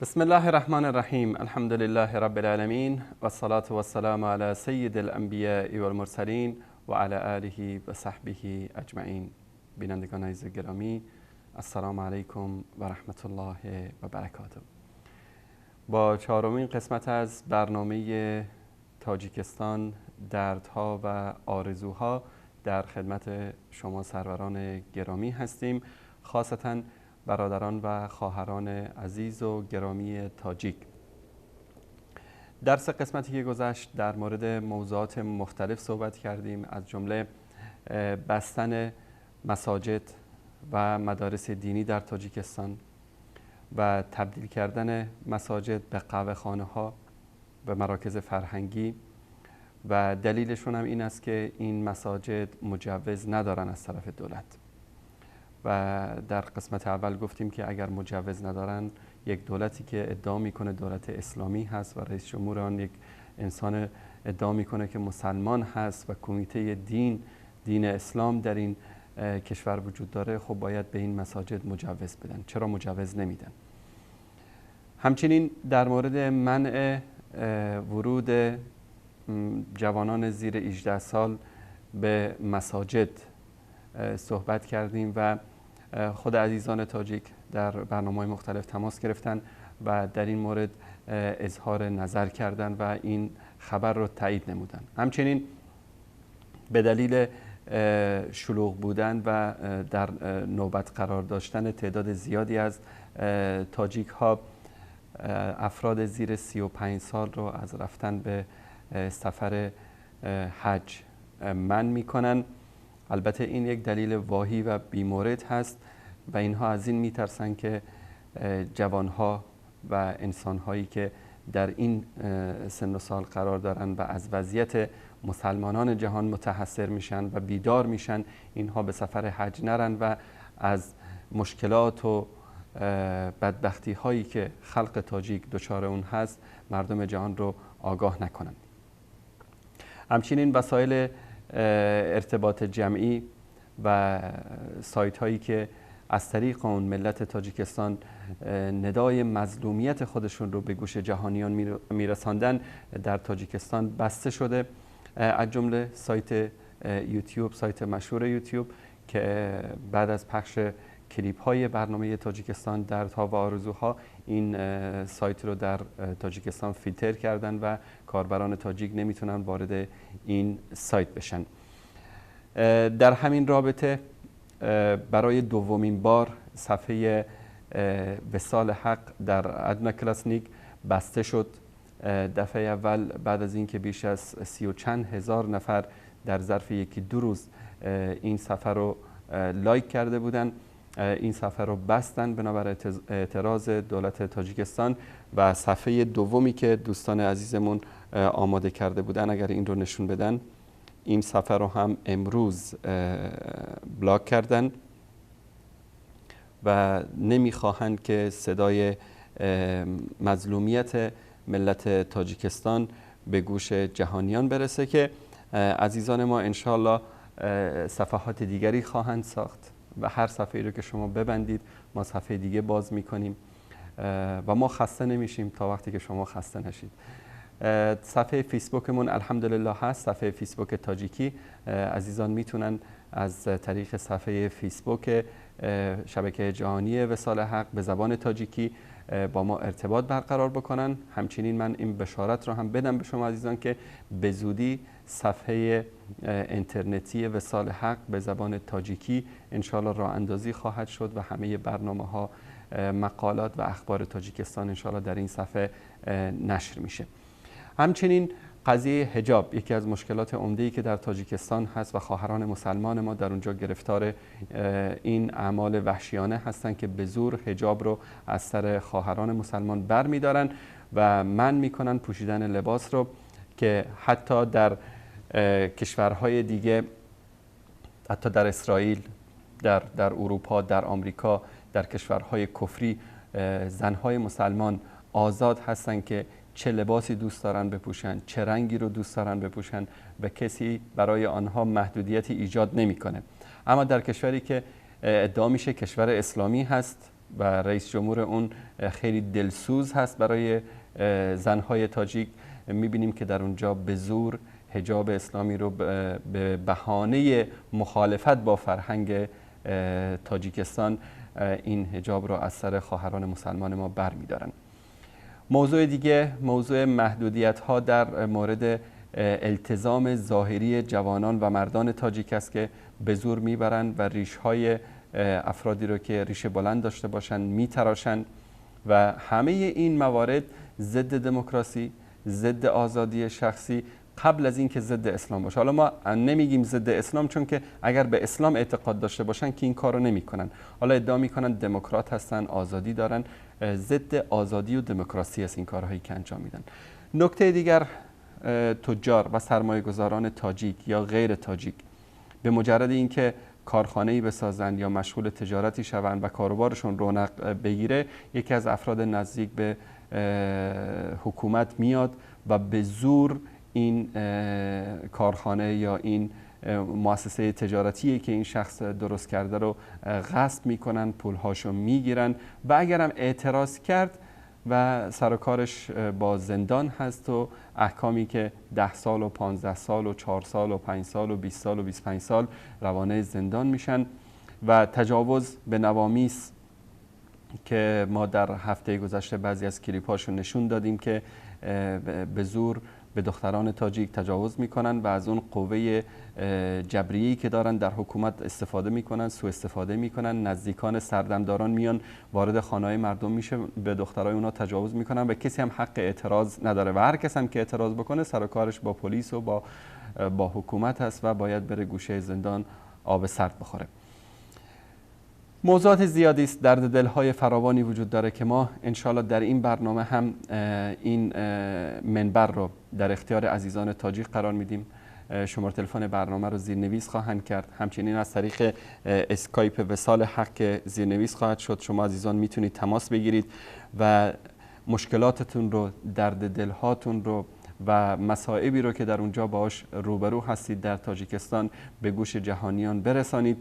بسم الله الرحمن الرحیم، الحمد لله رب العالمین و الصلاة و السلام علی سید الانبیاء والمرسلین و علی آله و صحبه اجمعین. بینندگان عزیز گرامی، السلام علیکم و رحمت الله و برکاته. با چهارمین قسمت از برنامه تاجیکستان دردها و آرزوها در خدمت شما سروران گرامی هستیم، خاصتا برادران و خواهران عزیز و گرامی تاجیک. درس قسمتی که گذشت در مورد موضوعات مختلف صحبت کردیم، از جمله بستن مساجد و مدارس دینی در تاجیکستان و تبدیل کردن مساجد به قهوه خانه ها و مراکز فرهنگی، و دلیلشون هم این است که این مساجد مجوز ندارن از طرف دولت. و در قسمت اول گفتیم که اگر مجوز ندارن، یک دولتی که ادعا میکنه دولت اسلامی هست و رئیس جمهور آن یک انسان ادعا میکنه که مسلمان هست و کمیته دین اسلام در این کشور وجود داره، خب باید به این مساجد مجوز بدن. چرا مجوز نمیدن؟ همچنین در مورد منع ورود جوانان زیر 18 سال به مساجد صحبت کردیم و خود عزیزان تاجیک در برنامه‌های مختلف تماس گرفتن و در این مورد اظهار نظر کردن و این خبر رو تایید نمودن. همچنین به دلیل شلوغ بودن و در نوبت قرار داشتن تعداد زیادی از تاجیک ها، افراد زیر 35 سال رو از رفتن به سفر حج منع میکنن. البته این یک دلیل واهی و بیمورد هست و اینها از این میترسن که جوانها و انسانهایی که در این سن و سال قرار دارن و از وضعیت مسلمانان جهان متحسر میشن و بیدار میشن، اینها به سفر حج نرن و از مشکلات و بدبختی هایی که خلق تاجیک دچار اون هست مردم جهان رو آگاه نکنن. همچنین وسایل ارتباط جمعی و سایت هایی که از طریق اون ملت تاجیکستان ندای مظلومیت خودشون رو به گوش جهانیان میرساندن در تاجیکستان بسته شده، از جمله سایت یوتیوب، سایت مشهور یوتیوب که بعد از پخش کلیپ های برنامه تاجیکستان دردها و آرزوها این سایت رو در تاجیکستان فیلتر کردن و کاربران تاجیک نمیتونن وارد این سایت بشن. در همین رابطه برای دومین بار صفحه وصال حق در ادناکلاسنیک بسته شد. دفعه اول بعد از اینکه بیش از 30 و چند هزار نفر در ظرف یکی دو روز این صفحه رو لایک کرده بودن، این صفحه رو بستن بنابر اعتراض دولت تاجیکستان. و صفحه دومی که دوستان عزیزمون آماده کرده بودن، اگر این رو نشون بدن، این صفحه رو هم امروز بلاک کردن و نمیخواهند که صدای مظلومیت ملت تاجیکستان به گوش جهانیان برسه که عزیزان ما انشالله صفحات دیگری خواهند ساخت و هر صفحه‌ای رو که شما ببندید ما صفحه دیگه باز میکنیم و ما خسته نمیشیم تا وقتی که شما خسته نشید. صفحه فیسبوکمون الحمدلله هست، صفحه فیسبوک تاجیکی. عزیزان میتونن از طریق صفحه فیسبوک شبکه جهانی وصال حق به زبان تاجیکی با ما ارتباط برقرار بکنن. همچنین من این بشارت رو هم بدم به شما عزیزان که به زودی صفحه اینترنتی وصال حق به زبان تاجیکی انشالله راه اندازی خواهد شد و همه برنامه ها، مقالات و اخبار تاجیکستان انشالله در این صفحه نشر میشه. همچنین قضیه حجاب یکی از مشکلات عمده‌ای که در تاجیکستان هست و خواهران مسلمان ما در اونجا گرفتار این اعمال وحشیانه هستند که به زور حجاب رو از سر خواهران مسلمان برمی‌دارن و منع می‌کنن پوشیدن لباس رو، که حتی در کشورهای دیگه، حتی در اسرائیل، در اروپا، در آمریکا، در کشورهای کفری زنهای مسلمان آزاد هستند که چه لباسی دوست دارن بپوشن، چه رنگی رو دوست دارن بپوشن و کسی برای آنها محدودیتی ایجاد نمیکنه. اما در کشوری که ادعا میشه کشور اسلامی هست و رئیس جمهور اون خیلی دلسوز هست برای زنهای تاجیک، میبینیم که در اونجا به زور حجاب اسلامی رو به بهانه مخالفت با فرهنگ تاجیکستان این حجاب رو از سر خواهران مسلمان ما برمیدارن. موضوع دیگه موضوع محدودیت ها در مورد التزام ظاهری جوانان و مردان تاجیک است که به زور میبرند و ریش های افرادی رو که ریش بلند داشته باشند میتراشند و همه این موارد ضد دموکراسی، ضد آزادی شخصی، قبل از اینکه ضد اسلام باشه. حالا ما نمیگیم ضد اسلام، چون که اگر به اسلام اعتقاد داشته باشن که این کارو نمیکنن. حالا ادعا میکنن دموکرات هستن، آزادی دارن، ضد آزادی و دموکراسی است این کارهایی که انجام میدن. نکته دیگر، تجار و سرمایه‌گذاران تاجیک یا غیر تاجیک به مجرد اینکه کارخانه‌ای بسازند یا مشغول تجارتی شوند و کاروبارشون رونق بگیره، یکی از افراد نزدیک به حکومت میاد و به زور این کارخانه یا این مؤسسه تجارتی که این شخص درست کرده رو غصب میکنن، پولهاشو میگیرن و اگرم اعتراض کرد و سر و کارش با زندان هست و احکامی که 10 سال و 15 سال و 4 سال و 5 سال و 20 سال و 25 سال روانه زندان میشن. و تجاوز به نوامیس که ما در هفته گذشته بعضی از کلیپ‌هاشو نشون دادیم که به زور به دختران تاجیک تجاوز میکنن و از اون قوه جبریه‌ای که دارن در حکومت استفاده میکنن، سوء استفاده میکنن. نزدیکان سردمداران میان وارد خانه‌های مردم میشه، به دخترای اونا تجاوز میکنن و کسی هم حق اعتراض نداره و هر کس هم که اعتراض بکنه سر و کارش با پلیس و با حکومت هست و باید بره گوشه زندان آب سرد بخوره. موضوعات زیادی است، درد دلهای فراوانی وجود داره که ما انشالله در این برنامه هم این منبر رو در اختیار عزیزان تاجیک قرار میدیم. شماره تلفن برنامه رو زیرنویس خواهند کرد، همچنین از طریق اسکایپ وصال حق که زیرنویس خواهد شد شما عزیزان میتونید تماس بگیرید و مشکلاتتون رو، درد دلهاتون رو و مصائبی رو که در اونجا باهاش روبرو هستید در تاجیکستان به گوش جهانیان برسانید.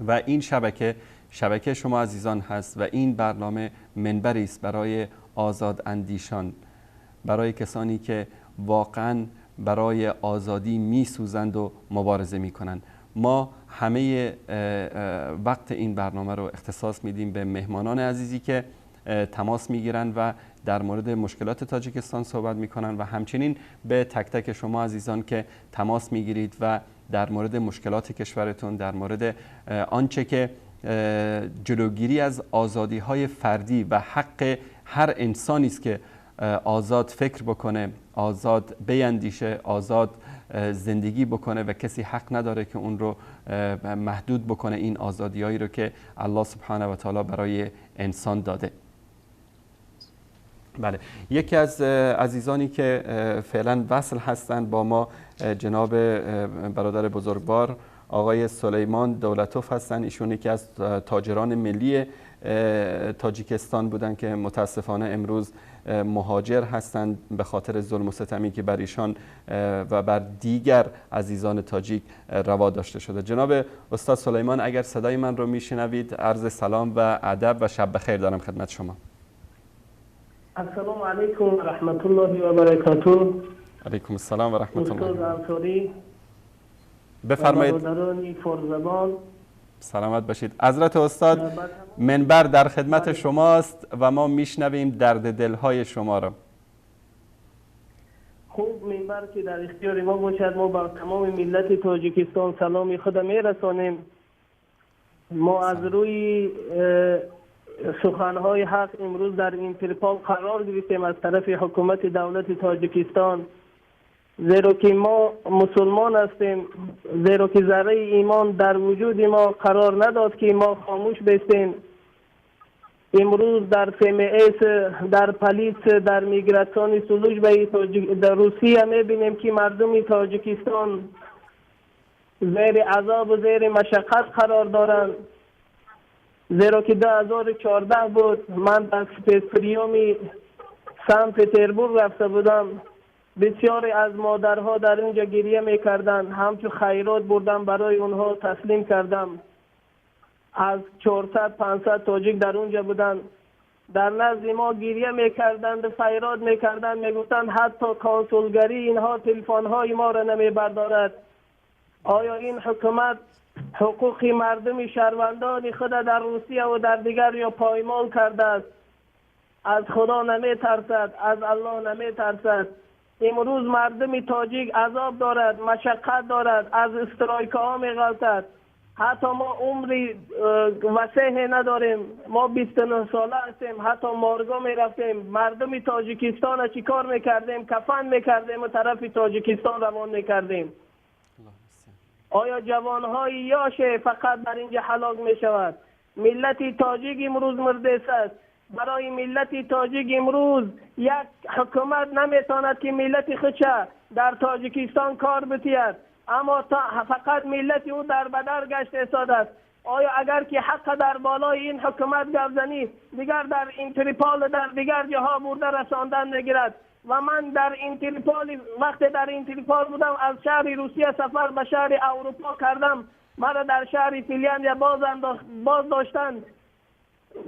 و این شبکه، شبکه شما عزیزان هست و این برنامه منبری است برای آزاد اندیشان، برای کسانی که واقعا برای آزادی میسوزند و مبارزه میکنند. ما همه وقت این برنامه رو اختصاص میدیم به مهمانان عزیزی که تماس میگیرن و در مورد مشکلات تاجیکستان صحبت میکنن و همچنین به تک تک شما عزیزان که تماس میگیرید و در مورد مشکلات کشورتون، در مورد آنچه که جلوگیری از آزادی‌های فردی و حق هر انسانی است که آزاد فکر بکنه، آزاد بیندیشه، آزاد زندگی بکنه و کسی حق نداره که اون رو محدود بکنه، این آزادی‌هایی رو که الله سبحانه و تعالی برای انسان داده. بله، یکی از عزیزانی که فعلا وصل هستند با ما جناب برادر بزرگوار آقای سلیمان دولتوف هستند. ایشون یکی از تاجران ملی تاجیکستان بودند که متاسفانه امروز مهاجر هستند به خاطر ظلم و ستمی که بر ایشان و بر دیگر عزیزان تاجیک روا داشته شده. جناب استاد سلیمان، اگر صدای من رو میشنوید عرض سلام و ادب و شب بخیر دارم خدمت شما. السلام علیکم و رحمت الله و برکاته. علیکم السلام و رحمت الله. استاد انصاری بفرمایید. سلامت باشید. حضرت استاد، منبر در خدمت شماست و ما میشنویم درد دلهای شما را. خوب، منبر که در اختیار ما باشد، ما بر تمام ملت تاجیکستان سلام خود میرسانیم. ما از روی سخنهای حق امروز در اینترپال قرار گرفتیم از طرف حکومت دولت تاجیکستان، زیرا که ما مسلمان هستیم، زیرا که ذره ایمان در وجود ما قرار نداد که ما خاموش بستیم. امروز در FMS، در پلیس، در migrationный служба در روسیه میبینیم که مردم تاجیکستان زیر عذاب و زیر مشقت قرار دارند. زیرا که 2014 بود، من در спецприём سن پتربورگ رفته بودم. بسیاری از مادرها در اینجا گریه میکردند، همچون خیرات بردم برای اونها تسلیم کردم. از 400 500 تاجیک در اونجا بودند. در نزد ما گریه میکردند، فریاد میکردند، میگفتند حتی کنسولگری اینها تلفن‌های ما را نمیبردارد. آیا این حکومت حقوق مردم شهروندان خود در روسیه و در دیگر یا پایمال کرده است؟ از خدا نمیترسد، از الله نمیترسد. امروز مردم تاجیک عذاب دارد، مشقت دارد، از استرایک ها میغلطد. حتی ما عمری وسیع نداریم، ما 29 ساله هستیم، حتی مارگا میرفتیم، مردم تاجیکستان چی کار میکردیم؟ کفن میکردیم و طرف تاجیکستان روان میکردیم. آیا جوانهای یاشه فقط در اینجا هلاک میشود؟ ملت تاجیک امروز مرده است. برای ملت تاجیک امروز یک حکومت نمیتواند که ملت خودش در تاجیکستان کار بتید، اما تا فقط ملت او در بدر گشت ایستاده است. آیا اگر که حق در بالای این حکومت گپ زنی، دیگر در اینترپال در دیگر جاها برده رساندن نگیرد. و من در اینترپال، وقتی در اینترپال بودم، از شهر روسیه سفر به شهر اروپا کردم، مرا در شهر فنلاند باز داشتند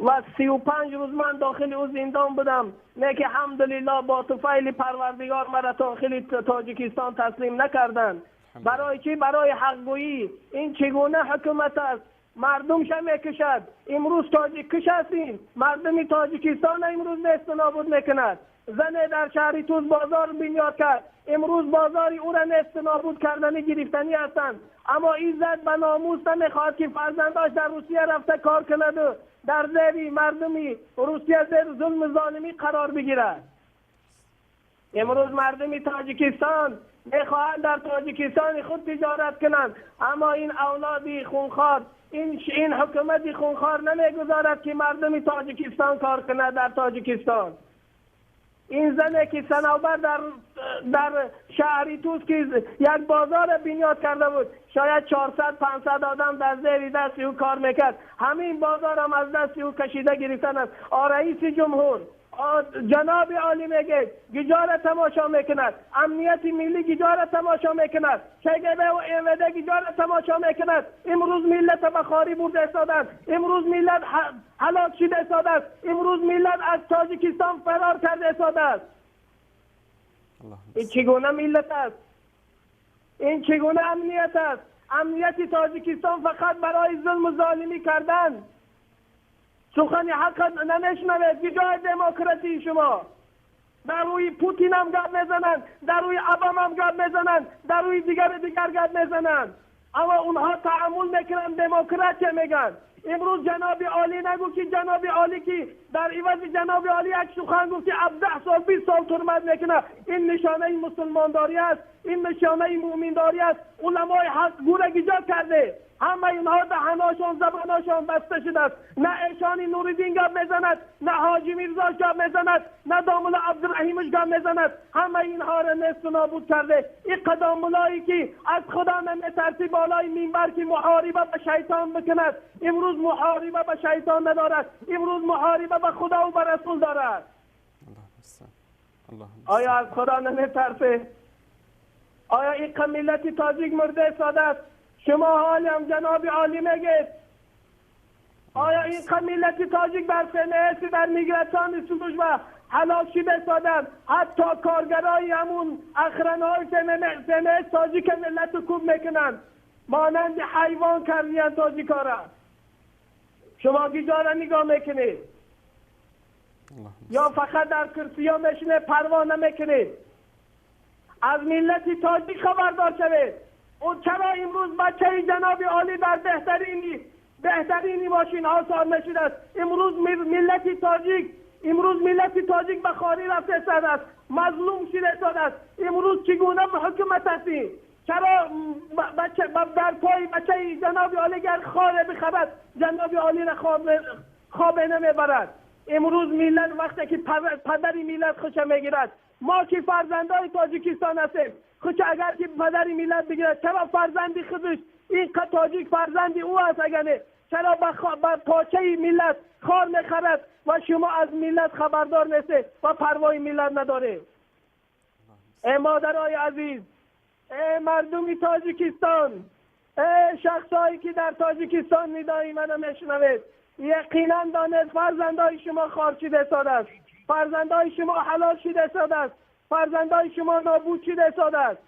و 35 روز من داخل او زندان بودم. نه که الحمدلله با طفیل پروردگار مرا داخل تاجیکستان تسلیم نکردند. برای چی؟ برای حقگویی. این چگونه حکومت است؟ مردم شه میکشد. امروز تاجیک کش هستیم، مردم تاجیکستان امروز نیست نابود میکند. زن در شهر توس بازار بنیاد کرد، امروز بازار او را نیست نابود کردنی گرفتنی هستند. اما این زن به ناموس نمیخواهد که فرزنداش در روسیه رفته کار کند و در زیر مردمی روسیه زیر ظلم ظالمی قرار بگیرد. امروز مردم تاجیکستان میخواهند در تاجیکستان خود تجارت کنند، اما این اولادی خونخوار، این حکومت خونخوار نمیگذارد که مردم تاجیکستان کار کند در تاجیکستان. این زنی که صنوبر در شهری توس که یک بازار بنیاد کرده بود، شاید 400 500 آدم در زیر دست او کار میکرد، همین بازار هم از دست او کشیده گرفتن است. رئیس جمهور جناب عالی میگه گجاره تماشا میکند، امنیت ملی گجاره تماشا میکند، کگبه و اموده گجاره تماشا میکند. امروز ملت به خواری برده ایستادند، امروز ملت هلاک شده ایستاده است، امروز ملت از تاجیکستان فرار کرده ایستاده است. این چگونه ملت است؟ این چگونه امنیت است؟ امنیت تاجیکستان فقط برای ظلم و ظالمی کردن. سخن حق نمیشنوید. کجای دموکراسی شما؟ در روی پوتین هم گپ میزنند، در روی اوباما هم گپ میزنند، در روی دیگر گپ میزنند، اما اونها تعامل میکنن، دموکراسی میگن. امروز جناب عالی نگو که جناب عالی که در عوض جناب عالی یک سخن گفت که 17 سال 20 سال ترمت میکنه. این نشانه مسلمانداری است، این نشانه مؤمنداری است. علمای حق گوره ایجاد کرده، همه اینها دهناشان زباناشان بسته شده است. نه ایشانی نوریدین گپ میزند، نه حاجی میرزاش گپ میزند، نه داملا عبدالرحیمش گپ میزند. همه اینها را نیست و نابود کرده. این قداملایی که از خدا نمیترسی بالای منبر که محاربه به شیطان بکند، امروز محاربه به شیطان ندارد، امروز محاربه به خدا و به رسول دارد. آیا از خدا نمیترسه؟ آیا این ملت تاجیک مرده ساده است؟ شما حالی هم جناب عالی میگید آیا این ملت تاجیک بر فنهسی در میگراتان سلوش و هلاک شده سادن؟ حتی کارگرای همون اخرنهای فنهس تاجیک ملت کوب میکنن، مانند حیوان کردین تاجیکا را. شما کجا را نگاه میکنید؟ یا فقط در کرسی ها میشینه پروا نمیکنید؟ از ملت تاجیک خبردار شوید. او چرا امروز بچه جناب عالی در بهترین ماشین ها سوار نشده است؟ امروز ملت تاجیک به خواری رفته ساده است، مظلوم شده ساده است. امروز چگونه حکومت هستیم؟ چرا بچه در پای بچه جناب عالی گر خاره بخرد جناب عالی را خواب نمیبرد؟ امروز ملت وقتی که پدر ملت خوش میگیرد، ما که فرزندای تاجیکستان هستیم، خود اگر که پدر ملت بگیرد، چرا فرزندی خودش این تاجیک فرزندی او است اگر نه، چرا به پاچه ملت خار میخرد و شما از ملت خبردار نیستید و پروای ملت ندارید؟ ای مادرای عزیز، ای مردم تاجیکستان، ای شخصایی که در تاجیکستان ندای منو میشنوید، یقینا دانید فرزندای شما خار شده ساده است، فرزندای شما حلال شده ساده است، فرزندای شما نابود شده ساده است.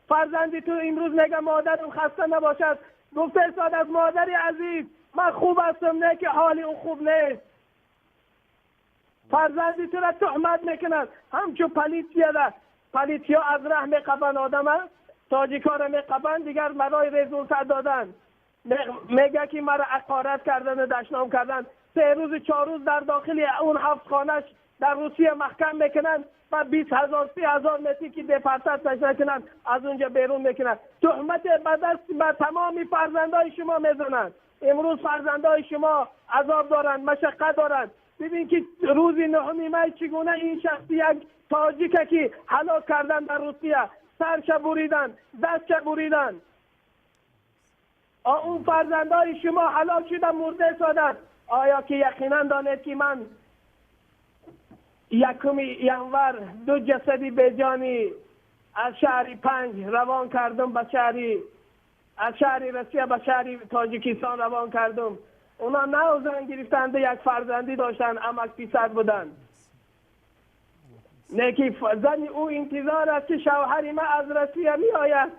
فرزندی تو امروز میگه مادرم خسته نباشد، گفته ساده است مادری عزیز من خوب هستم، نه که حالی او خوب نیست. فرزندی تو را تهمت میکنند، همچون پلیتیا از ره میقفند، آدم تاجیکا را میقفند، دیگر برای رزولت دادن میگه که مرا اقارت کردن و دشنام کردن. 3 روز 4 روز در داخل اون 7 خانهش در روسیه محکم میکنند و 20,000 30,000 متری که دپرتت نکنند از اونجا بیرون میکنند. تهمت به دست به تمام فرزندای شما میزنند. امروز فرزندای شما عذاب دارند، مشقت دارند. ببین که روز 9 می چگونه این شخص یک تاجیک که هلاک کردن در روسیه، سرش بریدن، دستش بریدن. اون فرزندای شما هلاک شده، مرده سادن. آیا که یقینا دانید که من 1 ینور 2 جسدی بیجانی از شهر 5 روان کردم به شهری، از شهر روسیه به شهر تاجیکستان روان کردم. اونا 9 زن گرفتند، یک فرزندی داشتن، امک پسر بودند. نه که زن او انتظار است که شوهر ما از روسیه می آید،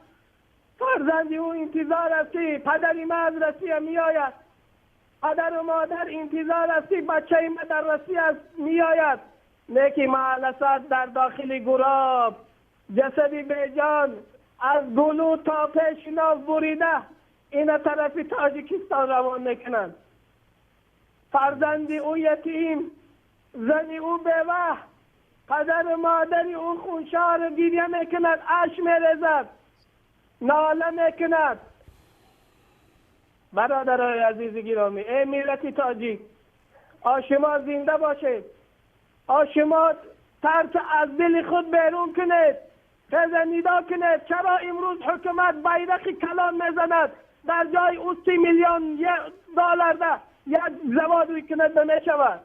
فرزند او انتظار است که پدر ما از روسیه می آید، پدر و مادر انتظار است که بچه ما در روسیه می آید. نه که معلسات در داخل گراب جسدی بیجان از گلو تا پیش ناف بریده این طرف تاجیکستان روان میکنند. فرزند او یتیم، زن او بیوه، پدر و مادر او خونشار گریه میکند، اشک میریزد، ناله میکند. برادرای عزیز گرامی، ای ملت تاجیک، شما زنده باشید، شما ترس از دل خود بیرون کنید، خیز ندا کنید. چرا امروز حکومت بیرق کلان میزند در جای او 30 میلیون دلار ده یک زواد میکند نمیشود؟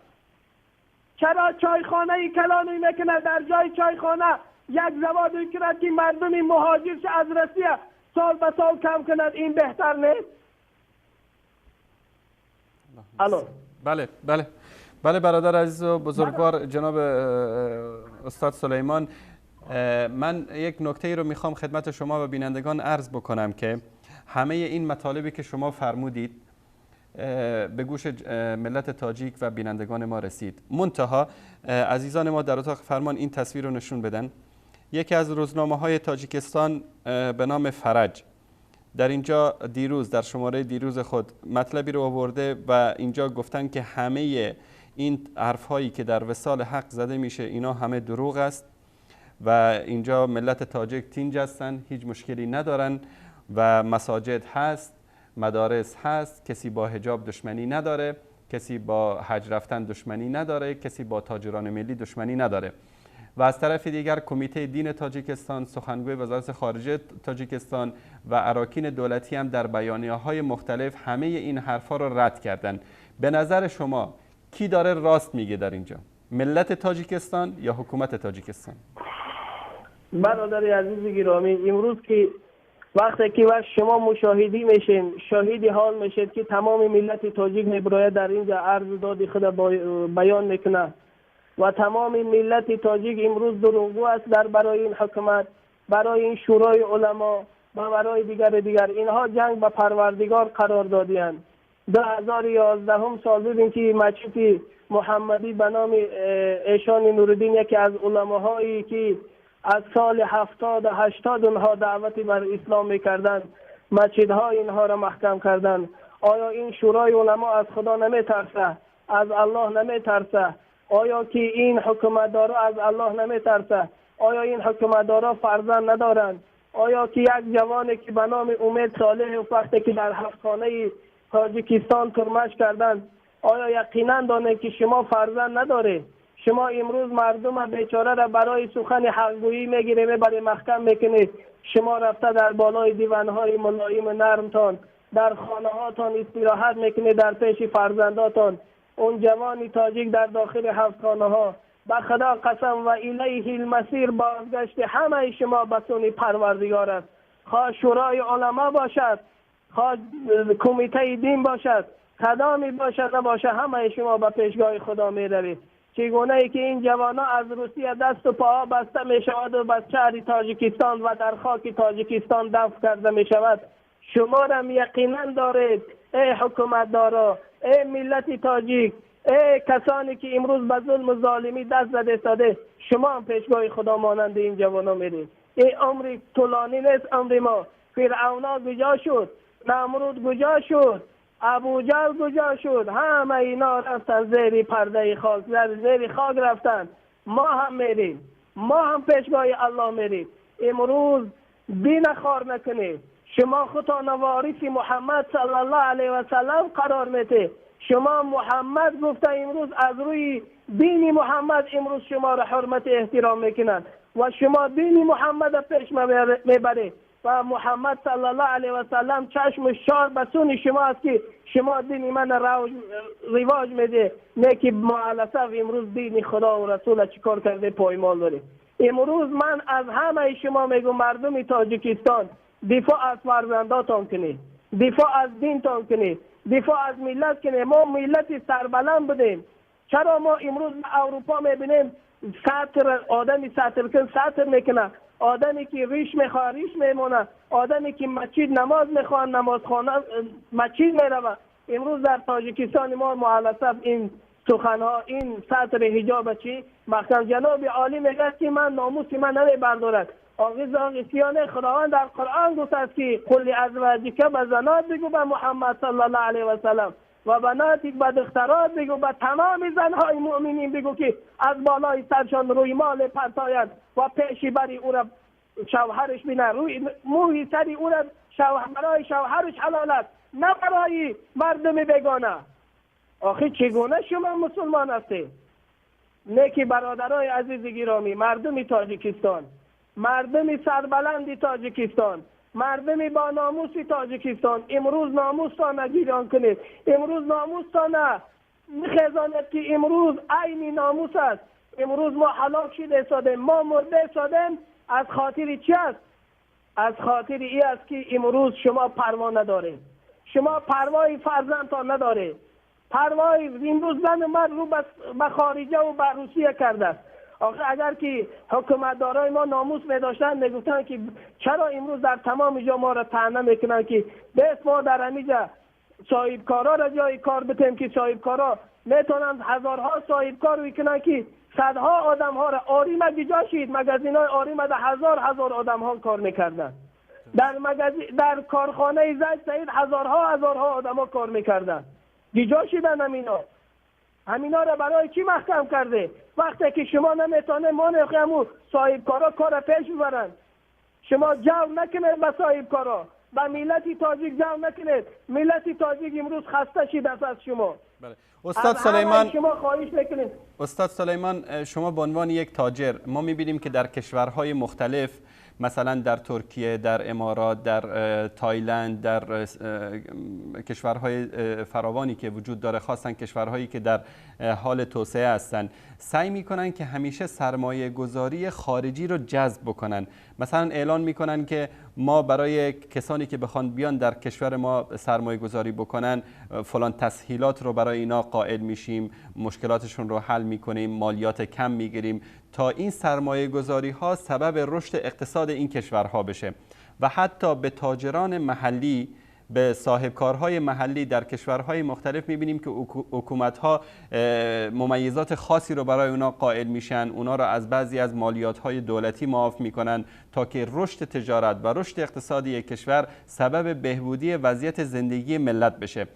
چرا چایخانه کلانی میکند در جای چایخانه یک زواد میکند که مردم مهاجر از روسیه سال به سال کم کند؟ این بهتر نیست؟ الو. بله بله بله برادر عزیز و بزرگوار جناب استاد سلیمان، من یک نکته رو میخوام خدمت شما و بینندگان عرض بکنم که همه این مطالبی که شما فرمودید به گوش ملت تاجیک و بینندگان ما رسید. منتها عزیزان ما در اتاق فرمان این تصویر رو نشون بدن. یکی از روزنامه های تاجیکستان به نام فرج در اینجا دیروز در شماره دیروز خود مطلبی رو آورده و اینجا گفتن که همه این حرف‌هایی که در وصال حق زده میشه اینا همه دروغ است و اینجا ملت تاجیک تینج هستن، هیچ مشکلی ندارن و مساجد هست، مدارس هست، کسی با حجاب دشمنی نداره، کسی با حج رفتن دشمنی نداره، کسی با تاجران ملی دشمنی نداره. و از طرف دیگر کمیته دین تاجیکستان، سخنگوی وزارت خارجه تاجیکستان و اراکین دولتی هم در بیانیه‌های مختلف همه این حرفا رو رد کردن. به نظر شما کی داره راست میگه در اینجا؟ ملت تاجیکستان یا حکومت تاجیکستان؟ برادر عزیز گرامی، امروز که وقتی که شما مشاهدی میشین، شاهد حال میشید که تمام ملت تاجیک میبراید در اینجا عرض داد خود بیان میکنه و تمام ملت تاجیک امروز دروغگو است در برای این حکومت، برای این شورای علما و برای دیگر. اینها جنگ به پروردگار قرار دادیند. 2011 سال ببین که مسجد محمدی به نام ایشان نورالدین، یکی از علماهایی که از سال 70 و 80 اونها دعوتی بر اسلام میکردند، مسجدهای اینها را محکم کردند. آیا این شورای علما از خدا نمیترسه؟ از الله نمیترسه؟ آیا که این حکومتدارا از الله نمیترسه؟ آیا این حکومتدارا فرزند ندارند؟ آیا که یک جوانی که به نام امید صالح وقتی که در هفتخانه تاجیکستان ترمش کردند، آیا یقینا دانه که شما فرزند ندارید؟ شما امروز مردم بیچاره را برای سخن حقگویی میگیره، میبری محکم میکنید. شما رفته در بالای دیوانهای ملایم نرمتان، در خانه هاتان استراحت میکنید، در پیش فرزنداتان. اون جوانی تاجیک در داخل هفتخانه ها، به خدا قسم و الیه المسیر، بازگشت همه شما به سوی پروردگار است. خواه شورای علما باشد، خواه کمیته دین باشد، کدامی باشد نباشد، همه شما به پیشگاه خدا می روید. چگونه ای که این جوانان از روسیه دست و پاها بسته می شود و به شهر تاجیکستان و در خاک تاجیکستان دفن کرده می شود، شما را یقینا دارید ای حکومت دارا، ای ملت تاجیک، ای کسانی که امروز به ظلم و ظالمی دست زده ایستاده، شما هم پیشگاه خدا مانند این جوانان میرید. این عمر طولانی نیست عمر ما. فرعونا کجا شد؟ نمرود کجا شد؟ ابوجهل کجا شد؟ همه اینا رفتن زیر پرده خاک، زیر خاک رفتن. ما هم میریم، ما هم پیشگاه الله میریم. امروز دین خار نکنید. شما خودتان وارث محمد صلی الله علیه و سلم قرار میده. شما محمد گفته امروز از روی دین محمد امروز شما را حرمت احترام میکنند و شما دین محمد پیش میبرید و محمد صلی الله علیه و سلم چشم شار به سون شما است که شما دین من رواج میده، نه که معلصف امروز دین خدا و رسول چیکار کرده پایمال داره. امروز من از همه شما میگم مردم تاجیکستان، دفاع از فرزنداتان کنید، دفاع از دینتان کنید، دفاع از ملت کنید. ما ملت سربلند بودیم. چرا ما امروز اروپا میبینیم سطر آدمی سطر کن سطر میکنه، آدمی که ریش میخواد ریش میمونه، آدمی که مسجد نماز میخواد نمازخانه مسجد میروه. امروز در تاجیکستان ما معلصف این سخنها، این سطر حجاب چی مخصوصا جناب عالی میگه که من ناموس من نمیبردارد. آغیز آغیسیانه خداوند در قرآن گفت است که قل ازواجک به زنات بگو به محمد صلی الله علیه و سلم و بناتک به دخترات بگو، به تمام زنهای مؤمنین بگو که از بالای سرشان روی مال پرتاید و پیشی بری او را شوهرش بینه، روی موی سری او را برای شوهرش حلال است، نه برای مردم بیگانه. آخه چگونه شما مسلمان هستید؟ نه که برادرای عزیز گرامی، مردم تاجیکستان، مردم سربلند تاجیکستان، مردم با ناموس تاجیکستان، امروز ناموستان گیران کنید، امروز ناموستان میخزاند که امروز عین ناموس است. امروز ما هلاک شده سادیم، ما مرده سادیم. از خاطر چی است؟ از خاطر ای است که امروز شما پروا ندارید، شما پروای فرزندتان ندارید، پروای امروز زن مرد رو به خارجه و به روسیه کرده است. آخه اگر که حکومتدارای ما ناموس می‌داشتند می‌گفتند که چرا امروز در تمام جا ما را طعنه میکنند که بس ما در همینجا صاحبکارا را جای کار بتیم که صاحبکارا میتونند هزارها صاحبکار میکنند که صدها آدم ها را آری مگه شید مگزین های آری در هزار هزار آدم ها کار میکردند، در کارخانه زید سعید هزارها هزارها آدم ها کار میکردند. گیجا شدن همینا را برای چی محکم کرده؟ وقتی که شما نمیتونه ما نخواهیم صاحبکارا کار پیش ببرند. شما جو نکنید به صاحبکارا، به ملت تاجیک جو نکنید. ملت تاجیک امروز خسته شده از شما. بله. استاد سلیمان، شما خواهش میکنید. استاد سلیمان، شما به عنوان یک تاجر، ما میبینیم که در کشورهای مختلف، مثلا در ترکیه، در امارات، در تایلند، در کشورهای فراوانی که وجود داره، خاصا کشورهایی که در حال توسعه هستند، سعی میکنن که همیشه سرمایه گذاری خارجی رو جذب بکنن. مثلا اعلان میکنن که ما برای کسانی که بخوان بیان در کشور ما سرمایه گذاری بکنن فلان تسهیلات رو برای اینا قائل میشیم، مشکلاتشون رو حل میکنیم، مالیات کم میگیریم، تا این سرمایه گذاری ها سبب رشد اقتصاد این کشورها بشه. و حتی به تاجران محلی، به صاحبکارهای محلی در کشورهای مختلف میبینیم که حکومت‌ها ممیزات خاصی رو برای اونا قائل میشن، اونا رو از بعضی از مالیات‌های دولتی معاف میکنن تا که رشد تجارت و رشد اقتصادی کشور سبب بهبودی وضعیت زندگی ملت بشه.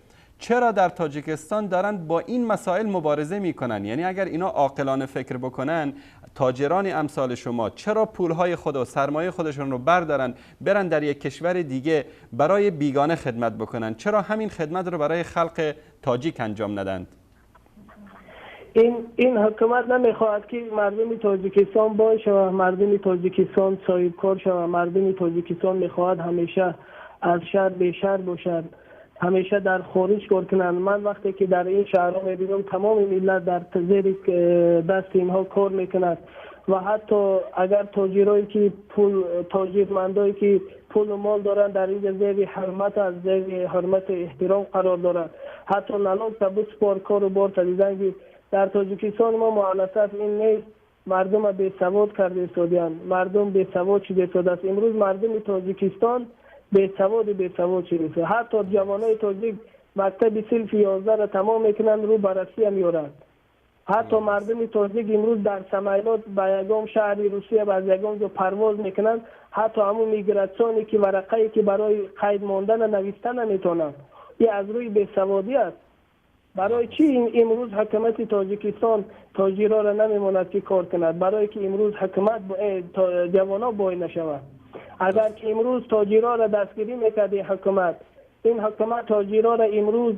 چرا در تاجیکستان دارن با این مسائل مبارزه میکنن؟ یعنی اگر اینا عاقلانه فکر بکنن، تاجران امثال شما چرا پولهای خود و سرمایه خودشون رو بردارن برن در یک کشور دیگه برای بیگانه خدمت بکنن؟ چرا همین خدمت رو برای خلق تاجیک انجام ندند؟ این حکومت نمیخواهد که مردم تاجیکستان باشه و مردم تاجیکستان صاحبکار شود. مردم تاجیکستان میخواهد همیشه از شهر به شهر باشد، همیشه در خارج کار کنند. من وقتی که در این شهرها میبینم تمام ملت در زیر دست اینها کار میکنند. و حتی اگر تاجرایی که پول، تاجرمندایی که پول و مال دارند در اینجا زیر حرمت، از زیر حرمت احترام قرار دارند. حتی налог تا بسپار کار و بار دیدن که در تاجیکستان ما مؤلفه این نیست. مردم بی سواد کرده ایستادند، مردم بی سواد شده ایستاده است. امروز مردم تاجیکستان بی سواد شده است. حتی جوانای تاجیک مکتب صنف 11 را تمام میکنند، رو به روسیه میارند. حتی مردم تاجیک امروز در самолёт به یگام شهر روسیه به یگام جا پرواز میکنند، حتی همون миграционный که ورقه که برای قید ماندن نوشتن نمیتونند. این از روی بیسوادی است. برای چی امروز حکومت تاجیکستان تاجیرا را نمیماند که کار کند؟ برای که امروز حکومت جوانا بای نشود. اگر که امروز تاجیرا را دستگیری میکرد حکومت، این حکومت تاجیرا را امروز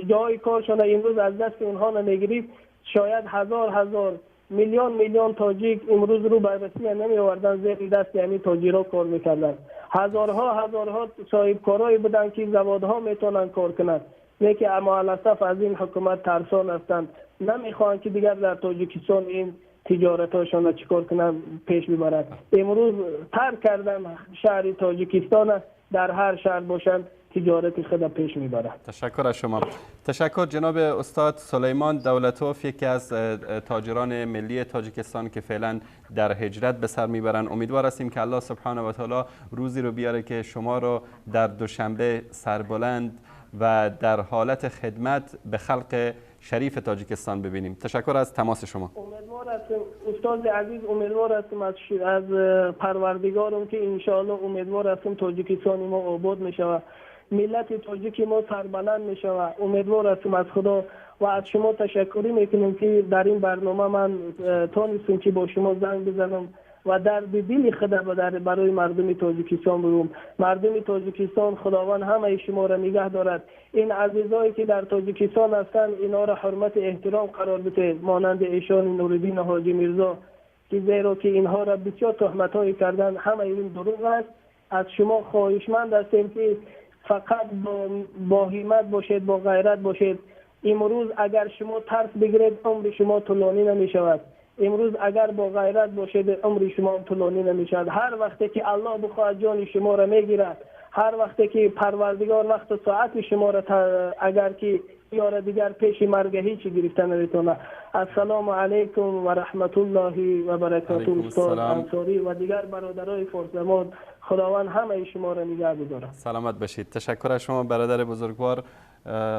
جای کارشان امروز از دست اونها نمیگرفت، شاید هزار هزار میلیون میلیون تاجیک امروز رو به روسیه نمی آوردن، زیر دست یعنی تاجیرا کار میکردن. هزارها هزارها صاحب کارایی بودن که زوادها میتونن کار کنند، لیکن اما الاسف از این حکومت ترسان هستند، نمیخواهند که دیگر در تاجیکستان این تجارتاشان را چیکار کنند پیش ببرند. امروز ترک کردن شهر تاجیکستان، در هر شهر باشند تجارت خود پیش میبرد. تشکر از شما. تشکر جناب استاد سلیمان دولتوف، یکی از تاجران ملی تاجیکستان که فعلا در هجرت به سر میبرند. امیدوار هستیم که الله سبحانه و تعالی روزی رو بیاره که شما رو در دوشنبه سربلند و در حالت خدمت به خلق شریف تاجیکستان ببینیم. تشکر از تماس شما. امیدوار هستم استاد عزیز، امیدوار هستم از پروردگارم که انشاءالله امیدوار هستم تاجیکستان ما آباد میشود، ملت تاجیک ما سربلند می شود. امیدوار هستم از خدا و از شما تشکری میکنم که در این برنامه من تانستم که با شما زنگ بزنم و درد دل خود برای مردم تاجیکستان بگم. مردم تاجیکستان خداوند همه شما را نگه دارد. این عزیزایی که در تاجیکستان هستند اینا را حرمت احترام قرار بده، مانند ایشان نورالدین حاجی میرزا که زیرا که اینها را بسیار تهمت‌هایی کردن، همه این دروغ است. از شما خواهشمند هستیم که فقط با همت باشید، با غیرت باشید. امروز اگر شما ترس بگیرید عمر شما طولانی نمی شود. امروز اگر با غیرت باشید عمر شما طولانی نمی شود. هر وقتی که الله بخواهد جان شما را میگیرد، هر وقتی که پروردگار وقت و ساعت شما را اگر که یار دیگر پیش مرگ هیچ گرفته نمیتونه. السلام علیکم و رحمت الله و برکاته. استاد انصاری و دیگر برادرای فارس‌زبان، خداوند همه شما را نگه بدارد. سلامت باشید. تشکر از شما برادر بزرگوار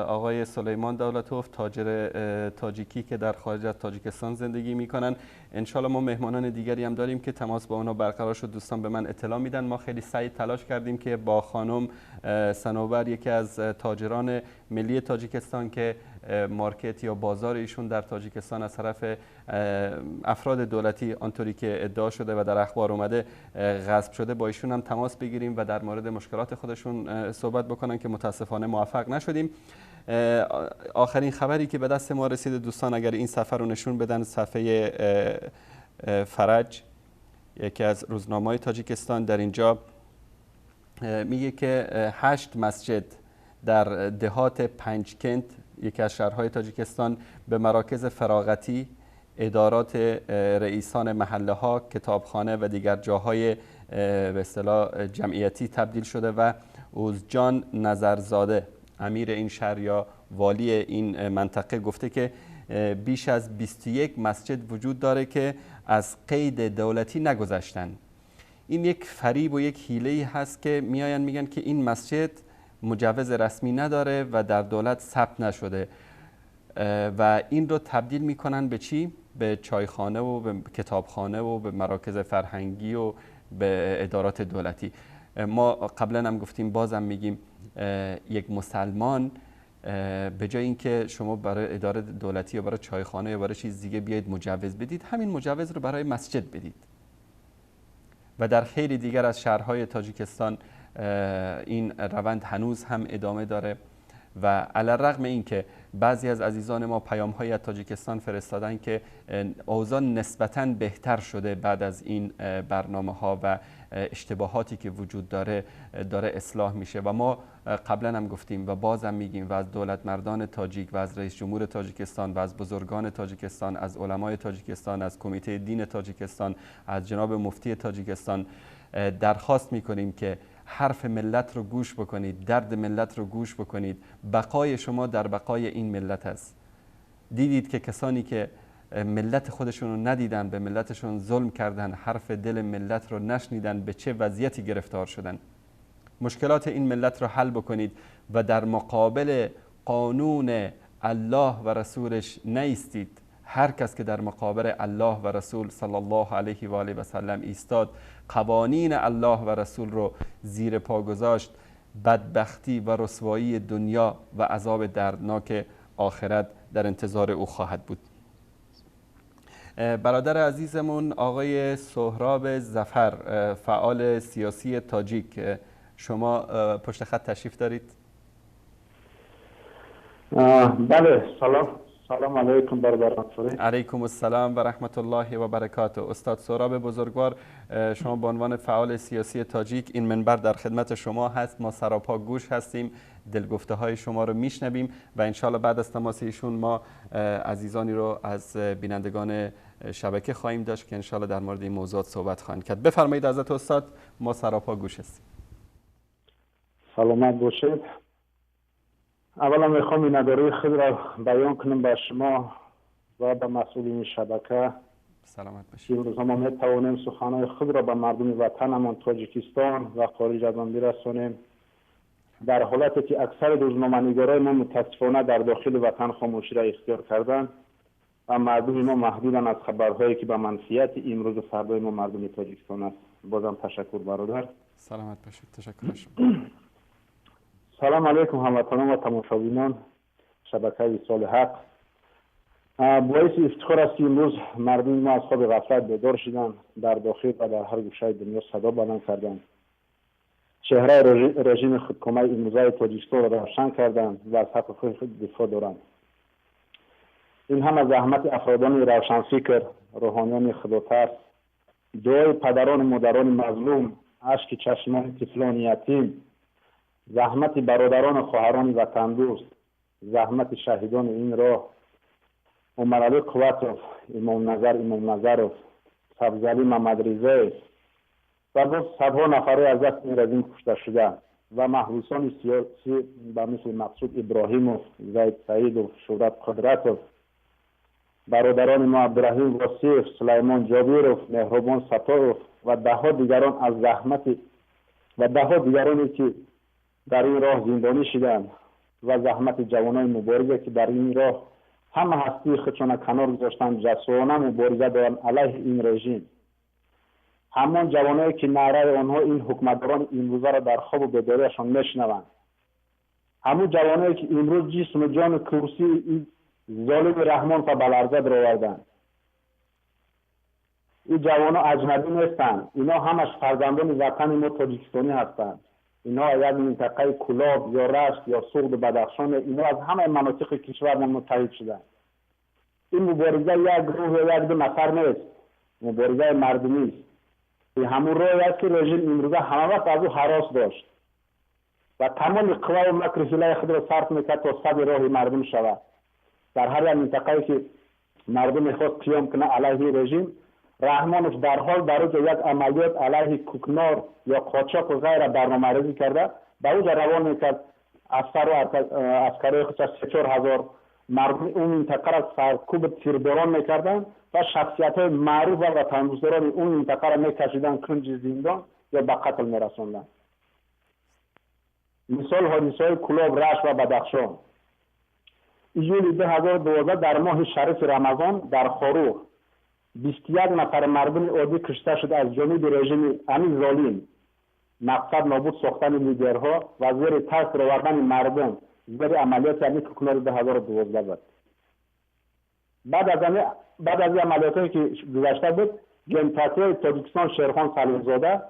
آقای سلیمان دولتوف، تاجر تاجیکی که در خارج از تاجیکستان زندگی میکنن. انشالله ما مهمانان دیگری هم داریم که تماس با اونا برقرار شد. دوستان به من اطلاع میدن. ما خیلی سعی تلاش کردیم که با خانم سنوبر، یکی از تاجران ملی تاجیکستان که مارکت یا بازار ایشون در تاجیکستان از طرف افراد دولتی آنطوری که ادعا شده و در اخبار اومده غصب شده، با ایشون هم تماس بگیریم و در مورد مشکلات خودشون صحبت بکنن که متاسفانه موفق نشدیم. آخرین خبری که به دست ما رسیده دوستان، اگر این صفحه رو نشون بدن، صفحه فرج، یکی از روزنامه‌های تاجیکستان، در اینجا میگه که 8 مسجد در دهات پنجکنت، یکی از شهرهای تاجیکستان، به مراکز فراغتی، ادارات رئیسان محله ها، کتابخانه و دیگر جاهای به اصطلاح جمعیتی تبدیل شده و اوزجان نظرزاده، امیر این شهر یا والی این منطقه، گفته که بیش از 21 مسجد وجود داره که از قید دولتی نگذشتن. این یک فریب و یک حیله‌ای هست که میاین میگن که این مسجد مجوز رسمی نداره و در دولت ثبت نشده و این رو تبدیل میکنن به چی؟ به چایخانه و به کتابخانه و به مراکز فرهنگی و به ادارات دولتی. ما قبلا هم گفتیم، بازم میگیم، یک مسلمان به جای اینکه شما برای اداره دولتی یا برای چایخانه یا برای چیز دیگه بیاید مجوز بدید، همین مجوز رو برای مسجد بدید. و در خیلی دیگر از شهرهای تاجیکستان این روند هنوز هم ادامه داره. و علیرغم اینکه بعضی از عزیزان ما پیام‌های از تاجیکستان فرستادن که اوضاع نسبتاً بهتر شده بعد از این برنامه‌ها و اشتباهاتی که وجود داره اصلاح میشه و ما قبلا هم گفتیم و بازم میگیم و از دولت مردان تاجیک و از رئیس جمهور تاجیکستان و از بزرگان تاجیکستان، از علمای تاجیکستان، از کمیته دین تاجیکستان، از جناب مفتی تاجیکستان درخواست میکنیم که حرف ملت رو گوش بکنید، درد ملت رو گوش بکنید. بقای شما در بقای این ملت است. دیدید که کسانی که ملت خودشون رو ندیدن، به ملتشون ظلم کردن، حرف دل ملت رو نشنیدن، به چه وضعیتی گرفتار شدن. مشکلات این ملت رو حل بکنید و در مقابل قانون الله و رسولش نیستید. هر کس که در مقابل الله و رسول صلی الله علیه و آله و سلم ایستاد، قوانین الله و رسول رو زیر پا گذاشت، بدبختی و رسوایی دنیا و عذاب دردناک آخرت در انتظار او خواهد بود. برادر عزیزمون آقای سهراب ظفر، فعال سیاسی تاجیک، شما پشت خط تشریف دارید؟ بله، سلام علیکم برادر انصاری. علیکم السلام و رحمت الله و برکاته. استاد سهراب بزرگوار، شما به عنوان فعال سیاسی تاجیک این منبر در خدمت شما هست. ما سراپا گوش هستیم، دلگفته های شما رو میشنویم و انشالله بعد از تماس ایشون ما عزیزانی رو از بینندگان شبکه خواهیم داشت که انشالله در مورد این موضوعات صحبت خواهند کرد. بفرمایید حضرت استاد، ما سراپا گوش هستیم. سلامت باشید. اولا میخوام مینه‌داری خود را بیان کنم به شما و به مسئولین شبکه. سلامت باشید. امروز ما میتوانیم سخنهای خود را به مردم وطنمان تاجیکستان و خارج از آن برسانیم، در حالتی که اکثر روزنامه‌نگارای ما متاسفانه در داخل وطن خاموشی را اختیار کردند و مردم ما محدودن از خبرهایی که به منفیت امروز و فردای ما مردم تاجیکستان است. بازم تشکر برادر. سلامت باشید. تشکر از شما. سلام علیکم هموطنان و تماشابینان شبکه وصال حق. باعث افتخار است که امروز مردم ما از خواب غفلت بیدار شدند، در داخل و در هر گوشه دنیا صدا بلند کردند، چهره رژیم خودکامه امروزه تاجیکستان را روشن کردند و از حق خود دفاع دارند. این هم زحمت افرادان روشنفکر، روحانیان خداترس، دعای پدران و مادران مظلوم، اشک چشمان طفلان یتیم، زحمت برادران و خواهران وطن دوست، زحمت شهیدان این راه، عمرعلی قوتов، امام نظر امام نظرов، سبزعلی محمدرضایف و باز صدها نفر از دست این رژیم کشته شده و محبوسان سیاسی به مثل مقصود ابراهیمов، زید سعیدов، شهرت قدرتов، برادران ما عبدالرحیم واسیف، سلیمان جابیروف، مهربان ستاروف و دهها دیگران از زحمت و دهها دیگرانی که در این راه زندانی شدند و زحمت جوانای مبارزه که در این راه همه هستی خودشان کنار گذاشتند، جسورانه مبارزه دارند علیه این رژیم. همان جوانایی که نعره آنها این حکومتداران امروزه را در خواب و بیداریشان میشنوند، همون جوانایی که امروز جسم و جان کرسی این ظالم رحمان را به لرزه درآوردند. این جوانها اجنبی نیستند، اینا همش فرزندان وطن ما تاجیکستانی هستند. اینا از منطقه کلاب یا رشت یا سغد و بدخشان، اینا از همه مناطق کشور ما متحد شدند. این مبارزه یک گروه یا یک دو نفر نیست، مبارزه مردمی است. این همون راهی است که رژیم امروزه همه وقت از او هراس داشت و تمام قوا و مکر حیله خود را صرف میکرد تا سد راه مردم شود. در هر یک منطقه‌ای که مردم میخواست قیام کنه علیه رژیم، رحمانش در حال در اوج یک عملیات علیه کوکنار یا قاچاق و غیره برنامه‌ریزی کرده، به اوج روان میکرد افسر و عسکرای خود 3-4 هزار مردم اون منطقه را سرکوب تیرباران میکردند و شخصیت های معروف و وطندوستان اون منطقه را میکشیدند کنج زندان یا به قتل میرساندند. مثال حادثه های کلاب، رشت و بدخشان. ایول 2012 در ماه شریف رمضان در خاروغ 21 نفر مردم عادی کشته شد از جانب رژیم همین ظالم. مقصد نابود ساختن لیدرها و زیر ترس آوردن مردم زیر عملیات همین کوکنار 2012 بود. بعد از این عملیاتی که گذشته بود، گنپرکتور تاجیکستان شیرخان سلیمزاده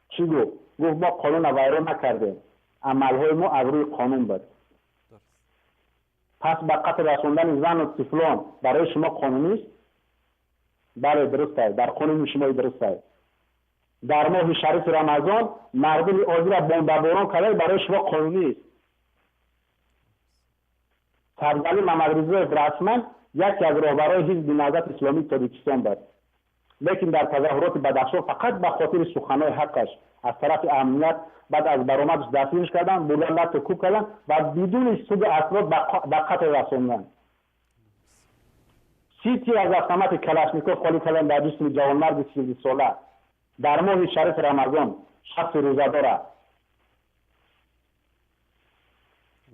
چی گفت؟ گفت ما قانون ویران نکردیم، عملهای ما از روی قانون بود. Пас ба қатл расондани зану тифлон барои шумо қонунист? Бале, дуруст аст, дар қонуни шумо дуруст аст. Дар моҳи шарифи Рамазон мардуми оддиро бомбаборон кардан барои шумо қонунист. Сабзалӣ Мамадризоев расман яке аз роҳбарони ҳизби Наҳзати Исломии Тоҷикистон буд, лекин дар тазоҳуроти Бадахшон фақат ба хотири суханҳои ҳаққаш аз тарафи амният баъд аз баромадаш дастгириш карданд, бурдан лату кӯб карданд ва бидуни суду аснод ба қатл расонданд. 30 тир аз автомати Калашников холӣ карданд дар ҷисми ҷавонмарди 30сола дар моҳи шарифи Рамазон, шахси рӯзадора.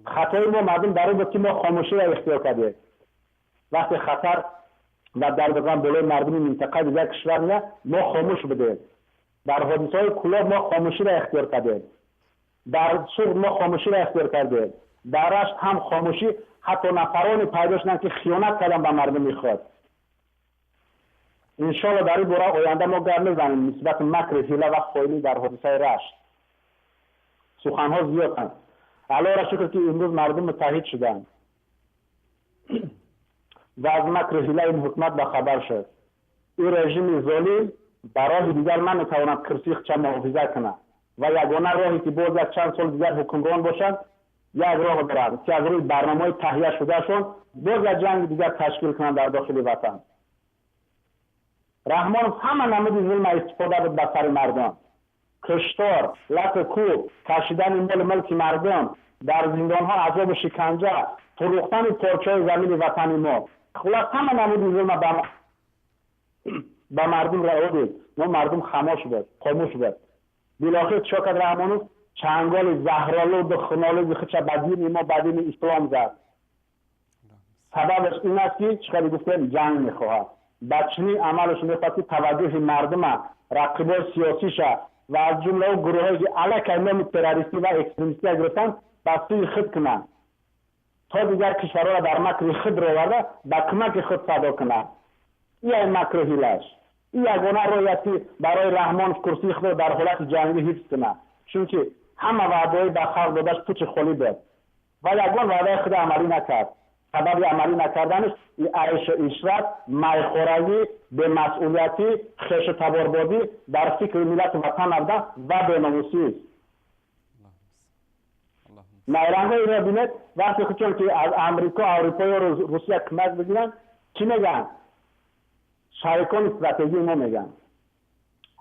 Хатои мо мардум дар он буд, ки мо хомӯширо ихтиёр кардем. Вақте хатар ва дарду ғам болои мардуми минтақа дигар кишвар меяд, мо хомӯш будем. Дар ҳодисаҳои Кӯлоб мо хомӯширо ихтиёр кардем. Дар Суғд мо хомӯширо ихтиёр кардем. Дар Рашт ҳам хомӯшӣ, ҳатто нафароне пайдо шуданд, ки хиёнат карданд ба мардуми худ. Иншоалло дар ин бора оянда мо гап мезанем нисбати макри ҳила ва хоинӣ дар ҳодисаи Рашт. Суханҳо зиёданд. Аллоҳро шукр, ки имрӯз мардум муттаҳид шуданд ва аз макри ҳила ин ҳукумат ба хабар шуд. Ин режими золим ба роҳи дигар наметавонад курсии худша муҳофизат кунад ва ягона роҳе, ки боз як чанд соли дигар ҳукмрон бошад, як роҳ дорад, ки аз рӯи барномаҳои таҳия шудаашон боз як ҷанги дигар ташкил кунанд дар дохили ватан. Раҳмонов ҳама намуди зулма истифода буд ба сари мардум. Куштор, лату кӯб, кашидани моли мулки мардум, дар зиндонҳо азобу шиканҷа, фурӯхтани порчаҳои замини ватани мо. Хулос, ҳама намуди зулма ба мардум раво дид. Мо мардум хамош буд, хомӯш буд. Билохир чо кард Раҳмонов? Чанголи заҳролуду хунолуди худша ба дини мо, ба дини ислом зад. Сабабаш ин аст, ки чӣ қадр гуфтем, ҷанг мехоҳад. Ба чунин амалаш мехоҳад, ки таваҷҷӯҳи мардума, рақибои сиёсиша ва аз ҷумла ӯ гурӯҳое, ки аллакай номи террористӣ ва экстремистия гирифтанд, ба сӯи худ кунанд, то дигар кишварҳоро дар макри худ роварда ба кӯмаки худ садо кунанд. Ин макру ҳилаш. Ин ягона роҳе аст, ки барои Раҳмонов курсии худро дар ҳолати ҷангӣ ҳифз кунад, чунки ҳама ваъдаҳои ба халқ додаш пучи холӣ буд ва ягон ваъдаи худро амалӣ накард. Сабаби амалӣ накарданаш айшу ишрат, майхорагӣ, бемасъулиятӣ, хешу таборбодӣ дар фикри миллату ватан набуда ва беномусист. Найрангҳои инро бинед, вақте худшон ки аз Амрико, Аврупо ё Русия кӯмак бигиранд, чӣ мегӯянд? Шарикони стратегии мо мегӯянд.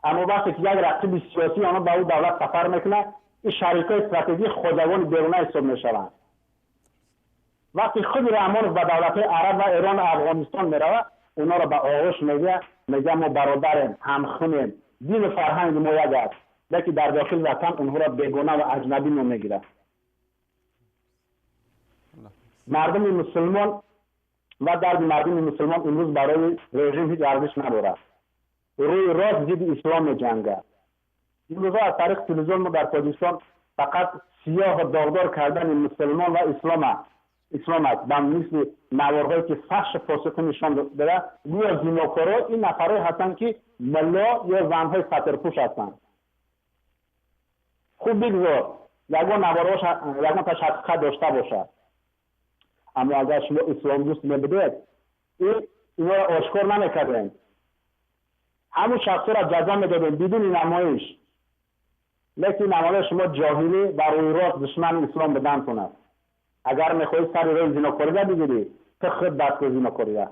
Аммо вақте ки як рақиби сиёсии онҳо ба ӯ давлат сафар мекунад, ин шарикои стратегии хоҷагони беруна ҳисоб мешаванд. Вақте худи Раҳмонов ба давлатҳои араб ва Эрону Афғонистон меравад, онҳоро ба оғӯш мегирад, мегӯяд: мо бародарем, ҳамхунем, дину фарҳанги мо як аст. Лекин дар дохили ватан онҳоро бегона ва аҷнабӣ ном мегирад. Мардуми мусулмон ва дарди мардуми мусулмон имрӯз барои режим ҳеҷ арзиш надорад. Рӯи рост зидди ислом меҷангад. Имрӯзҳо аз тариқи телевизион мо дар Тоҷикистон фақат сиёҳу доғдор кардани мусулмон ва ислом аст. Ислом аст. Ба мисли наворҳое, ки фаҳшу фосиқӣ нишон додад, гӯё зинокоро ин нафарҳое ҳастанд, ки мулло ё занҳои сатрпӯш ҳастанд. Хуб, бигзор ягон наворҳош ягон ҳақиқат дошта бошад, аммо агар шумо исломдӯст мебудед, инҳоро ошкор намекардем, ҳамун шахсҳоро ҷазо медодем бидуни намоиш. Лекин намоиши шумо ҷоҳилӣ ва рӯи рост душмани ислом будантон аст. Агар мехоҳӣ сари роҳи зинокориро бигирӣ, ту худ даст кун зинокориро.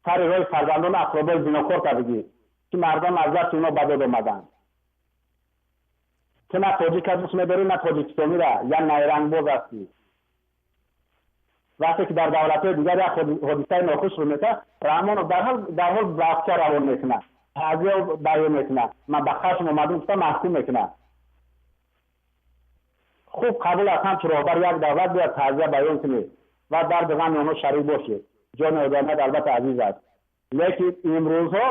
Сари роҳи фарзандону ақробои зинокорта бигир, ки мардон аз дасти онҳо ба дод омаданд. Ту на тоҷика дӯст медорӣ, на тоҷикистонира, я найрангбоз ҳастӣ. Вақте ки дар давлатҳои дигар як ҳодисаи нохуш рӯй медиҳад, Раҳмонов дарҳол вақфа равон мекунад, таъзия баён мекунад, ман ба хашм омадум гуфта маҳкум мекунад. Хуб, қабул аст, ҳамчун роҳбар як давлат бояд таъзия баён кунед ва дарди ғами онҳо шарик бошед. Ҷони одамият албатта азиз аст, лекин имрӯзҳо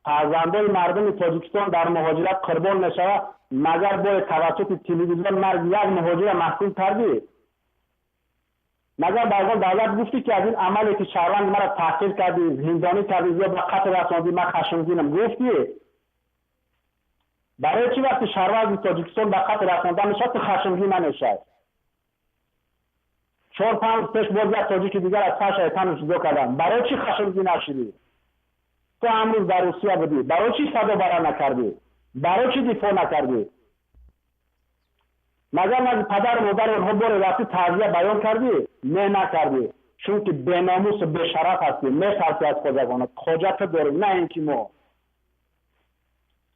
фарзандони мардуми Тоҷикистон дар муҳоҷират қурбон мешавад, магар бояд тавассути телевизион марги як муҳоҷира маҳкум кардӣ? Магар ба ягон давлат гуфтӣ, ки аз ин амале, ки шаҳрванди маро таҳқир кардӣ, зиндонӣ кардӣ ё ба қатл расондӣ, ман хашмгинам, гуфтӣ? Барои чӣ вақти шаҳрванди Тоҷикистон ба қатл расонда мешавад, ту хашмгин намешавӣ? 4-5 پیش باز یک تاجیک دیگر از سر شیطان جدا کردن. برای چی خشمگین نشدی؟ تو امروز در روسیه بودی، برای چی صدا برا نکردی؟ برای چی دفاع نکردی؟ مگر از پدر و مادر اونها بار رفتی تعزیه بیان کردی؟ نه، نکردی. چون که به ناموس و به شرف هستی، میترسی از خواجگانت. خواجه تو داری، نه اینکه ما.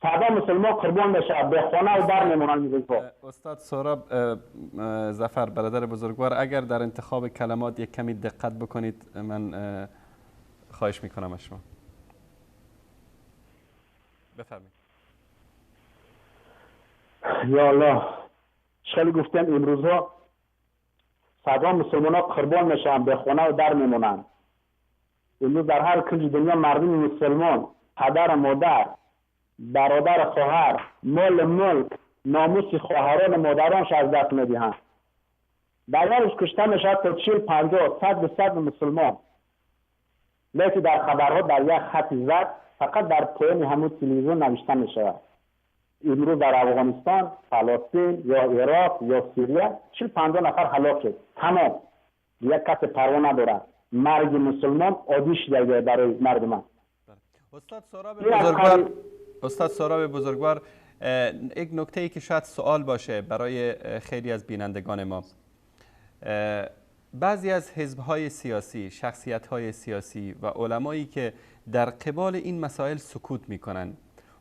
صدا مسلمان قربان بشه، به خانه و در میمونن. استاد سهراب ظفر، برادر بزرگوار، اگر در انتخاب کلمات یک کمی دقت بکنید من خواهش میکنم از شما. بفرمایید. یا الله، خیلی گفتم امروزها صدا مسلمان ها قربان میشن، به خانه و در میمونن. امروز در هر کنج دنیا مردم مسلمان، پدر و مادر، برادر خواهر، مال ملک، ناموس خواهران و مادرانش از دست میدهند. در یک روز کشته میشود تا 40 50 100 مسلمان. لیکن در خبرها در یک خط زد فقط در پایین همون تلویزیون نوشته میشود. امروز در افغانستان، فلسطین یا عراق یا سوریه 40-50 نفر هلاک شد. تمام. یک کس پروا ندارد. مرگ مسلمان عادی شده برای مردم. استاد سهراب بزرگوار، یک نکته ای که شاید سوال باشه برای خیلی از بینندگان ما، بعضی از حزب‌های سیاسی، شخصیت‌های سیاسی و علمایی که در قبال این مسائل سکوت می‌کنند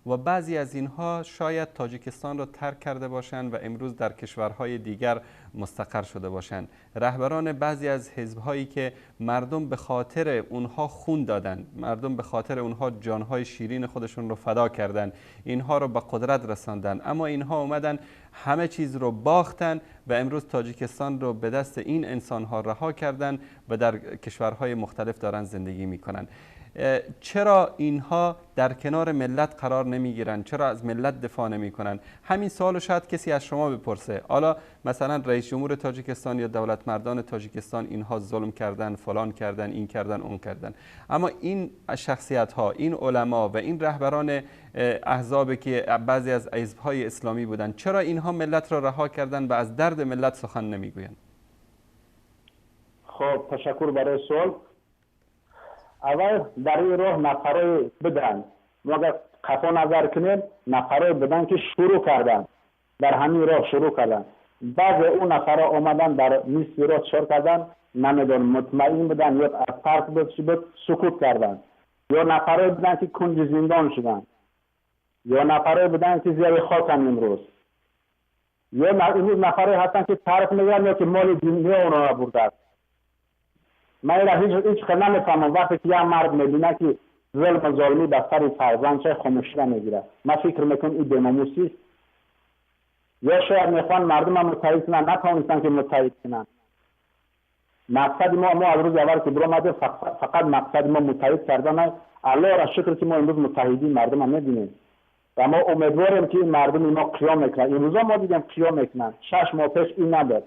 و بعضی از اینها شاید تاجیکستان را ترک کرده باشند و امروز در کشورهای دیگر مستقر شده باشند، رهبران بعضی از حزب‌هایی که مردم به خاطر اونها خون دادند، مردم به خاطر اونها جانهای شیرین خودشون رو فدا کردند، اینها رو به قدرت رساندند، اما اینها اومدن همه چیز رو باختن و امروز تاجیکستان رو به دست این انسانها رها کردند و در کشورهای مختلف دارن زندگی میکنن. چرا اینها در کنار ملت قرار نمیگیرن؟ چرا از ملت دفاع نمیکنن؟ همین سوالو شاید کسی از شما بپرسه. حالا مثلا رئیس جمهور تاجیکستان یا دولت مردان تاجیکستان اینها ظلم کردن، فلان کردن، این کردن، اون کردن، اما این شخصیت ها، این علما و این رهبران احزاب که بعضی از حزب‌های اسلامی بودن، چرا اینها ملت را رها کردن و از درد ملت سخن نمیگویند؟ خب، تشکر برای سوال. اول در این راه نفرای بدن، ما اگر قفا نظر کنیم نفرای بدن که شروع کردن در همین راه شروع کردن، بعض اون نفرها آمدن در نصف راه چار کردن، نمیدونم مطمئن بودن یا از ترس بود سکوت کردن، یا نفرای بدن که کنج زندان شدن، یا نفرای بدن که زیر خاکن امروز، یا امروز نفرای هستن که طرف میگن یا که مال دنیا اونا را برده. من را هیچ خیلی نمیفهمم وقتی که یه مرد میبینه که ظلم و ظالمی به سر فرزند چه خاموشی را میگیره، من فکر میکنم این بیناموسی است. یا شاید میخوان مردم هم متحد کنن، نتوانستن که متحد کنن. مقصد ما از روز اول که برآمده فقط مقصد ما متحد کردن. الله را شکر که ما امروز متحدین مردم هم میبینیم و ما امیدواریم که این مردم ما قیام میکنن. امروز ما دیدیم قیام میکنن. 6 ماه پیش این نبود،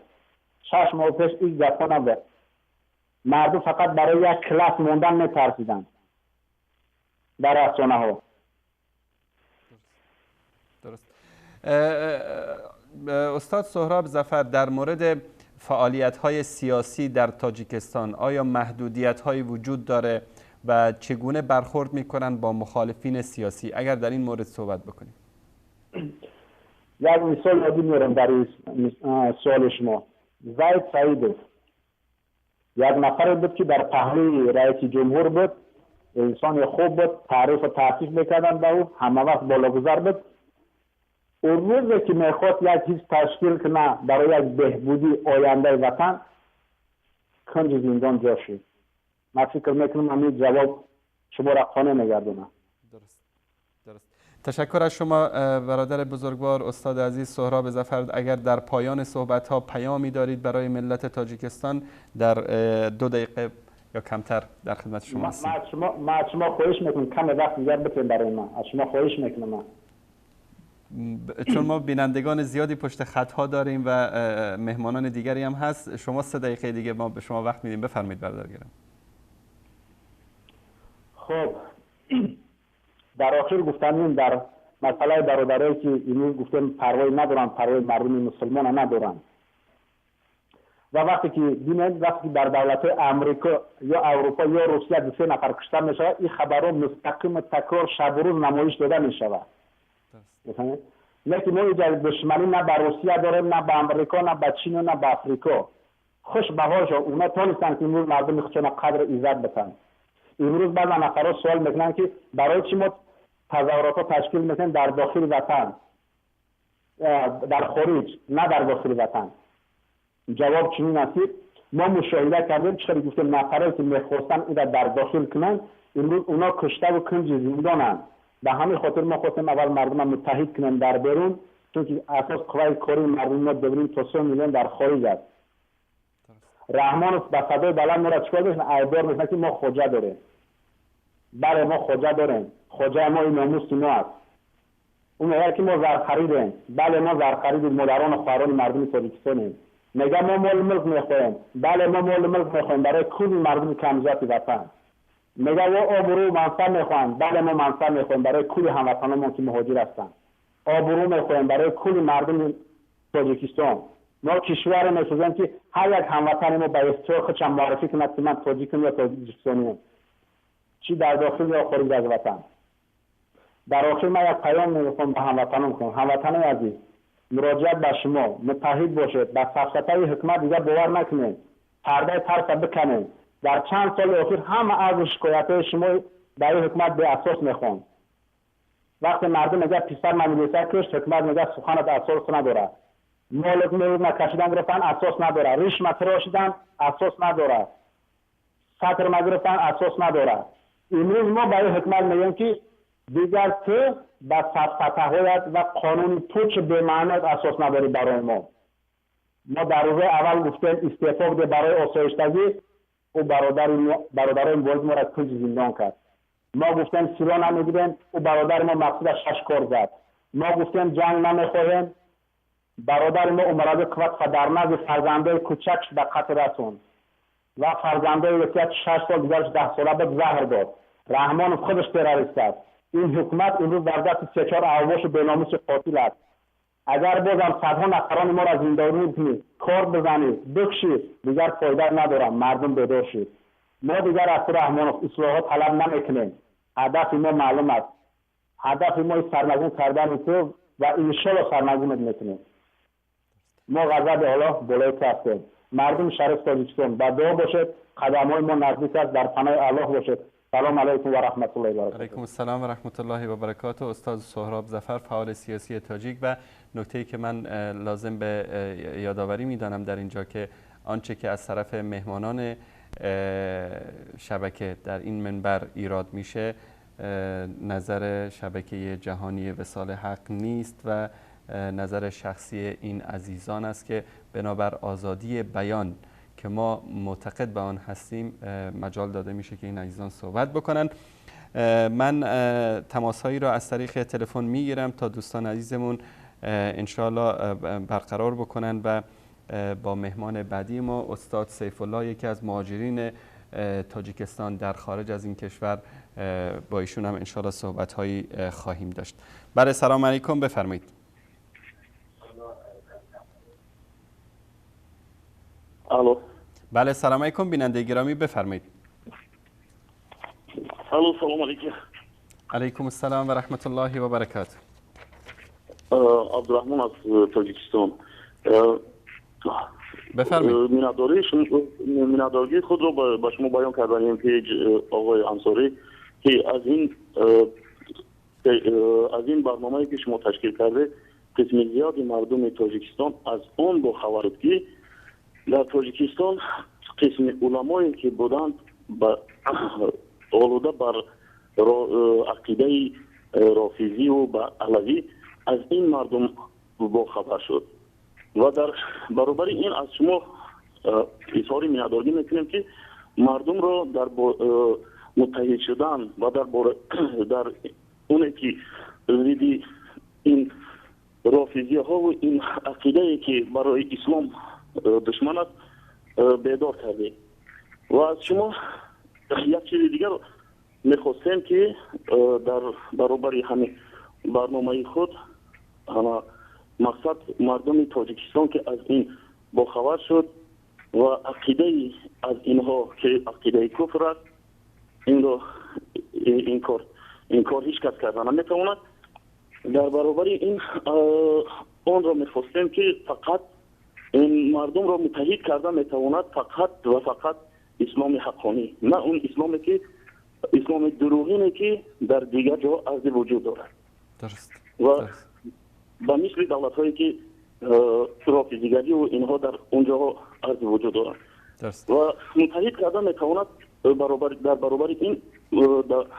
6 ماه پیش این گپا نبود. مردم فقط برای یک کلاس موندن میترسیدن در رسانه ها. درست. استاد سهراب ظفر، در مورد فعالیت های سیاسی در تاجیکستان آیا محدودیت های وجود داره و چگونه برخورد میکنن با مخالفین سیاسی؟ اگر در این مورد صحبت بکنیم. یک مثال یادی میارم در سوال شما. زید سعیدوف یک نفر بود که در پهلوی رئیس جمهور بود، انسان خوب بود، تعریف و تعریف میکردن به او، همه وقت بالاگذر بود. اون روزی که میخواد یک چیز تشکیل کنه برای یک بهبودی آینده وطن، کنج زندان جا شد. من فکر میکنم همین جواب شما را قانع میگردونه. درست. تشکر از شما برادر بزرگوار استاد عزیز سهراب ظفر. اگر در پایان صحبت ها پیامی دارید برای ملت تاجیکستان در 2 دقیقه یا کمتر در خدمت شما هستیم. من از شما خواهش میکنم کم وقت دیگر بتونید برای من. از شما خواهش میکنم، چون ما بینندگان زیادی پشت خطها داریم و مهمانان دیگری هم هست. شما 3 دقیقه دیگه ما به شما وقت میدیم. بفرمایید برادر گرامی. خب، در آخر گفتم در مسئله برادرایی که امروز گفتم پروای ندارن، پروای مردم مسلمان ندارن. Ва вақте ки бинед, вақте ки дар давлатҳои Амрико ё Аврупо ё Русия 2-3 нафар кушта мешавад, ин хабарҳо мустақим такрор шабу рӯз намоиш дода мешавад. Мефаҳмед? Лекин мо инҷа душманӣ на ба Русия дорем, на ба Амрико, на ба Чин, на ба Африко. Хуш ба ҳолшон, онҳо тонистанд, ки имрӯз мардуми худшона қадру иззат битанд. Имрӯз баъзан нафарҳо суол мекунанд, ки барои чӣ мо тазоҳуротҳо ташкил мекунем дар дохили ватан, дар хориҷ, на дар дохили ватан. Ҷавоб чунин аст, ки мо мушоҳида кардем, чӣ хеле гуфтем, нафарое ки мехостанд инро дар дохил кунанд, имрӯз онҳо куштаву кунҷи зиндонанд. Ба ҳамин хотир мо хостем аввал мардумро муттаҳид кунем дар берун, чунки асос қувваи кории мардуми мо 2.5 то 3 миллион дар хориҷ аст. Раҳмонов ба садои баланд моро чикор мекунад? Айбдор мекунад, ки мо хоҷа дорем. Бале, мо хоҷа дорем. Хоҷаи мо ин номуси мо аст. Ӯ мегӯяд, ки мо зархаридем. Бале, мо зархаридем, модарону хоҳарони мардуми Тоҷикистонем. Мегӯяд, мо молу мулк мехоҳем. Бале, мо молу мулк мехоҳем барои кулли мардуми камзоти ватан. Мегӯяд, о обрӯ мансаб мехоҳанд. Бале, мо мансаб мехоҳем барои кулли ҳамватанонмон, ки муҳоҷир ҳастанд. Обрӯ мехоҳем барои кулли мардуми Тоҷикистон. Мо кишваре месозем, ки ҳар як ҳамватани мо ба ифтихор худшам муаррифӣ кунад, ки ман тоҷикам ё тоҷикистониям, чӣ дар дохил ё хориҷ аз ватан. Дар охир ман як паём мехоҳам ба ҳамватанон кунам. Ҳамватанои азиз, муроҷиат ба шумо, муттаҳид бошед, ба сафсатаи ҳукумат дигар бовар накунед, пардаи тарса биканед. Дар чанд соли охир ҳама арзу шикоятҳои шумо ба ин ҳукумат беасос мехонд. Вақте мардум мегӯяд писар ма милиса кушт, ҳукумат мегӯяд суханат асос надорад. Молик меҳна кашидан гирифтан асос надорад, ришма тирошидан асос надорад, сатр ма гирифтан асос надорад. Имрӯз мо ба ин ҳукумат мегӯем, ки дигар ту ба сафсатаҳоят ва қонуни пуч бемаъноят асос надорӣ барои мо. Мо дар рӯзаи аввал гуфтем истеъфо биде барои осоиштагӣ, ӯ бародарои мубориз моро кунҷи зиндон кард. Мо гуфтем сило намегирем, ӯ бародари мо Мақсуда 6 кор зад. Мо гуфтем ҷанг намехоҳем, бародари мо Умаралӣ Қувватов дар назди фарзандои кӯчакш ба қатл расонд ва фарзандои якият 6 сол, дигараш 10 сола буд, заҳр дод. Раҳмонов худаш террорист аст. Ин ҳукумат имрӯз дар дасти 3-4 авбошу беномуси қотил аст. Агар бозам садҳо нафарони моро зиндонӣ кунӣ, кор бизанӣ, бикшӣ, дигар фоида надорам. Мардум бедор шид. Мо дигар аз ту, Раҳмонов, ислоҳот талаб намекунем. Ҳадафи мо маълум аст. Ҳадафи мо сарнагун кардани ту ва иншолло сарнагунат мекунем. Мо ғазаби Аллоҳ болои ту ҳастем. Мардуми шариф Тоҷикистон, ба дуо бошед, қадамҳои мо наздик аст, дар паноҳи Аллоҳ бошед. سلام علیکم و رحمت الله و برکاته. علیکم السلام و رحمت الله و برکاته. استاد سهراب ظفر، فعال سیاسی تاجیک. و نکته‌ای که من لازم به یادآوری می‌دانم در اینجا که آنچه که از طرف مهمانان شبکه در این منبر ایراد میشه نظر شبکه جهانی وصال حق نیست و نظر شخصی این عزیزان است که بنابر آزادی بیان که ما معتقد به آن هستیم مجال داده میشه که این عزیزان صحبت بکنن. من تماسهایی را از طریق تلفن میگیرم تا دوستان عزیزمون انشاءالله برقرار بکنن و با مهمان بعدی ما استاد سیف الله، یکی از مهاجرین تاجیکستان در خارج از این کشور، با ایشون هم انشاءالله صحبت هایی خواهیم داشت. بله، سلام علیکم، بفرمایید. الو. بله، سلام علیکم بیننده گرامی، بفرمایید. الو، سلام علیکم. علیکم السلام و رحمت الله و برکاته. عبدالرحمن از تاجیکستان. بفرمایید. مناداری خود را به شما بیان کردیم که آقای انصاری که از این برنامه‌ای که شما تشکیل کرده قسم زیادی مردم تاجیکستان از آن با خبر که در تاجیکستان قسم علمایی که بودند آلوده بر عقیده رافضی و علوی از این مردم با خبر شد و در برابر این از شما اظهار منتداری میکنیم که مردم را در متحد شدن و در اونه که ضد این رافضی ها و این عقیده که برای اسلام دشمن است بیدار کرده. و از شما یک چیز دیگر میخواستیم که در برابر همین برنامه خود مقصد مردم تاجیکستان که از این باخبر شد ва ақидаи аз инҳо ки ақидаи куфр аст, инро инкор ҳеҷ кас карда наметавонад. Дар баробари ин онро мехостем ки фақат ин мардумро муттаҳид карда метавонад фақат ва фақат исломи ҳаққонӣ, на он исломе ки исломи дурӯғине ки дар дигар ҷо арзи вуҷуд дорад. Дуруст. Ва ба мисли давлатҳое ки рофизигарӣ ва инҳо дар он ҷоҳо арзи вуҷуд доранд. Ва муттаҳид карда метавонад дар баробари ин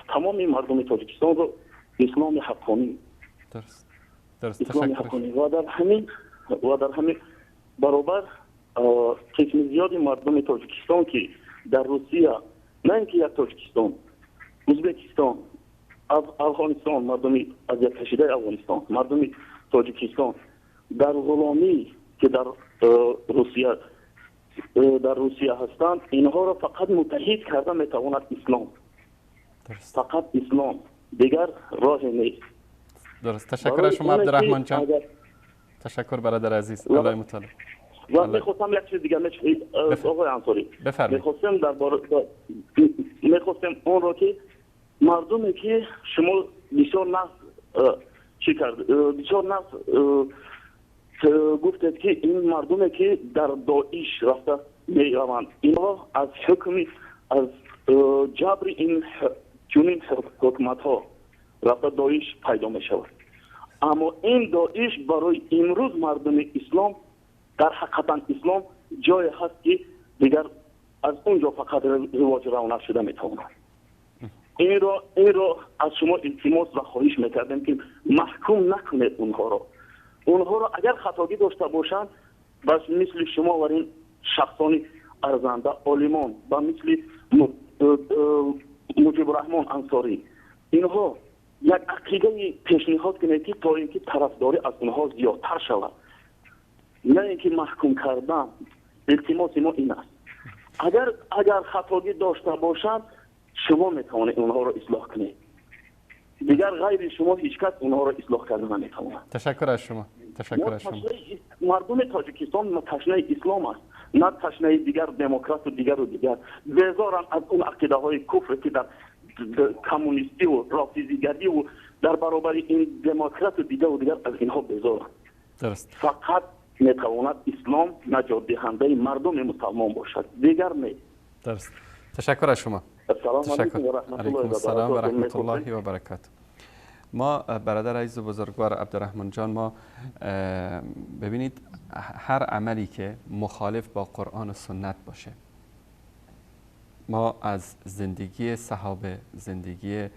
тамоми мардуми Тоҷикистонро исломи ҳаққонӣ. Дуруст. Дуруст. Исломи ҳаққонӣ. Ва дар ҳамин баробар қисми зиёди мардуми Тоҷикистон ки дар Русия, на ин ки як Тоҷикистон, Ӯзбекистон, Афғонистон, мардуми азияткашидаи Афғонистон, мардуми Тоҷикистон дар ғуломӣ ки дар Русия ҳастанд, инҳоро фақат муттаҳид карда метавонад ислом. Фақат ислом, дигар роҳе нест. Дуруст. Ташаккур аз шумо Абдураҳмон ҷон. Ташаккур бародар азиз. Аллоҳ мутаъол. Ва мехостам як чиз дигар оқои Ансорӣ. Бифармоед. Мехостем онро ки мардуме ки шумо бисёр нақс чӣ кард, бисёр нақс гуфтед ки ин мардуме ки дар Доиш рафта мераванд, инҳо аз ҳукми аз ҷабри ин чунин ҳукуматҳо рафта Доиш пайдо мешавад. Аммо ин Доиш барои имрӯз мардуми ислом дар ҳақиқатан ислом ҷое ҳаст ки дигар аз он ҷо фақат ривоҷ равнақ шуда метавонад. Инро аз шумо илтимос ва хоҳиш мекардем ки маҳкум накунед онҳоро. Онҳоро агар хатогӣ дошта бошанд, бас мисли шумо ва ин шахсони арзанда олимон, ба мисли Муҷибурраҳмон Ансорӣ, инҳо як ақидаи пешниҳод кунед ки то инки тарафдорӣ аз онҳо зиёдтар шавад, на инки маҳкум кардан. Илтимоси мо ин аст. Агар хатогӣ дошта бошанд, шумо метавонед онҳоро ислоҳ кунед. Дигар ғайри шумо ҳеҷ кас онҳоро ислоҳ карда наметавонад. Ташаккур аз шумо. Ташаккур аз шумо. Мардуми Тоҷикистон ташнаи ислом аст, на ташнаи дигар демократу дигару дигар. Безоранд аз он ақидаҳои куфре ки дар коммунистӣ ва рофизигарӣ ва дар баробари ин демократу дигару дигар аз инҳо безоранд. Дуруст. Фақат метавонад ислом наҷотдиҳандаи мардуми мусалмон бошад, дигар не. Дуруст. Ташаккур аз шумо. Ассалому алайкум ва раҳматуллоҳи ва баракатуҳ. Ва раҳматуллоҳи ва баракатуҳ. мо бародар азиз و بزرگوار عبدالرحمن جان، ما ببینید هر عملی که مخالف با قرآن و سنت باشه، ما از زندگی صحابه، زندگی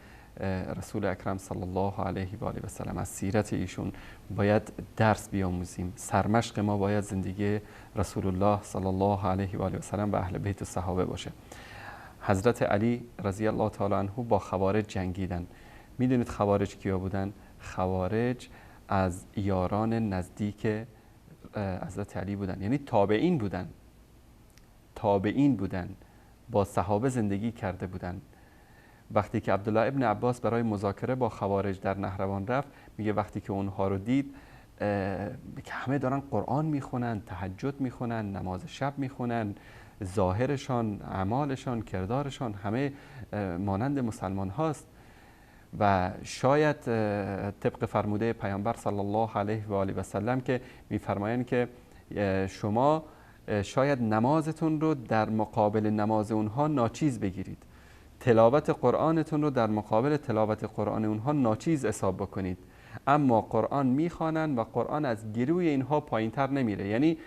رسول اکرم صلی الله علیه و آله و سلم، از سیرت ایشون باید درس بیاموزیم. سرمشق ما باید زندگی رسول الله صلی الله علیه و آله و سلم و اهل بیت و صحابه باشه. حضرت علی رضی الله تعالی عنه با خوارج جنگیدن. میدونید خوارج کیا بودن؟ خوارج از یاران نزدیک حضرت علی بودن، یعنی تابعین بودن. تابعین بودن، با صحابه زندگی کرده بودن. وقتی که عبدالله ابن عباس برای مذاکره با خوارج در نهروان رفت، میگه وقتی که اونها رو دید که همه دارن قرآن میخونن، تهجد میخونن، نماز شب میخونن، ظاهرشان، اعمالشان، کردارشان همه مانند مسلمان هاست و شاید طبق فرموده پیامبر صلی الله علیه و آله و سلم که میفرمایند که شما شاید نمازتون رو در مقابل نماز اونها ناچیز بگیرید، تلاوت قرآنتون رو در مقابل تلاوت قرآن اونها ناچیز حساب بکنید، اما قرآن میخوانن و قرآن از گروی اینها پایینتر نمیره. یعنی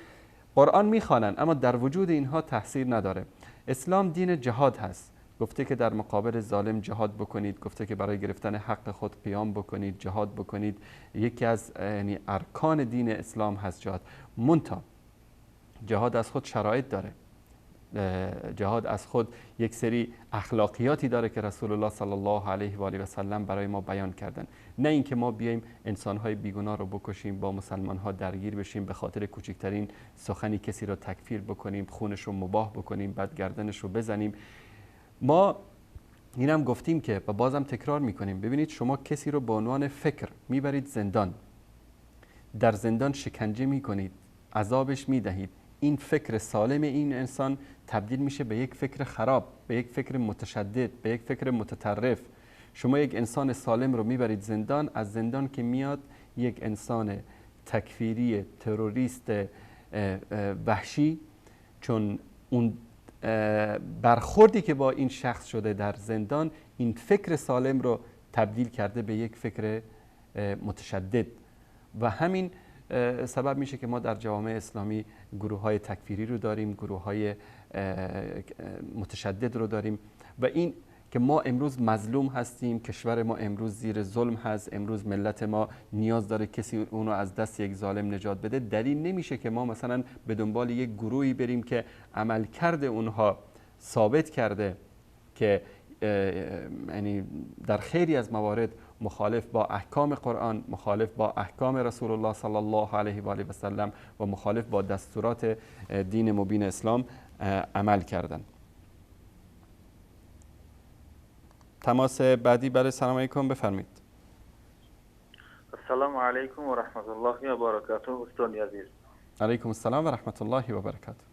قرآن میخوانن اما در وجود اینها تاثیر نداره. اسلام دین جهاد هست. گفته که در مقابل ظالم جهاد بکنید، گفته که برای گرفتن حق خود قیام بکنید، جهاد بکنید. یکی از یعنی ارکان دین اسلام هست جهاد. منتها جهاد از خود شرایط داره، جهاد از خود یک سری اخلاقیاتی داره که رسول الله صلی الله علیه و آله و سلم برای ما بیان کردن. نه اینکه ما بیایم انسان‌های بیگناه رو بکشیم، با مسلمان‌ها درگیر بشیم، به خاطر کوچکترین سخنی کسی رو تکفیر بکنیم، خونش رو مباح بکنیم، بعد گردنش رو بزنیم. ما اینم گفتیم که و بازم تکرار میکنیم، ببینید شما کسی رو به عنوان فکر میبرید زندان، در زندان شکنجه میکنید، عذابش میدهید، این فکر سالم این انسان تبدیل میشه به یک فکر خراب، به یک فکر متشدد، به یک فکر متطرف. شما یک انسان سالم رو میبرید زندان، از زندان که میاد یک انسان تکفیری، تروریست، وحشی، چون اون برخوردی که با این شخص شده در زندان این فکر سالم رو تبدیل کرده به یک فکر متشدد و همین سبب میشه که ما در جوامع اسلامی گروه های تکفیری رو داریم، گروه های متشدد رو داریم و این که ما امروز مظلوم هستیم، کشور ما امروز زیر ظلم هست، امروز ملت ما نیاز داره کسی اونو از دست یک ظالم نجات بده، دلیل نمیشه که ما مثلا به دنبال یک گروهی بریم که عملکرد اونها ثابت کرده که یعنی در خیلی از موارد مخالف با احکام قرآن، مخالف با احکام رسول الله صلی الله علیه و آله و سلم و مخالف با دستورات دین مبین اسلام عمل کردن. تماس بعدی، بله، سلام علیکم، بفرمایید. السلام علیکم و رحمت الله و برکاته استاد عزیز. علیکم السلام و رحمت الله و برکاته.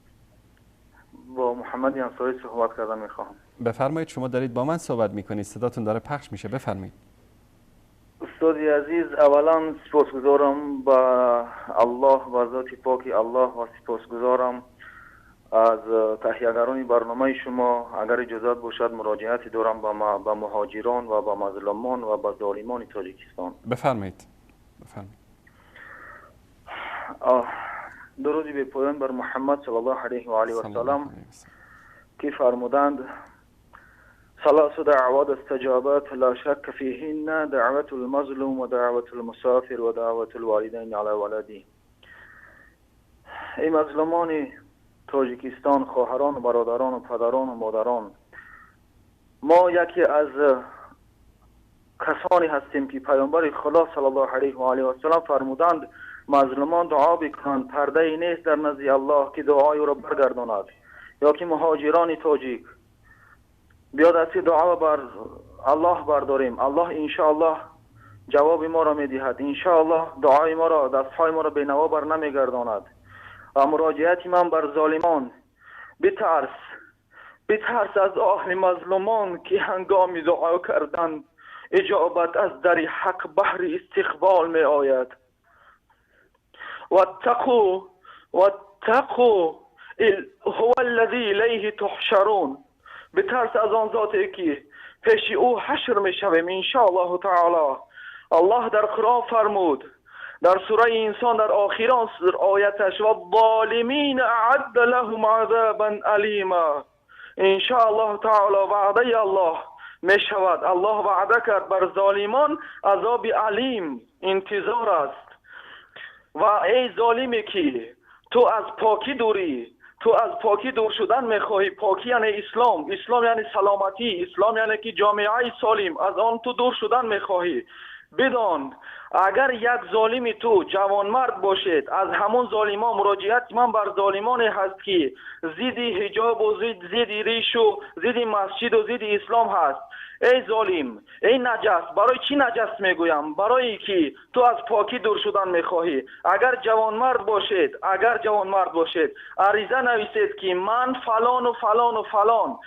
با محمد انصاری صحبت کردن میخواهم. بفرمایید، شما دارید با من صحبت میکنید، صداتون داره پخش میشه، بفرمایید. استاد عزیز، اولا سپاسگزارم به الله و ذات پاک الله و سپاسگزارم از تهیه‌گران برنامه شما. اگر اجازت باشد مراجعتی دارم به مهاجران و به مظلومان و به ظالمان تاجیکستان. بفرمایید. بفرمایید. درود بی پایان بر محمد صلی الله علیه و آله و سلم که فرمودند: ثلاث دعوات استجابت لا شک فیهن، دعوت المظلوم و دعوت المسافر و دعوت الوالدین علی ولده. ای مظلومان تاجیکستان، خواهران و برادران و پدران و مادران، ما یکی از کسانی هستیم که پیامبر خدا صلی الله علیه و آله و سلم فرمودند مظلومان دعا بکنند، پرده ای نیست در نزد الله که دعای او را برگرداند. یا که مهاجران تاجیک بیاد از دعا بر الله برداریم، الله انشاءالله جواب ما را میدهد، انشاءالله دعای ما را، دستهای ما را به نوا بر نمیگرداند. و مراجعت من بر ظالمان: بترس، بترس از آه مظلومان که هنگام دعا کردن اجابت از در حق بحر استقبال می آید. واتقوا واتقوا هو الذی الیه تحشرون. بترس از آن ذاتی که پیش او حشر می شویم ان شاء الله تعالی. الله در قرآن فرمود در سوره انسان در آخران آیتش: و الظالمین اعد لهم عذابا الیما. ان شاء الله تعالی وعده الله می شود. الله وعده کرد بر ظالمان عذاب علیم انتظار است. و ای ظالمی که تو از پاکی دوری، تو از پاکی دور شدن میخواهی، پاکی یعنی اسلام، اسلام یعنی سلامتی، اسلام یعنی که جامعه سالم، از آن تو دور شدن میخواهی، بدان اگر یک ظالمی تو جوانمرد باشید، از همون ظالمان مراجعت من بر ظالمانی هست که ضد حجاب و ضد ریش و ضد مسجد و ضد اسلام هست. ای ظالم، ای نجس، برای چی نجس میگویم؟ برای که تو از پاکی دور شدن میخواهی. اگر جوانمرد باشید، اگر جوانمرد باشید، عریضه نویسید که من فلان و فلان و فلان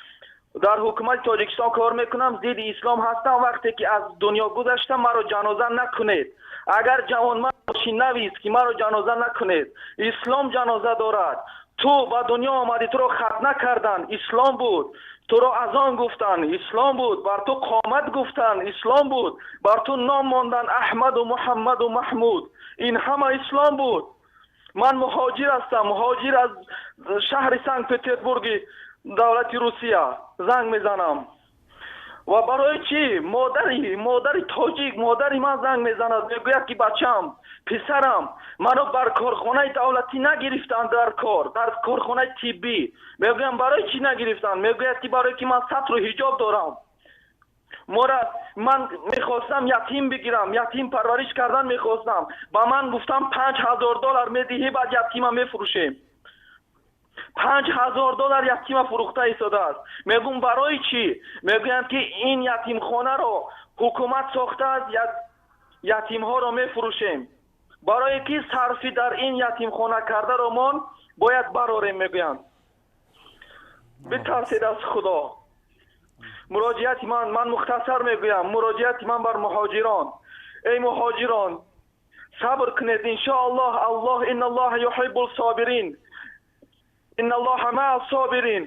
در حکومت تاجیکستان کار میکنم، ضد اسلام هستم، وقتی که از دنیا گذشتم مرا جنازه نکنید. اگر جوانمرد باشی نویس که مرا جنازه نکنید. اسلام جنازه دارد. تو به دنیا آمدی، تو را ختنه کردن، اسلام بود. تو را اذان گفتن، اسلام بود. بر تو قامت گفتن، اسلام بود. بر تو نام ماندن، احمد و محمد و محمود، این همه اسلام بود. من مهاجر هستم، مهاجر از شهر سنت پترزبورگ دولت روسیه زنگ میزنم. و برای چی مادری تاجیک، مادری من زنگ میزند، میگوید که بچم، پسرم، منو بر کارخانه دولتی نگرفتن، در کارخانه طبی. میگویم برای چی نگرفتن؟ میگوید که برای که من ستر و حجاب دارم. من میخواستم یتیم بگیرم، یتیم پرورش کردن میخواستم. با من گفتم $5000 میدهی بعد یتیم میفروشیم. $5000 یتیم فروخته ایستاده است. میگم برای چی؟ میگویند که این یتیم خانه رو حکومت ساخته است، یتیم ها رو میفروشیم. برای کی صرفی در این یتیم خانه کرده رو من Бояд барорем мегӯянд. Битарсед аз Худо. Муроҷиати ман мухтасар мегӯям, муроҷиати ман бар муҳоҷирон. Эй муҳоҷирон, сабр кунед, иншоаллоҳ. Аллоҳ инналлоҳа юҳиббул собирин, инналлоҳа маъас собирин.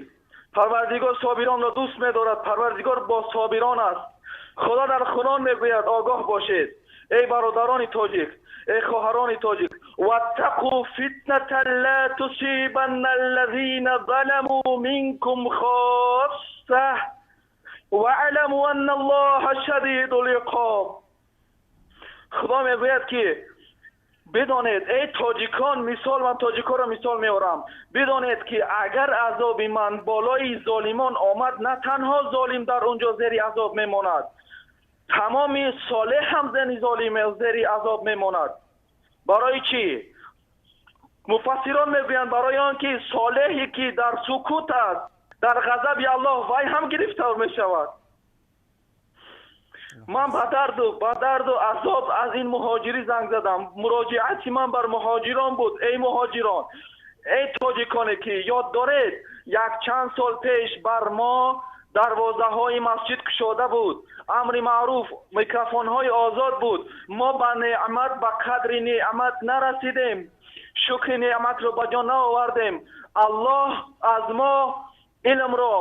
Парвардигор собиронро дӯст медорад, Парвардигор бо собирон аст. Худо дар Қуръон мегӯяд огоҳ бошед, эй бародарони тоҷик, эй хоҳарони тоҷик, ваттақу фитнатан ла тусибанна аллазина заламу минкум хосса ваъламу анна аллоҳа шадидул иқоб. Худо мегӯяд ки бидонед эй тоҷикон, мисол ман тоҷиконро мисол меорам, бидонед ки агар азоби ман болои золимон омад, на танҳо золим дар онҷо зери азоб мемонад, тамоми солеҳ ҳам зери азоб мемонад. Барои чӣ? Муфассирон мегӯянд барои он ки солеҳе ки дар сукут аст, дар ғазаби Аллоҳ, вай ҳам гирифтор мешавад. Ман ба дарду азоб аз ин муҳоҷирӣ занг задам. Муроҷиати ман бар муҳоҷирон буд. Эй муҳоҷирон, эй тоҷиконе ки ёд доред, як чанд сол пеш бар мо дарвозаҳои масҷид кушода буд, амри маъруф, микрофонҳои озод буд. Мо ба неъмат, ба қадри неъмат нарасидем, шукри неъматро ба ҷо наовардем. Аллоҳ аз мо илмро,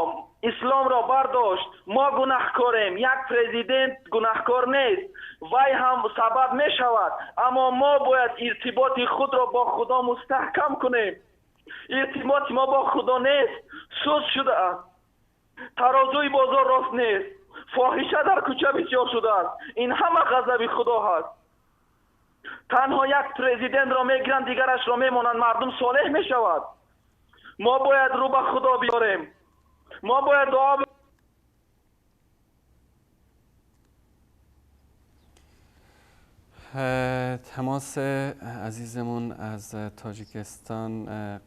исломро бардошт. Мо гунаҳкорем. Як президент гунаҳкор нест, вай ҳам сабаб мешавад, аммо мо бояд иртиботи худро бо Худо мустаҳкам кунем. Иртиботи мо бо Худо нест, суст шудааст, тарозуи бозор рост нест, фоҳиша дар кӯча бисёр шудааст. Ин ҳама ғазаби Худо ҳаст. Танҳо як президентро мегиранд, дигарашро мемонанд, мардум солеҳ мешавад. Мо бояд рӯ ба Худо биёрем, мо бояд дуо. تماس عزیزمون از تاجیکستان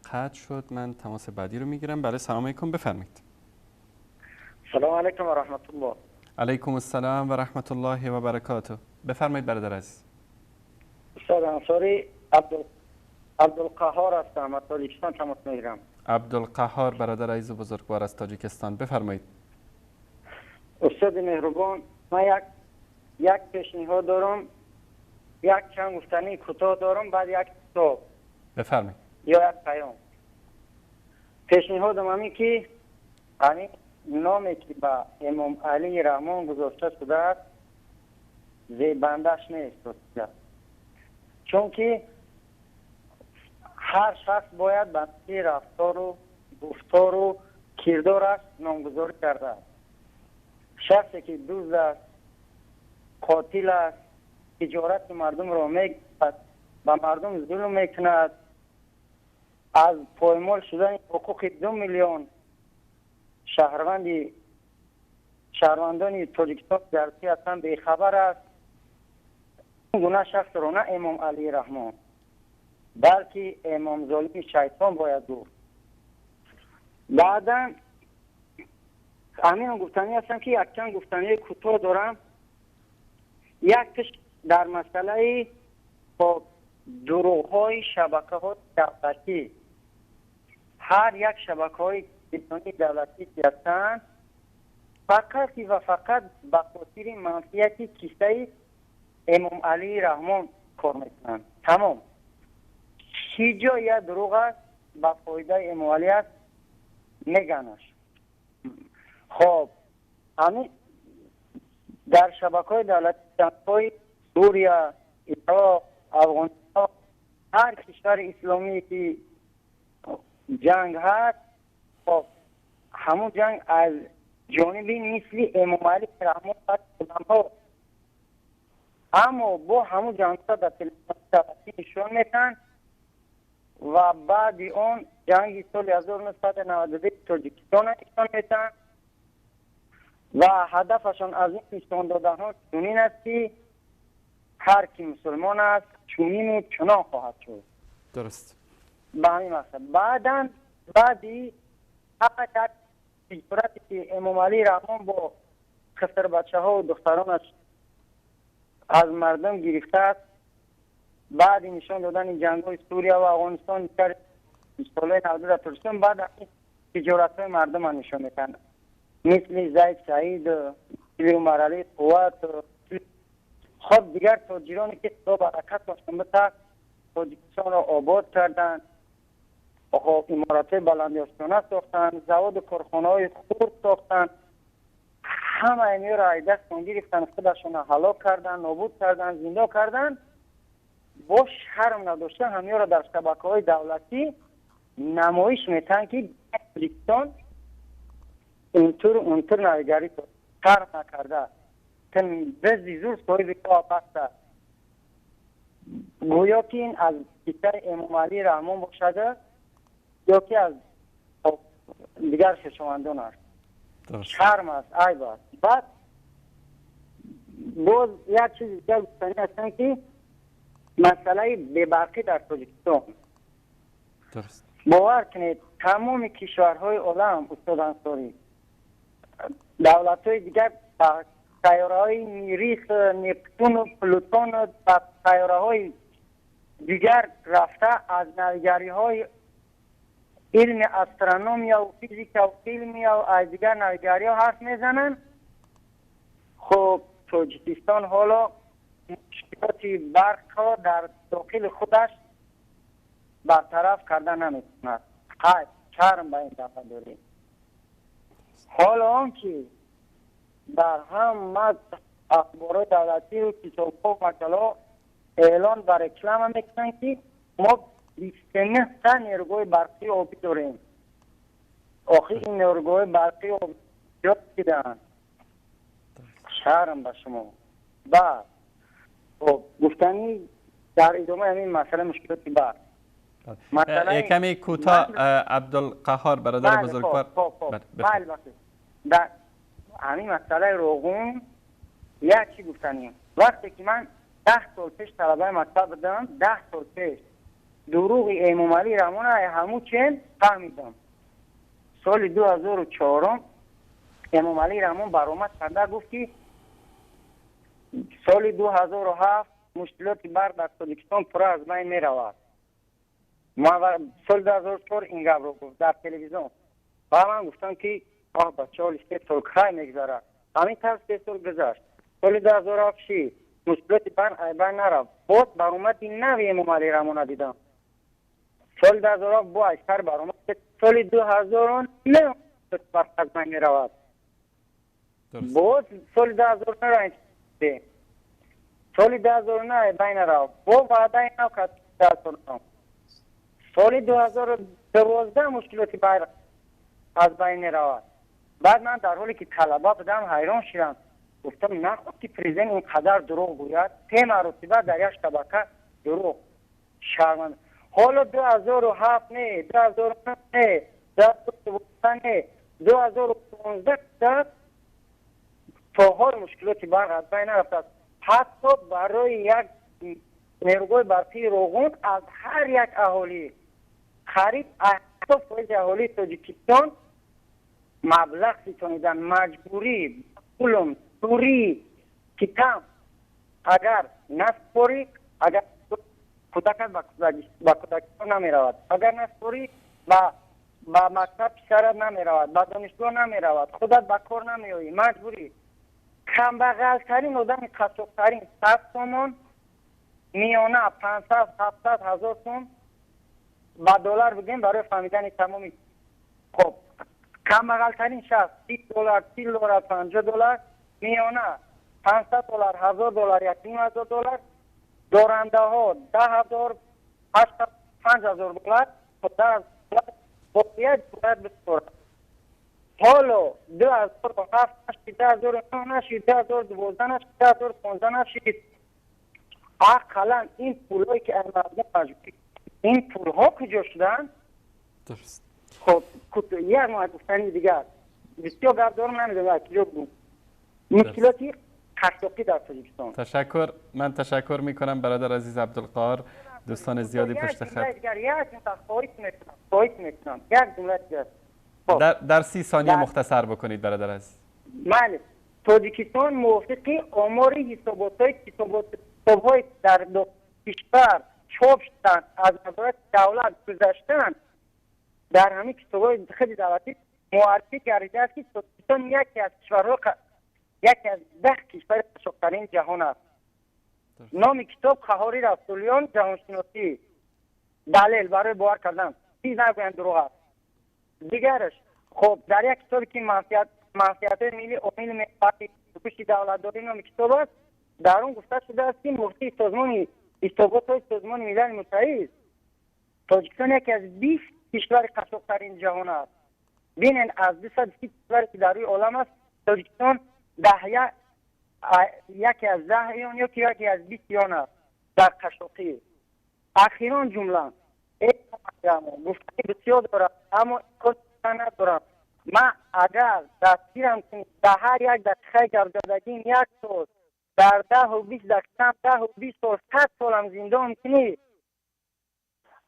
قطع شد. من تماس بعدی رو میگیرم. بله، سلام علیکم، بفرمایید. سلام علیکم و رحمت الله. علیکم السلام و رحمت الله و برکاته. بفرمایید برادر عزیز. استاد انصاری، عبدالقهار هستم، از تاجیکستان تماس میگیرم. عبدالقهار برادر عزیز و بزرگوار از تاجیکستان، بفرمایید. استاد مهربان، من یک پیشنهاد دارم، یک چند گفتنی کوتاه دارم، بعد یک کتاب. بفرمایید. یا یک پیام. پیشنهادم همین که همین نامی که به امام علی رحمان گذاشته شده است زیبندش نیست، چون که هر شخص باید به رفتار و گفتار و کردارش نامگذاری کرده است. شخصی که دزد است، قاتل است، تجارت مردم را میگیرد، به مردم ظلم میکند، از پایمال شدن حقوق 2 میلیون شهروندان تاجیکستان در اصلا بیخبر است، این گونه شخص را نه امام علی رحمان بلکه امام ظالم شیطان باید گفت. بعدا همین گفتنی هستم که یک چند گفتنی کوتاه دارم. یکش در مسئله با دروغ‌های شبکه‌های دولتی، هر یک شبکه‌های دولتی که هستند فقط و فقط به خاطر منفیت کیسه امام علی رحمان کار میکنند. تمام. هیچ جای دروغ است به فایده امام علی است میگنش. خب همین در شبکه‌های دولتی سوریه، عراق، افغانستان، هر کشور اسلامی که جنگ هست، خب همون جنگ از جانبی مثل امام علی رحمان ها، اما با همون جنگ ها در تلویزیون نشون میتن و بعد اون جنگ سال 1992 تاجیکستان نشون میتن و هدفشان از این نشان دادن ها چنین است که هر کی مسلمان است چنین و چنان خواهد شد. درست. به همین مقصد. بعداً بعدی حتی تجارتی که امام علی رحمان با خسر بچه ها و دخترانش از مردم گرفته است، بعد نشان دادن جنگ های سوریه و افغانستان солҳои 90 дар Тоҷикистон баъд тиҷоратҳои мардумро нишон медиҳанд, мисли Зайд Саид, мисли Умаралӣ Қувват, хоб дигар тоҷироне ки худо баракат бошанд Тоҷикистонро обод карданд, иморатҳои баландиостона сохтанд, заводу корхонаҳои хурд сохтанд, ҳама инҳоро аз дастон гирифтанд, худашонро ҳалок карданд, нобуд карданд, зиндо карданд. Бо шарм надошта ҳаминҳоро дар шабакаҳои давлатӣ намоиш метаҳанд, ки Тоҷикистон интур унтур навигарӣ шарм накарда, дасти зур соҳиби баста. Гӯё ки ин аз кишвари Эмомалӣ Раҳмон бошад ё ки аз дигар хешовандон аст. Шарм аст, айб аст. Баъд боз як чизи дигар гуфтанӣ ҳастам, ки масъалаи бебарқӣ дар Тоҷикистон. Бовар кунед, тамоми кишварҳои олам, устод Ансорӣ, давлатҳои дигар ба сайёраҳои Мирих, Нептуну Плутон, ба сайёраҳои дигар рафта аз навигариҳои илми астрономия ва физика ва химия ва аз дигар навигариҳо ҳарф мезананд. Хуб, Тоҷикистон ҳоло мушкилоти барқро дар дохили худаш бартараф карда наметавонад. Хайр, шарм ба ин дафъа дорем. ҳоло он ки дар ҳама ахборҳои давлатӣ ва китобҳо маҷаллаҳо эълон ва реклама мекунанд, ки мо 29 та нерӯгоҳи барқии обӣ дорем. Охир ин нерӯгоҳи барқии обӣ зиёд шудаанд. Шарм ба шумо. Баъд хуб, гуфтанӣ дар идомаи ҳамин масъала мушкилоти барқ. کمی کوتاه عبدالقهار برادر بزرگوار. بله در همین مسئله روغن یک چی گفتنیم. وقتی که من 10 سال پیش طلبه مکتب بودم، 10 سال پیش دروغ امامعلی رحمان همو چند فهمیدم. سال 2004 امامعلی رحمان برآمد کرده گفت که سال 2007 مشکلات برق در تاجیکستان پر از بین می رود. ما سال 2004 این گپ رو گفت در تلویزیون. و من گفتم که آه بچه ها 3 سال خیلی میگذره. همین طرز 3 سال گذشت. سال 2007 شد. مشکلات برق از بین نرفت. باز برآمد نو امامعلی رحمان دیدم. سال 2007 با اکثر برآمد. سال 2009 برق از بین می رود. باز سال 2009 سال 2009 بین رفت. با وعده نو کرد 2009. سال 2012 مشکلاتی برق از بین رفت. بعد من در حالی که طلبه بودم حیران شدم. گفتم نخود که پرزیدنت اینقدر دروغ گوید. 3 مرتبه در یک شبکه دروغ. شرمنده. حالا 2007 نه، 2009 نه، 2012 نه، 2015 تا حال مشکلات برق از بین نرفته است. حتی برای یک نیروگاه برقی روغن از هر یک اهالی خرید 80% اهالی تاجیکستان مبلغ ستانیدن مجبوری پولم دوری کتاب اگر نسپاری اگر کودکت با کودکستان نمی رود، اگر نسپاری با مکتب پسرت نمی رود، با دانشگاه نمی رود، خودت با کار نمی آیی، مجبوری. کمبغلترین آدم قصابترین 100 تومان میانه 500 700 هزار تومان با دلار بگیم برای فهمیدن تمامی. خب کمبغلترین شخص 30 دلار 40 دلار 50 دلار میانه 500 دلار 1000 دلار 1500 دلار، دارنده ها 10000 8 5000 دلار 10000 دلار باید بسپارد. حالا 2007 نشید، 2009 نشید، 2012 نشید، 2015 نشید. اقلا این پولایی که مردم مجبوری، این پولها کجا شدن؟ درست. خب یک ماه گفتنی دیگر بسیار گپ دارم، نمیدونم از کجا بگم. مشکلاتی قشاقی در تاجیکستان. تشکر، من تشکر میکنم برادر عزیز عبدالقهار. دوستان زیادی پشت خط. یک جمله میکنم، یک جمله دیگر. در 30 ثانیه مختصر بکنید برادر عزیز. بله، تاجیکستان موافق آمار حسابات‌های کتاب‌های در کشور چاپ شدن از نظارت دولت گذشتن дар ҳамин китобҳои худи давлатӣ муаррифӣ гардидааст, ки Тоҷикистон яке аз кишварҳо, яке аз 10 кишвари қашшоқтарин ҷаҳон аст. Номи китоб Қаҳори Расулиён, ҷаҳоншиносӣ, далел барои бовар кардан, чиз нагӯянд дурӯғ аст. Дигараш, хоб, дар як китобе ки манфиатҳои миллӣ омили меҳвари рушди давлатдорӣ номи китоб аст, дар он гуфта шудааст, ки мувофиқи созмони ҳисоботҳои Созмони Милали Муттаҳид, Тоҷикистон яке аз 20 кишвари қашшоқтарин ҷаҳон аст. Бинед, аз 230 кишваре ки дар рӯи олам аст, Тоҷикистон яке аз 10 он ё ки яке аз 20 он аст дар қашшоқӣ. Ахирон ҷумла, гуфтани бисёр дорам, аммо имкон надорам. Ман агар дастгирам кунед, дар ҳар як дақиқаи гапзадагим як сол, дар 10 20 дақиқам 10 20 сол, 100 солам зиндон кунӣ,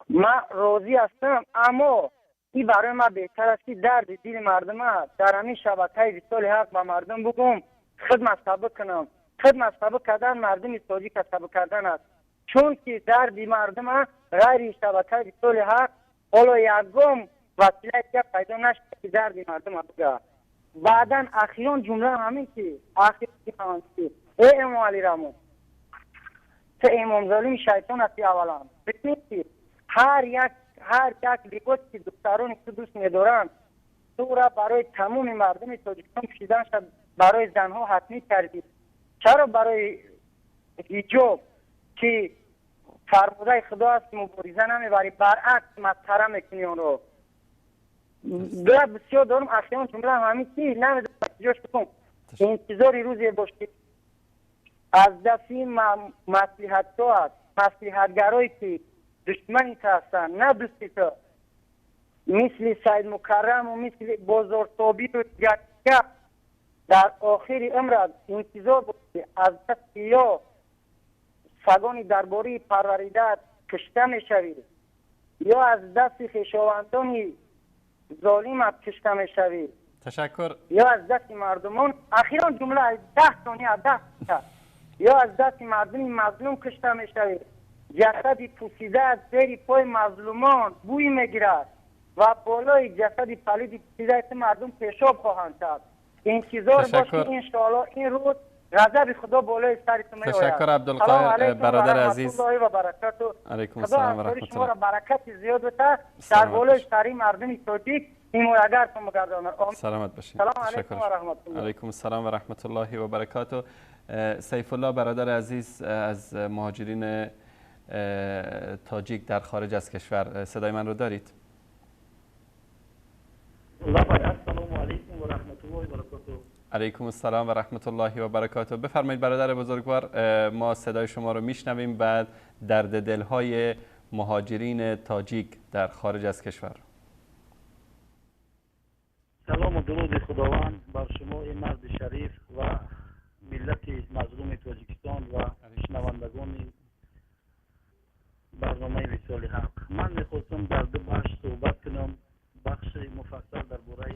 ман розӣ ҳастам, аммо ин барои ман беҳтар аст, ки дарди дили мардума дар ҳамин шабакаи Висоли Ҳақ ба мардум бугӯм, хидмат сабук кунам. Хидмат сабук кардан мардуми тоҷика сабук кардан аст, чунки дарди мардума ғайри шабакаи Висоли Ҳақ ҳоло ягон василаи дига пайдо нашуд, ки дарди мардума буга. Баъдан ахирон ҷумла ҳамин ки, ки эй Эмомалӣ Раҳмон, ту имомзолими шайтон ҳасти. Аввалан бибин, ки ҳар як либосе ки духтарони ту дӯст медоранд, тура барои тамоми мардуми Тоҷикистон пӯшиданша барои занҳо ҳатмӣ кардӣ. Чаро барои ҳиҷоб, ки фармудаи Худо аст, мубориза намебарӣ, баръакс масхара мекунӣ онро? Гап бисёр дорам. Ахирон ҷумла ҳамин ки намедонам ҷош бикун. Интизори рӯзе бош, ки аз дасти маслиҳатҳо аст, маслиҳатгарое ки душмани ту ҳастанд, на дӯсти ту, мисли Саид Мукарраму мисли Бозортобиру дигар, дар охири умрат интизор бошӣ, аз дасти ё сагони дарбории парваридаат кушта мешавӣ, ё аз дасти хешовандони золимат кушта мешавӣ, Ташаккур. ё аз дасти мардумон, ахирон ҷумла, 10 сония, 10, ё аз дасти мардуми мазлум кушта мешавӣ. Ҷасади пусида аз зери пои мазлумон бӯй мегирад ва болои ҷасади палиди пусидаи ту мардум пешоб хоҳанд кард. Интизор бош, ки иншоалло ин рӯз ғазаби Худо болои сари ту меояд. Ташаккур, Абдулқоҳир бародар азиз. Ва баракату. Алайкум Худо ассалом ва ҳамкори шуморо раҳматуллоҳ. баракати зиёд битад, дар болои сари мардуми тоҷик ҳимоягартон бигардонад. Саломат бошед. Салом алайкум ва раҳматуллоҳ. علیکم السلام و رحمت الله و برکاته. سیف الله برادر عزیز از مهاجرین تاجیک در خارج از کشور، صدای من رو دارید؟ السلام علیکم و رحمت الله و برکاته. علیکم السلام و رحمت الله و برکاته. بفرمایید برادر بزرگوار، ما صدای شما رو میشنویم بعد درد دلهای مهاجرین تاجیک در خارج از کشور. سلام و درود خداوند بر شما این مرد شریف و ملت مظلوم تاجیکستان و شنوندگان برنامه وصال حق. من میخواستم در دو بخش صحبت کنم، بخش مفصل درباره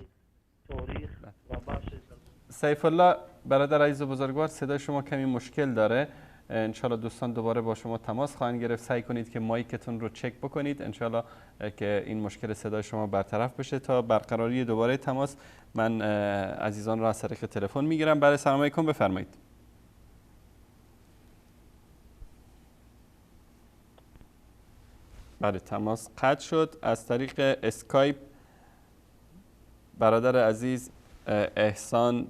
تاریخ و بخش سیف الله برادر عزیز و بزرگوار، صدای شما کمی مشکل داره. انشالله دوستان دوباره با شما تماس خواهند گرفت. سعی کنید که مایکتون رو چک بکنید، انشالله که این مشکل صدای شما برطرف بشه. تا برقراری دوباره تماس، من عزیزان را از طریق تلفن میگیرم. بله، سلام علیکم، بفرمایید. بله، تماس قطع شد. از طریق اسکایپ برادر عزیز احسان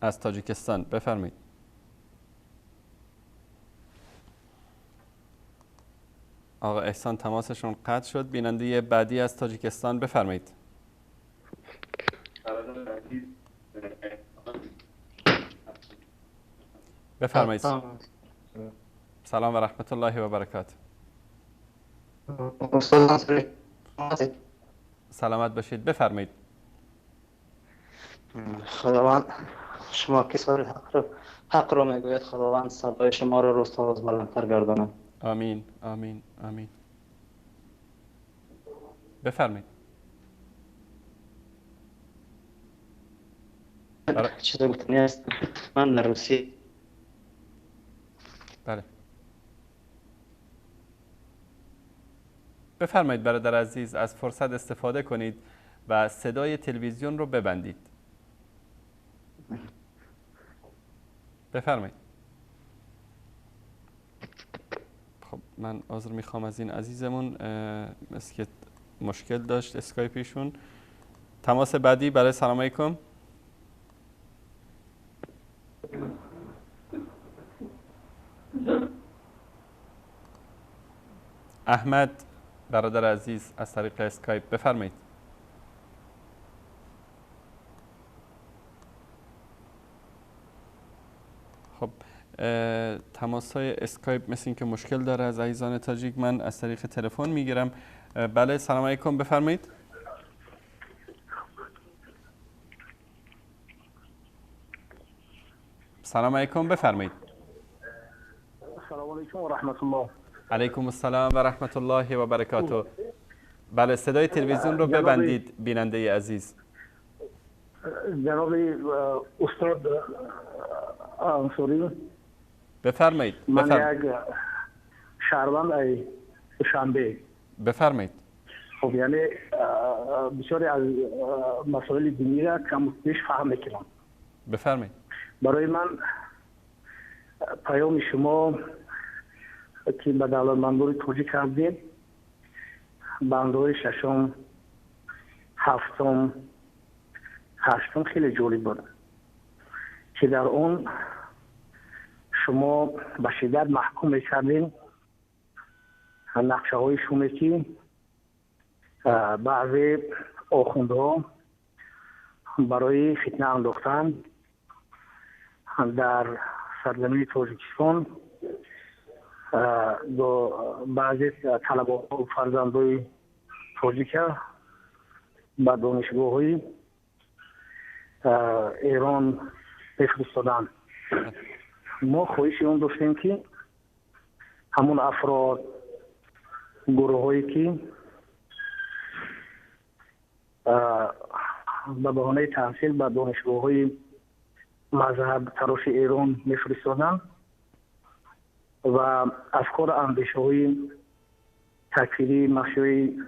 از تاجیکستان، بفرمایید. آقا احسان تماسشون قطع شد. بیننده بعدی از تاجیکستان، بفرمایید. بفرمایید. سلام و رحمت الله و برکاته. سلامت باشید، بفرمایید. خداوند شما که حق رو میگوید، خداوند صدای شما رو روز تا روز بلندتر گرداند. آمین، آمین، آمین. بفرمایید. چیز گفتنی است، من در روسیه بله. بفرمایید برادر عزیز، از فرصت استفاده کنید و صدای تلویزیون رو ببندید. بفرمایید. خب من عذر میخوام از این عزیزمون، مثل که مشکل داشت اسکایپیشون. تماس بعدی برای سلام علیکم. احمد برادر عزیز از طریق اسکایپ بفرمایید. خب تماس های اسکایپ مثل اینکه مشکل داره از عزیزان تاجیک، من از طریق تلفن میگیرم. بله سلام علیکم، بفرمایید. سلام علیکم، بفرمایید. السلام علیکم و رحمت الله. علیکم السلام و رحمت الله و برکاته. بله صدای تلویزیون رو ببندید بیننده عزیز. جناب استاد انصاری بفرمایید. من یک شهروند دوشنبه. بفرمایید. خب یعنی بسیاری از مسائل دینی را کم بیش فهم میکنم. بفرمایید. برای من پیام شما که به دولتمندان تاجیک کردید، بندهای ششم، هفتم، هشتم خیلی جالب بود که در اون شما به شدت محکوم می‌کردین نقشه های شما که بعضی آخوندها برای فتنه انداختن در سرزمین تاجیکستان با بعضی طلبه و فرزندای تاجیک به دانشگاه های ایران بفرستادن. ما خواهش اون داشتیم که همون افراد، گروه هایی که به بهانه تحصیل به دانشگاه های مذهب تراش ایران میفرستادن و افکار اندیشه های تکفیری مخشوی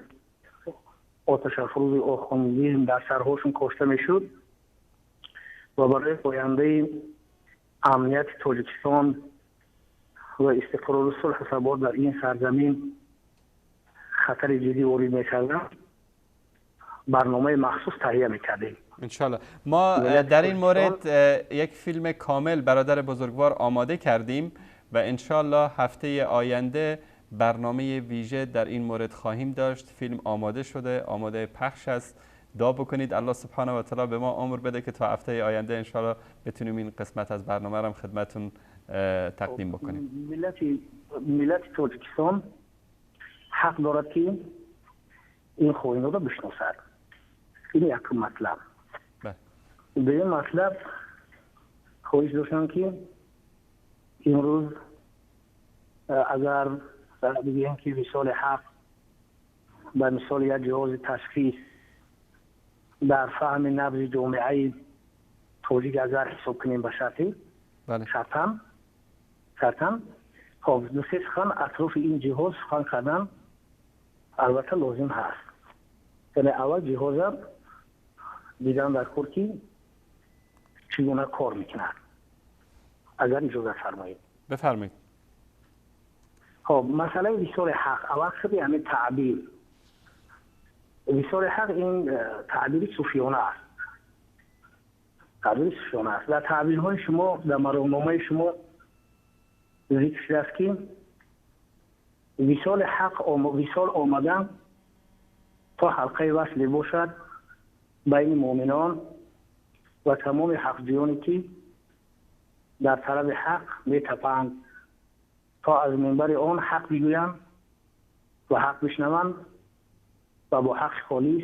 آتش افروز آخوندیسم در سرهاشون کاشته میشد و برای آینده امنیت تاجیکستان و استقرار صلح و ثبات در این سرزمین خطر جدی وارد میکردن، برنامه مخصوص تهیه میکردیم. انشالله ما در این مورد یک فیلم کامل برادر بزرگوار آماده کردیم و انشالله هفته آینده برنامه ویژه در این مورد خواهیم داشت. فیلم آماده شده، آماده پخش است. دعا بکنید الله سبحانه و تعالی به ما عمر بده که تا هفته آینده انشالله بتونیم این قسمت از برنامه را خدمتتون تقدیم بکنیم. ملت تاجیکستان حق دارد که این خائن‌ها را بشناسد. این یک مطلب. به این مطلب خواهش داشتم که امروز اگر بگیم که وصال حق به مثال یک جهاز تشخیص در فهم نبض جامعه تاجیک اگر حساب کنیم به شرطی، شرطاً خب دو سه سخن اطراف این جهاز سخن کردن البته لازم هست. یعنی اول جهاز دیدن در کار که چگونه کار میکند. اگر اجازه فرمایید. بفرمایید. خب مسئله وصال حق اول خود همین تعبیر وصال حق، این تعبیر صوفیانه است. تعبیر صوفیانه است. در تعبیرهای شما، در مرامنامه شما ذکر شده است که وصال حق، وصال آمدن تا حلقه وصل باشد بین مؤمنان و تمام حقجویانی که در طلب حق میتپند تا از منبر آن حق بگویند و حق بشنوند و با حق خالص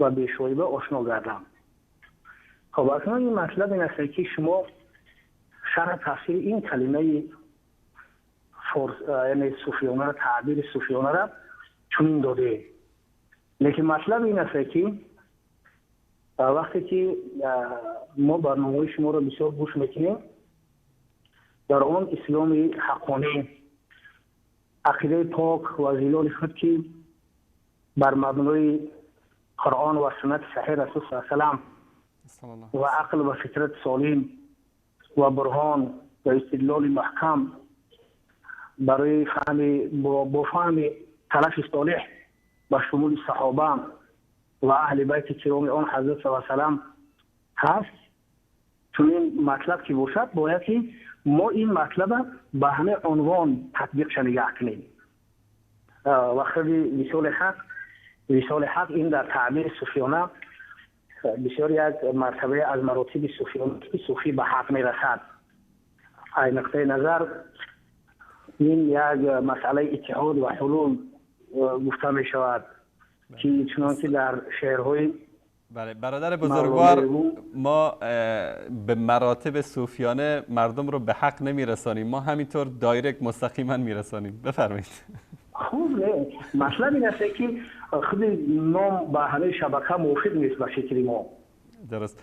و بی‌شایبه آشنا گردند. خب اکنون این مطلب این است که شما شرح تفسیر این کلمه یعنی صوفیانه را، تعبیر صوفیانه را چنین داده. لیکن مطلب این است که وقتی که ما برنامه شما را بسیار گوش میکنیم، در آن اسلام حقانی عقیده پاک و زلال خود که بر مبنای قرآن و سنت صحیح رسول صلی الله علیه و و عقل و فطرت سالم و برهان و استدلال محکم برای فهم با فهم سلف صالح به شمول صحابه و اهل بیت کرام آن حضرت صلی الله علیه و هست. چون مطلب که باشد باید که ما این مطلب به همه عنوان تطبیقش نگاه کنیم. و خیلی وصال حق این در تعبیر صوفیانه بسیار یک مرتبه از مراتب صوفیانه که صوفی به حق میرسد. از نقطه نظر این یک مسئله اتحاد و حلول گفته می شود که چنانکه در شعرهای بله. برادر بزرگوار، ما به مراتب صوفیانه مردم رو به حق نمیرسانیم، ما همینطور دایرکت مستقیما میرسانیم. بفرمایید. خوب، نه مطلب این است که خود نام به همه شبکه موافق نیست به شکل ما. درست.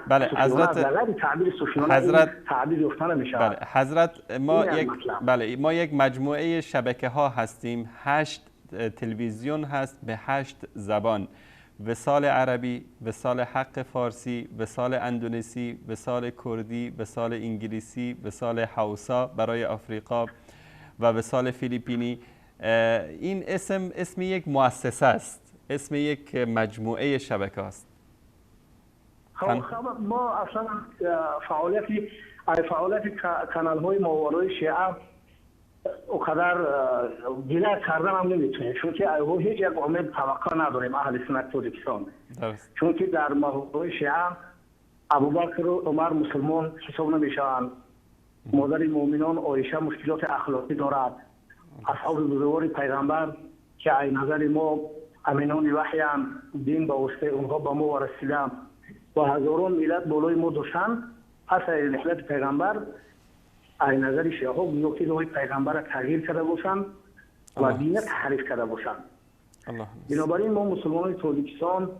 بله حضرت تعبیر صوفیانه حضرت تعبیر یافته نمی‌شود. بله حضرت، ما یک بله ما یک مجموعه شبکه ها هستیم. 8 تلویزیون هست به 8 زبان: وصال عربی، وصال حق فارسی، وصال اندونزی، وصال کردی، وصال انگلیسی، وصال هاوسا برای آفریقا و وصال فیلیپینی. این اسم یک مؤسسه است، اسم یک مجموعه شبکه است. خب ما اصلا فعالیت کانال های ماورای شیعه اونقدر گله کردن هم نمیتونیم، چون که هیچ یک امید توقع نداریم اهل سنت تاجیکستان. چون که در ماورای شیعه ابوبکر و عمر مسلمان حساب نمیشوند، مادر مؤمنان عایشه مشکلات اخلاقی دارد، اصحاب بزرگوار پیغمبر که از نظر ما امینان وحی هم دین به واسطه اونها به ما رسیدن و هزاران ملت بالای ما داشتن، پس از رحلت پیغمبر از نظر شیعه ها گویا که روی پیغمبر را تغییر کرده باشند و دین تحریف کرده باشند. بنابراین ما مسلمانان تاجیکستان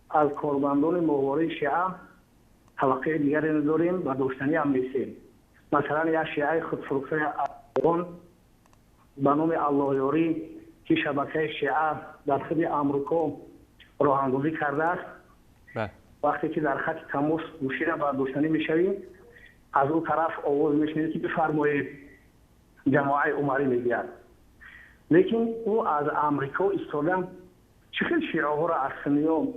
از کارمندان ماهواره شیعه توقع دیگری نداریم و داشتنی هم نیستیم. مثلا یک شیعه خودفروخته افغان به نام الله یاری که شبکه شیعه در خود امریکا راه اندازی کرده است، وقتی که در خط تماس گوشی را برداشتنی میشویم از اون طرف آواز میشنوید که بفرمایید جماعه عمری میگوید، لیکن او از امریکا ایستاده چه خیلی شیعه ها را از سنیا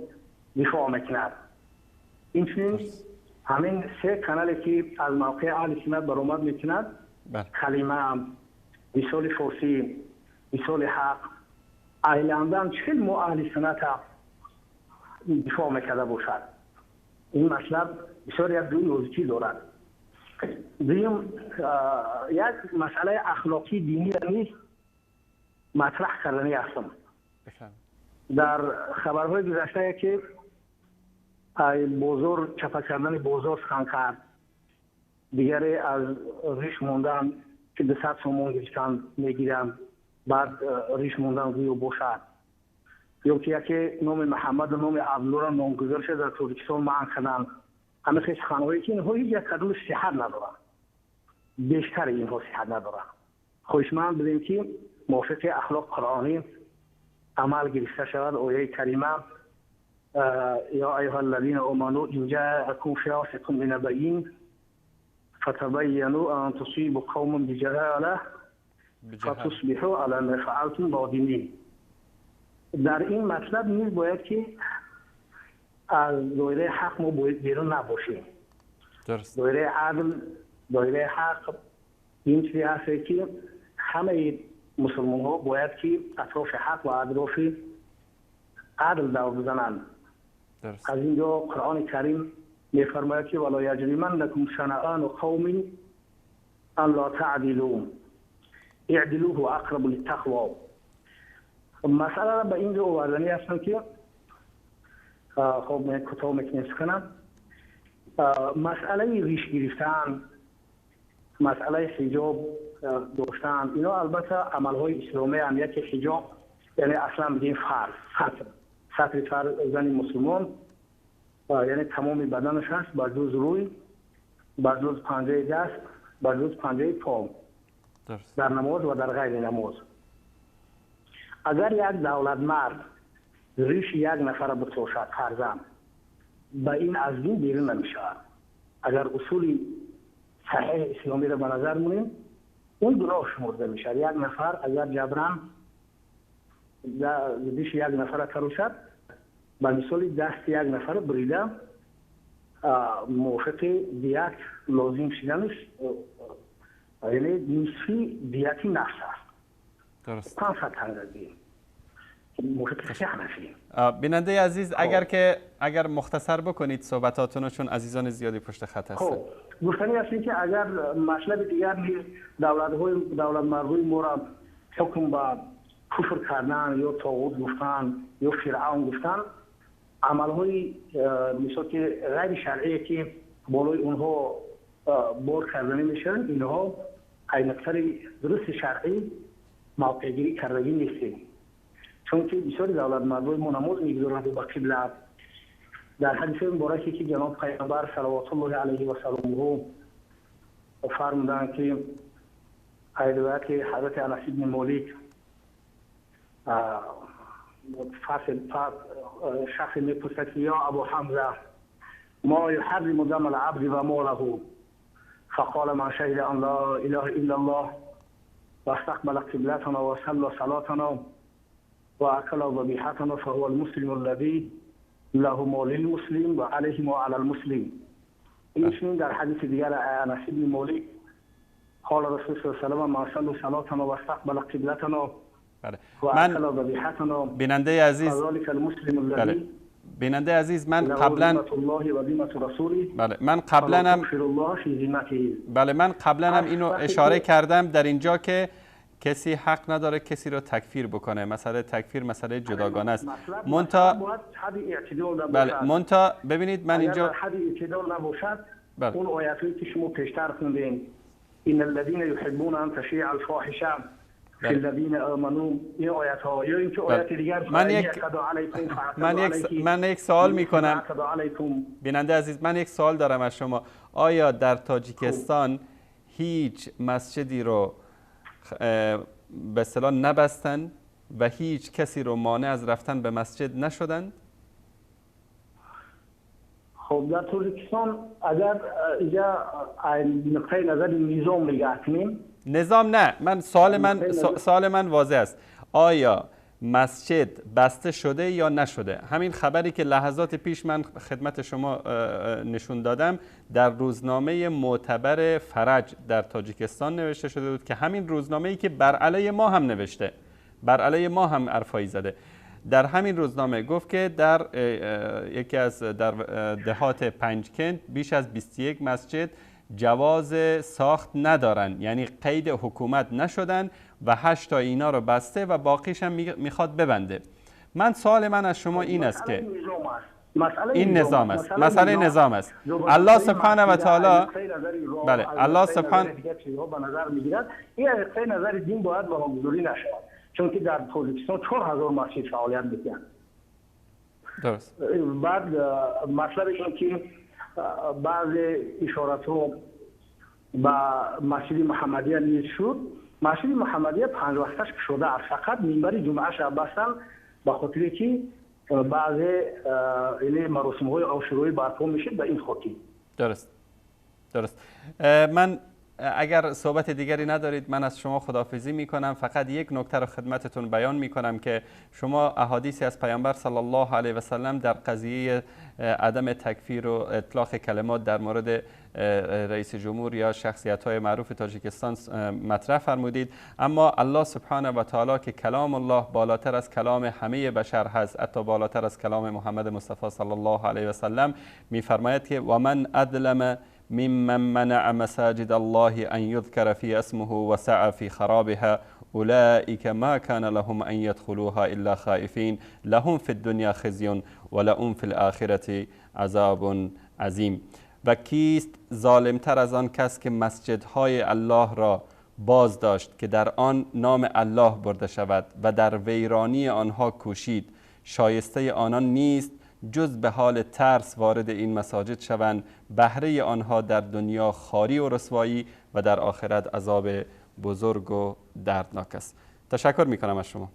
دفاع میکند. اینچنین همین 3 کانالی که از موقع اهل سنت برآمد میکند، کلمه، وصال فارسی، وصال حق، اهل لندن چه ما اهل سنت دفاع میکرده باشد. این مطلب بسیار یک دو نوزکی دارد. دویم، یک مسئله اخلاقی دینی را نیز مطرح کردنی هستم. در خبرهای گذشته که بازار چپه کردن بازار سخن کرد، دیگری از ریش موندن که 200 سومون گرفتن میگیرن، بعد ریش موندن گویا باشد، یا که یکی نام محمد و نام عبدالله را نامگذار شده در تاجیکستان منع کردن. همه خیلی سخنهایی که اینها هیچ یک کدوم صحت ندارن، بیشتر اینها صحت ندارن. خواهشمند بودیم که موافق اخلاق قرآنی عمل گرفته شود. آیه کریمه یا ایها الذین آمنوا ان جاءکم فاسق بنبأ فتبینوا ان تصیبوا قوما بجهاله فتصبحوا علی ما فعلتم نادمین. در این مطلب نیز باید که از دایره حق ما باید بیرون نباشیم. درست. دایره عدل، دایره حق این چیزی هست که همه مسلمان ها باید که اطراف حق و اطراف عدل دور بزنند. درست. از اینجا قرآن کریم می‌فرماید که ولا یجرمنکم شنآن قوم ان لا تعدلوا اعدلوا هو اقرب للتقوا. مسئله را به اینجا آوردنی هستم که خب من کوتاه می‌کنم سخنم. مسئله ریش گرفتن، مسئله حجاب داشتن، اینا البته عملهای اسلامی هم، یکی حجاب یعنی اصلا بگیم فرض، ستر فرض زن مسلمان یعنی تمام بدنش هست بر جز روی، بر جز پنجه دست، بر جز پنجه پا. در نماز و در غیر نماز. اگر یک دولت مرد ریش یک نفر بتراشد فرزند، به این از دین بیرون نمیشود. اگر اصول صحیح اسلامی را به نظر مونیم اون گناه شمرده میشود. یک نفر اگر جبران ریش یک نفر تراشد، به مثال دست یک نفر بریده، موافق دیت لازم شدنش، یعنی نصفی دیتی نفس است. درست. 500 تنگه موافق حنفی. بیننده عزیز، اگر مختصر بکنید صحبتاتون رو، چون عزیزان زیادی پشت خط هستن. خب گفتنی هست که اگر مطلب دیگر نیز دولت مردوی ما را حکم به کفر کردن یا طاغوت گفتن یا فرعون گفتن، عملهای مثل که غیر شرعی که بالای اونها بار کردنی میشن، اینها از نظر درست شرعی موقعگیری کردگی نیستیم. چون که بسیاری دولت مردای ما نماز میگذارند به قبله. در حدیث مبارکی که جناب پیامبر صلوات الله علیه و سلمه فرمودند که روایت حضرت انس بن مالک، شخص میپرسد که یا ابو حمزه ما یحرم دم العبد و ماله، فقال من شهد ان لا اله الا الله واستقبل قبلتنا وصلى صلاتنا واكل ذبيحتنا فهو المسلم الذي له ما للمسلم وعليه ما على المسلم. این در حدیث دیگر انس بن مالک قال رسول الله صلی الله علیه و من صلى صلاتنا واستقبل قبلتنا. بله. من بیننده عزیز، بله. بیننده عزیز، من قبلا بله من قبلا هم بله من قبلا هم اینو اشاره کردم در اینجا که کسی حق نداره کسی رو تکفیر بکنه. مسئله تکفیر مسئله جداگانه است. بله منتها ببینید من اینجا حد اعتدال نباشد. بله. اون آیاتی که شما پیشتر خوندین، ان الذين يحبون ان تشيع الفاحشه الذين آمنوا، این آیت ها یا اینکه آیت دیگر. من یک سوال میکنم بیننده عزیز، من یک سوال دارم از شما. آیا در تاجیکستان هیچ مسجدی رو به اصطلاح نبستن و هیچ کسی رو مانع از رفتن به مسجد نشدند؟ خب در تاجیکستان اگر اینجا نقطه نظر نظام نگاه کنیم، نظام نه، من سوال من واضح است. آیا مسجد بسته شده یا نشده؟ همین خبری که لحظات پیش من خدمت شما نشون دادم در روزنامه معتبر فرج در تاجیکستان نوشته شده بود که همین روزنامه‌ای که بر علیه ما هم نوشته، بر علیه ما هم حرفایی زده، در همین روزنامه گفت که در یکی از در دهات پنجکند بیش از 21 مسجد جواز ساخت ندارن، یعنی قید حکومت نشدن و 8 تا اینا رو بسته و باقیش هم میخواد ببنده. من سوال من از شما این است که این نظام است، مسئله نظام است. الله سبحانه و تعالی، بله الله سبحانه به نظر میگیرد این از نظر دین باید بهانه‌گذاری نشود، چون که در تاجیکستان 4000 مسجد فعالیت میکنند. درست. بعد مطلب این که بعض اشارات ها به مسجد محمدیه نیز شد. مسجد محمدیه 5 وقتش شده است، فقط منبر جمعه شب بستن به خاطر که بعض مراسم های عاشورایی برپا میشه به این خاطر. درست. درست. من اگر صحبت دیگری ندارید من از شما خداحافظی میکنم. فقط یک نکته رو خدمتتون بیان میکنم که شما احادیثی از پیامبر صلی الله علیه و سلم در قضیه عدم تکفیر و اطلاق کلمات در مورد رئیس جمهور یا شخصیت های معروف تاجیکستان مطرح فرمودید، اما الله سبحانه و تعالی که کلام الله بالاتر از کلام همه بشر هست، حتی بالاتر از کلام محمد مصطفی صلی الله علیه و سلم، میفرماید که و من ادلم ممن منع مساجد الله أن يذكر في اسمه وسعى في خرابها أولئك ما كان لهم أن يدخلوها إلا خائفين لهم في الدنيا خزي ولهم في الآخرة عذاب عظیم. و کیست ظالمتر از آن کس که مسجدهای الله را باز داشت که در آن نام الله برده شود و در ویرانی آنها کوشید؟ شایسته آنان نیست جز به حال ترس وارد این مساجد شوند، بهره آنها در دنیا خواری و رسوایی و در آخرت عذاب بزرگ و دردناک است. تشکر میکنم از شما.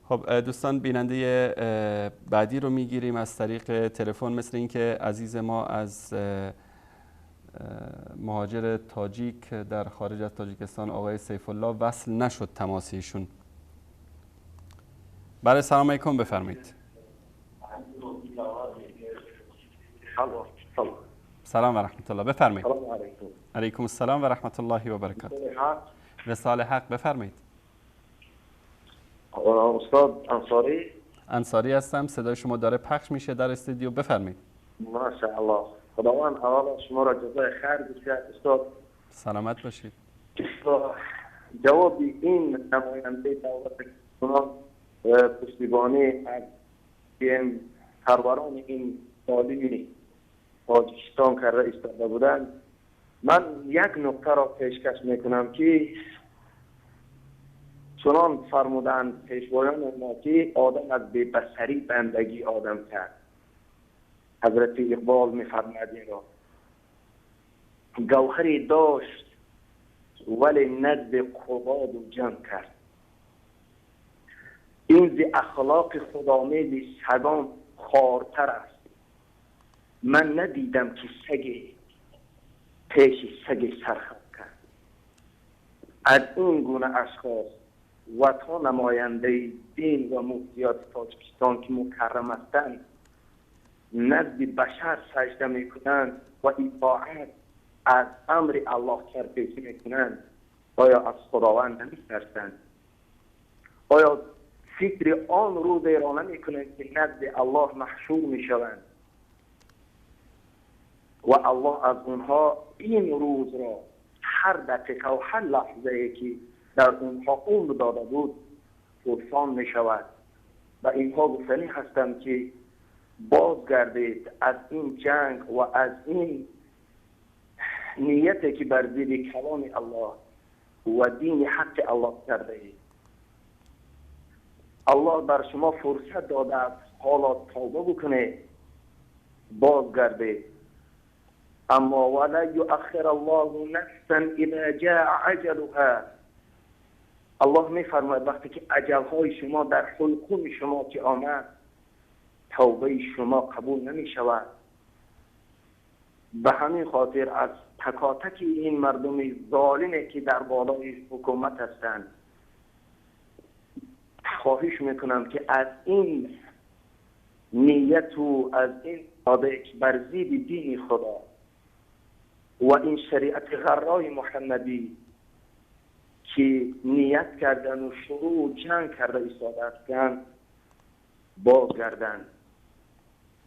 خب دوستان، بیننده بعدی رو میگیریم از طریق تلفن. مثل اینکه عزیز ما از مهاجر تاجیک در خارج از تاجیکستان آقای سیف الله وصل نشد تماس ایشون. بله، سلام علیکم، بفرمایید. سلام و رحمت الله، بفرمایید. سلام علیکم. علیکم السلام و رحمت الله و برکاته. وصال حق، بفرمایید. استاد انصاری؟ انصاری هستم، صدای شما داره پخش میشه در استودیو، بفرمایید. ماشاءالله، خداوند اول شما را جزای خیر بده استاد. سلامت باشید. جواب این نماینده دولت پشتیبانی از سروران این عالی تاجیکستان کرده ایستاده بودند، من یک نکته را پیشکش میکنم که چنان فرمودند پیشوایان ما که آدم از بی‌بصری بندگی آدم کرد. حضرت اقبال میفرماید این را: گوهری داشت ولی نزد قباد و جمع کرد. این ز اخلاق خدامیز سگان خوارتر است. من ندیدم که سگ پیش سگ سرخم کرد. از این گونه اشخاص و تا نماینده دین و مفتیات تاجیکستان که مکرم هستند نزد بشر سجده میکنند و اطاعت از امر الله سرپیچی میکنند، آیا از خداوند نمیترسند؟ آیا فکر آن روز را نمیکنند که نزد الله محشور میشوند و الله از اونها این روز را هر دقیقه و هر لحظه که در اونها عمر داده بود پرسان میشود؟ و اینها گفتنی هستند که بازگردید از این جنگ و از این نیتی که بر ضد کلام الله و دین حق الله کرده اید. الله بر شما فرصت داده است، حالا توبه بکنید، بازگردید. اما ولا یؤخر الله نفسا اذا جاء اجلها. الله میفرماید وقتی که اجلهای شما در حلقوم شما که آمد، توبه شما قبول نمی شود. به همین خاطر از تکاتک این مردم ظالمی که در بالای حکومت هستند خواهش میکنم که از این نیت و از این عاده که بر ضد دین خدا و این شریعت غرای محمدی که نیت کردن و شروع جنگ کرده ایستاده هستند بازگردند،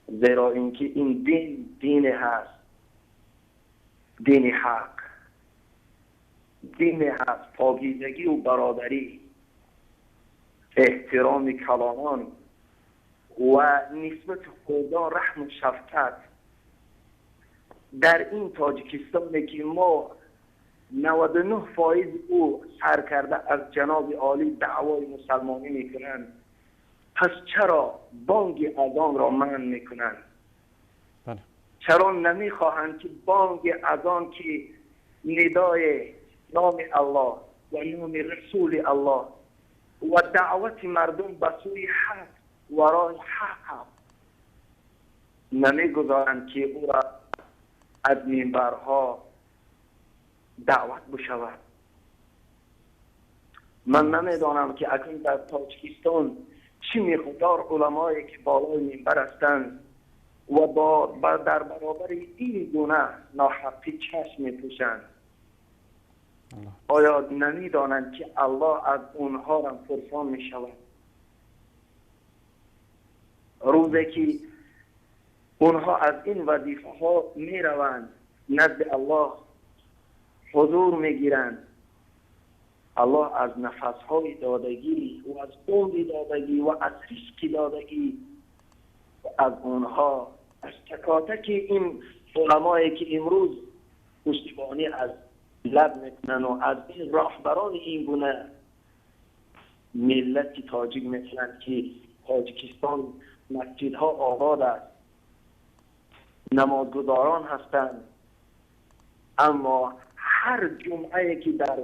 زیرا اینکه این دین دین هست، دین حق، دین هست پاکیزگی و برادری، احترام کلانان و نسبت خدا رحم و شفقت. در این تاجیکستان که ما 99% او سر کرده از جناب عالی دعوای مسلمانی میکنند، پس چرا بانگ اذان را منع میکنند؟ بله. چرا نمیخواهند که بانگ اذان که ندای نام الله و نام رسول الله و دعوت مردم به سوی حق و راه حق نمیگذارند که او را از منبرها دعوت بشود؟ من نمیدانم که اکنون در تاجیکستان چی مقدار علمایی که بالای منبر هستند و در برابر این گونه ناحقی چشم میپوشند. آیا نمیدانند که الله از اونها هم پرسان میشود؟ روزی که اونها از این وظیفه ها میروند نزد الله حضور میگیرند، الله از نفس های دادگی و از عمر دادگی و از رزق دادگی و از اونها، از تکاتک این علمایی که امروز پشتیبانی از لب میکنن و از این راهبران این گونه ملت تاجیک میکنن که تاجیکستان مسجدها آباد است، نمازگزاران هستند، اما هر جمعه که در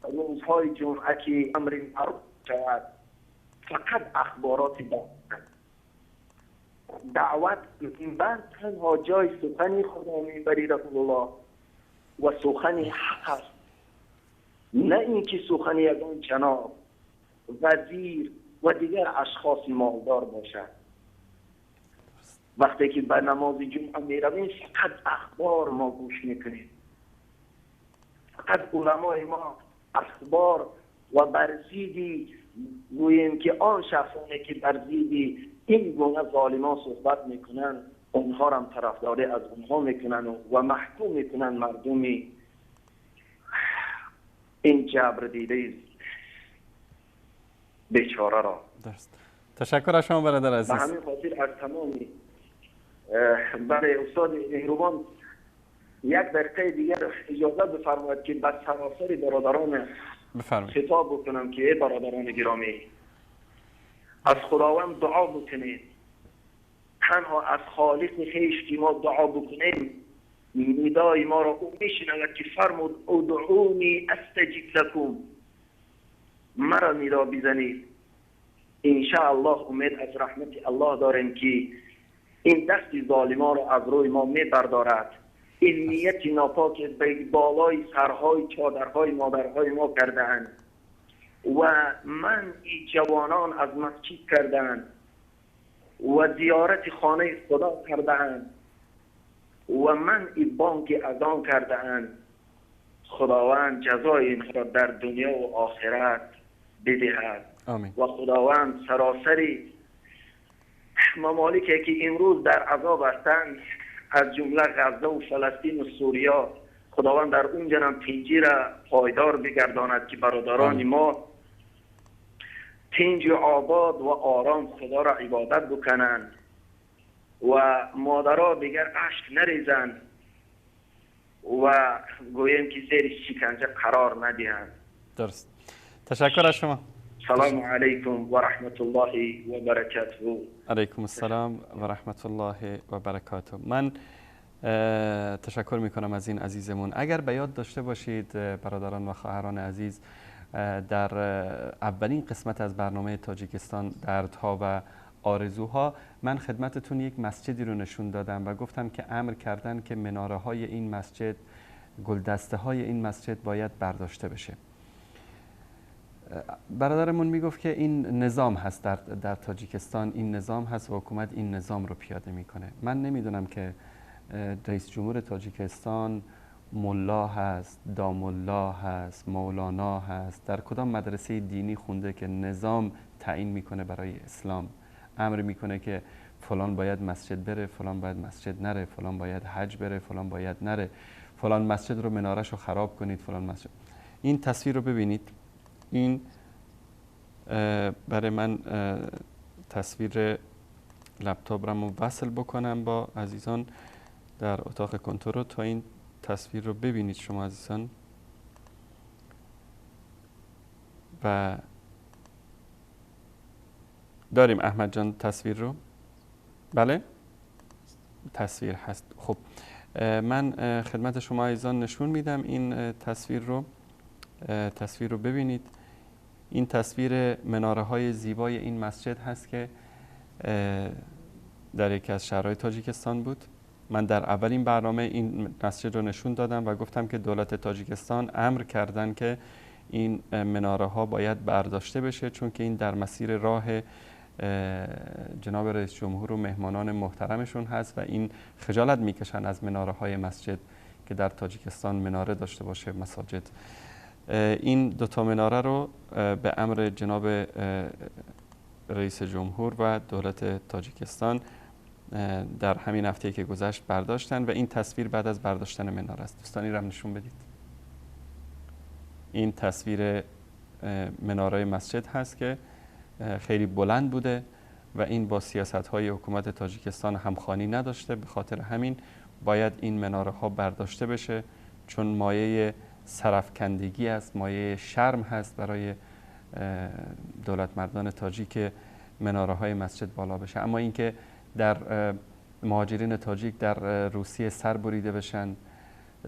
روزهای جمعه که امر معروف شود فقط اخبارات دعوت منبر تنها جای سخن خدا منبری رسول الله و سخن حق است، نه اینکه سخن یگان جناب وزیر و دیگر اشخاص مالدار باشد. وقتی که به نماز جمعه می رویم فقط اخبار ما گوش میکنیم، فقط علمای ما اخبار و برزیدی گوییم که آن شخصانی که برزیدی این گونه ظالمان صحبت میکنن اونها را هم طرفداری از اونها میکنن و محکوم میکنن مردمی این جبر دیده بیچاره را. درست. تشکر از شما برادر عزیز. به همین خاطر از تمامی برای استاد مهربان یک دقیقه دیگر اجازه بفرمایید که به سراسر برادران خطاب بکنم که ای برادران گرامی، از خداوند دعا بکنید، تنها از خالق خویش که ما دعا بکنیم ندای ما را او میشنود که فرمود ادعونی استجب لکم، مرا ندا بزنید. انشاءالله امید از رحمت الله داریم که این دست ظالمان را از روی ما میبردارد. این نیت ناپاک به بالای سرهای چادرهای مادرهای ما کردهاند و من این جوانان از مسجد کردهاند و زیارت خانه خدا کردهاند و من این بانک اذان کردهاند. خداوند جزای اینها را در دنیا و آخرت بدهد. آمین. و خداوند سراسری ممالکی که امروز در عذاب هستند از جمله غزه و فلسطین و سوریه، خداوند در اونجا هم تنجی را پایدار بگرداند که برادران ما تنج آباد و آرام خدا را عبادت بکنند و مادرها دیگر اشک نریزند و گوییم که زیر شکنجه قرار ندهند. درست. تشکر از شما. سلام علیکم و رحمت الله و برکاته. علیکم السلام و رحمت الله و برکاته. من تشکر میکنم از این عزیزمون. اگر به یاد داشته باشید برادران و خواهران عزیز، در اولین قسمت از برنامه تاجیکستان دردها و آرزوها من خدمتتون یک مسجدی رو نشون دادم و گفتم که امر کردن که مناره های این مسجد، گلدسته های این مسجد باید برداشته بشه. برادرمون میگفت که این نظام هست در تاجیکستان، این نظام هست و حکومت این نظام رو پیاده میکنه. من نمیدونم که رئیس جمهور تاجیکستان ملا هست، داملا هست، مولانا هست، در کدام مدرسه دینی خونده که نظام تعیین میکنه برای اسلام، امر میکنه که فلان باید مسجد بره، فلان باید مسجد نره، فلان باید حج بره، فلان باید نره، فلان مسجد رو منارش رو خراب کنید، فلان مسجد. این تصویر رو ببینید. این برای من تصویر لپتاپ رو وصل بکنم با عزیزان در اتاق کنترل تا این تصویر رو ببینید شما عزیزان. و داریم احمد جان تصویر رو؟ بله تصویر هست. خب من خدمت شما عزیزان نشون میدم این تصویر رو. تصویر رو ببینید. این تصویر مناره های زیبای این مسجد هست که در یکی از شهرهای تاجیکستان بود. من در اولین برنامه این مسجد رو نشون دادم و گفتم که دولت تاجیکستان امر کردن که این مناره ها باید برداشته بشه، چون که این در مسیر راه جناب رئیس جمهور و مهمانان محترمشون هست و این خجالت میکشن از مناره های مسجد که در تاجیکستان مناره داشته باشه مساجد. این دوتا مناره رو به امر جناب رئیس جمهور و دولت تاجیکستان در همین هفته که گذشت برداشتن و این تصویر بعد از برداشتن مناره است. دوستانی رو نشون بدید. این تصویر مناره مسجد هست که خیلی بلند بوده و این با سیاست‌های حکومت تاجیکستان همخوانی نداشته. به خاطر همین باید این مناره ها برداشته بشه، چون مایه سرافکندگی است، مایه شرم هست برای دولت مردان تاجیک مناره های مسجد بالا بشه. اما اینکه در مهاجرین تاجیک در روسیه سر بریده بشن،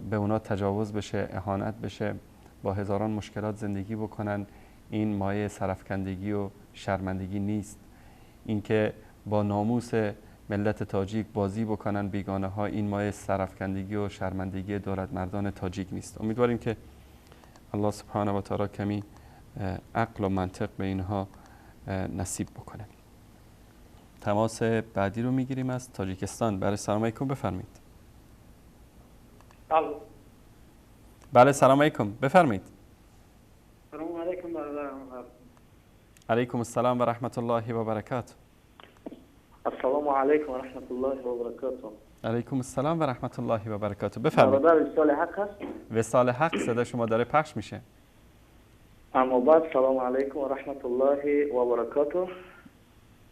به اونا تجاوز بشه، اهانت بشه، با هزاران مشکلات زندگی بکنن، این مایه سرافکندگی و شرمندگی نیست. اینکه با ناموس ملت تاجیک بازی بکنن بیگانه ها، این مایه سرافکندگی و شرمندگی دولت مردان تاجیک نیست. امیدواریم که الله سبحانه و تعالی کمی عقل و منطق به اینها نصیب بکنه. تماس بعدی رو میگیریم از تاجیکستان. بله، سلام علیکم، بفرمایید. الو. بله، سلام علیکم، بفرمایید. سلام علیکم برادرم. علیکم السلام و رحمت الله و برکاته. السلام علیکم و رحمت الله و برکاته. علیکم السلام و رحمت الله و برکاته. بفرمایید. برادر، وصال حق هست؟ وصال حق، صدا شما داره پخش میشه. اما بعد، سلام علیکم و رحمت الله و برکاته.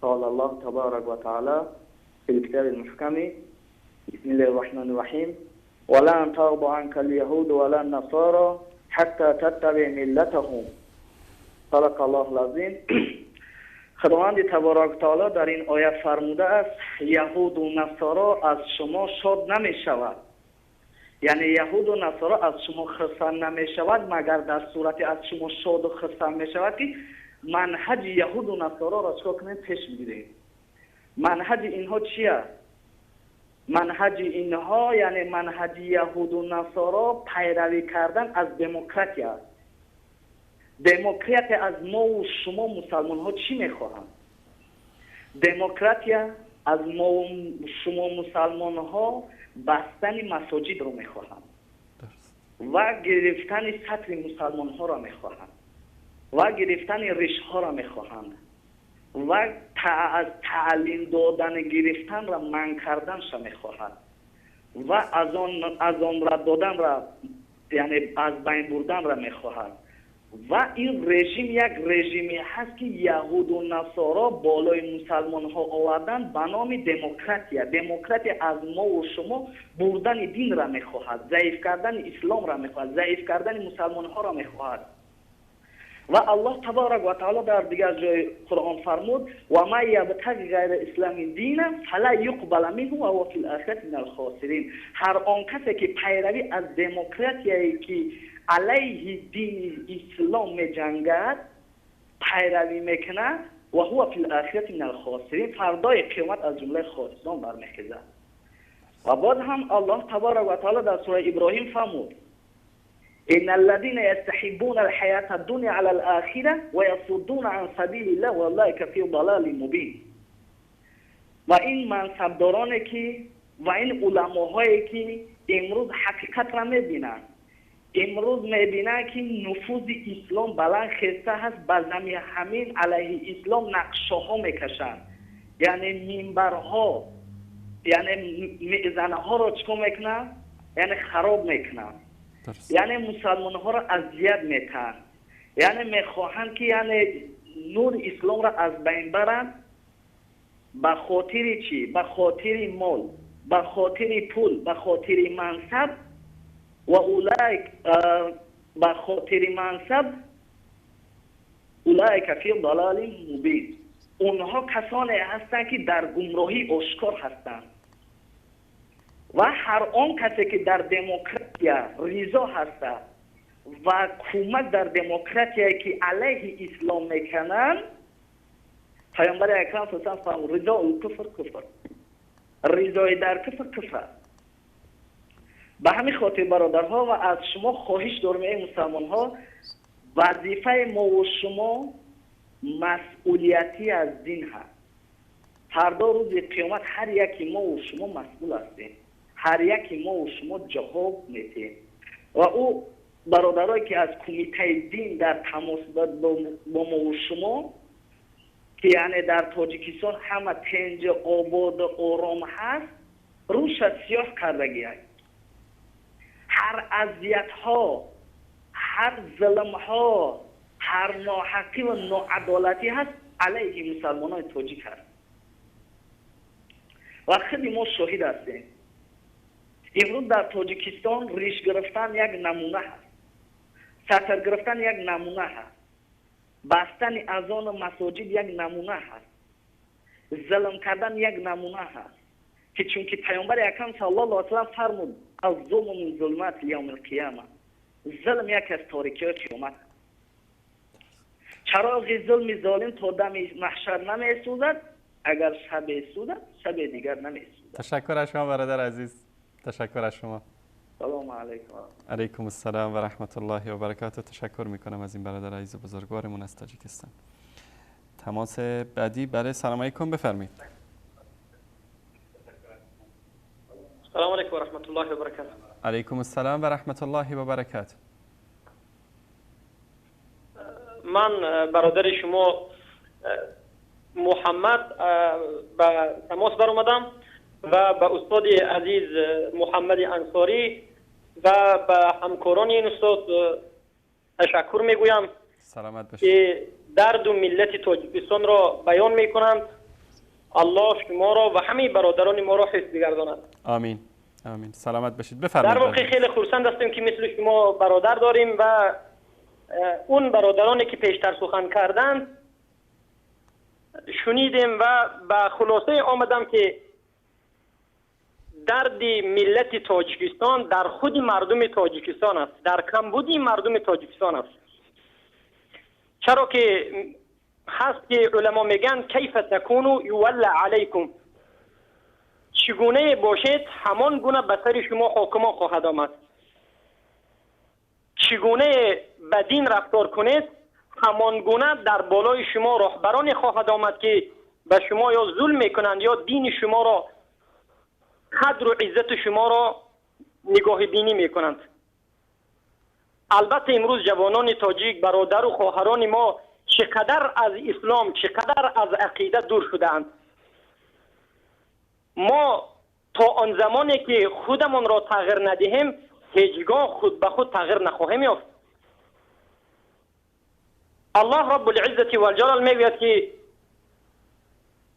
قال الله تبارك وتعالى في الكتاب المحكم: بسم الله الرحمن الرحيم، ولن ترضى عنك اليهود ولا النصارى حتى تتبع ملتهم. صدق الله العظیم. خداوند تبارک تعالی در این آیه فرموده است: یهود و نصارا از شما شاد نمی شود، یعنی یهود و نصارا از شما خرسند نمی شود، مگر در صورتی از شما شاد و خرسند می شود که منهج یهود و نصارا را چکار کنیم؟ پیش بگیریم. منهج اینها چیه؟ منهج اینها، یعنی منهج یهود و نصارا، پیروی کردن از دموکراتی است. دموکراتی از ما و شما مسلمان ها چی میخواهند؟ دموکراتی از ما و شما مسلمان ها بستن مساجد رو میخواهند و گرفتن سطر مسلمان ها را میخواهند و گرفتن ریش ها را میخواهند و از تعلیم دادن گرفتن را منع کردن را میخواهند و از آن را دادن را، یعنی از بین بردن را میخواهند. و این رژیم یک رژیمی هست که یهود و نصارا بالای مسلمان ها آوردن به نام دموکراتی. دموکراتی از ما و شما بردن دین را میخواهد، ضعیف کردن اسلام را میخواهد، ضعیف کردن مسلمان ها را میخواهد. و الله تبارک و تعالی در دیگر جای قرآن فرمود: و من یبتغی غیر اسلام دینا فلا یقبل منه و هو فی الاخرة من الخاسرین. هر آن کسی که پیروی از دموکراتیایی که علیه دین اسلام میجنگد پیروی میکنه، و هو فی الاخرة من الخاسرین، فردای قیامت از جمله خاسران برمیخیزد. و باز هم الله تبارک و تعالی در سوره ابراهیم فرمود: إن الذين يستحبون الحياة الدنيا على الآخرة ويصدون عن سبيل الله أولئك في ضلال مبين. و این منصبدارانی که و این علماهایی که امروز حقیقت را میبینند، امروز میبینند که نفوذ اسلام بلند خسته هست، به زمین همین علیه اسلام نقشه ها میکشند، یعنی منبرها، یعنی میزنه ها را چیکار میکنن؟ یعنی خراب میکنن، یعنی مسلمان ها را اذیت میکنن، یعنی میخواهند که یعنی نور اسلام را از بین برند. به خاطر چی؟ به خاطر مال، به خاطر پول، به خاطر منصب و اولئک، به خاطر منصب، اولئک فی ضلال مبین. اونها کسانی هستند که در گمراهی آشکار هستند. و هر آن کسی که در دموکراتی رضا هست و کمک در دموکراتی که علیه اسلام میکنن، پیامبر اکرم صلی الله علیه و فرمود: رضا الکفر کفر، رضای در کفر کفر. به همین خاطر برادرها و از شما خواهش دارم ای مسلمان ها، وظیفه ما و شما مسئولیتی از دین هست. فردا روز قیامت هر یکی ما و شما مسئول هستیم، هر یکی ما و شما جواب میدیم. و او برادرایی که از کمیته دین در تماس با ما و شما که یعنی در تاجیکستان همه تنج آباد آرام هست، روش سیاه کردگی هست. هر اذیت ها، هر ظلم ها، هر ناحقی و ناعدالتی هست علیه مسلمان های تاجیک هست و خیلی ما شاهد هستیم. امروز در تاجیکستان ریش گرفتن یک نمونه هست، ستر گرفتن یک نمونه هست، بستن اذان مساجد یک نمونه هست، ظلم کردن یک نمونه هست. که چون که پیامبر اکرم صلی الله علیه و سلم فرمود الظلم من ظلمات یوم القیامه، ظلم یک از تاریکی قیامت. چراغ ظلم ظالم تا دم محشر نمیسوزد، اگر شب سوزد شب دیگر نمیسوزد. تشکر از شما برادر عزیز، تشکر از شما. سلام علیکم. علیکم السلام و رحمت الله و برکاته. تشکر میکنم از این برادر عزیز و بزرگوارمون از تاجیکستان. تماس بعدی، بله سلام علیکم، بفرمایید. سلام علیکم و رحمت الله و برکاته. علیکم السلام و رحمت الله و برکاته. من برادر شما محمد به تماس برآمدم و به استاد عزیز محمد انصاری و به همکاران این استاد تشکر میگویم. سلامت باشید. که درد و ملت تاجیکستان را بیان میکنند. الله شما را و همه برادران ما را حفظ بگرداند. آمین آمین. سلامت باشید. بفرمایید. در واقع خیلی خرسند هستیم که مثل شما برادر داریم و اون برادرانی که پیشتر سخن کردند شنیدیم و به خلاصه آمدم که درد ملت تاجیکستان در خود مردم تاجیکستان است، در کمبودی مردم تاجیکستان است. چرا که هست که علما میگن کیف تکونو یولی علیکم، چگونه باشید همان گونه به سر شما حاکمان خواهد آمد. چگونه به دین رفتار کنید همان گونه در بالای شما راهبرانی خواهد آمد که به شما یا ظلم میکنند یا دین شما را، قدر و عزت شما را نگاه بینی میکنند. البته امروز جوانان تاجیک، برادر و خواهران ما چقدر از اسلام، چقدر از عقیده دور شده‌اند. ما تا آن زمانی که خودمان را تغییر ندهیم هیچگاه خود به خود تغییر نخواهیم یافت. الله رب العزة والجلال میگوید که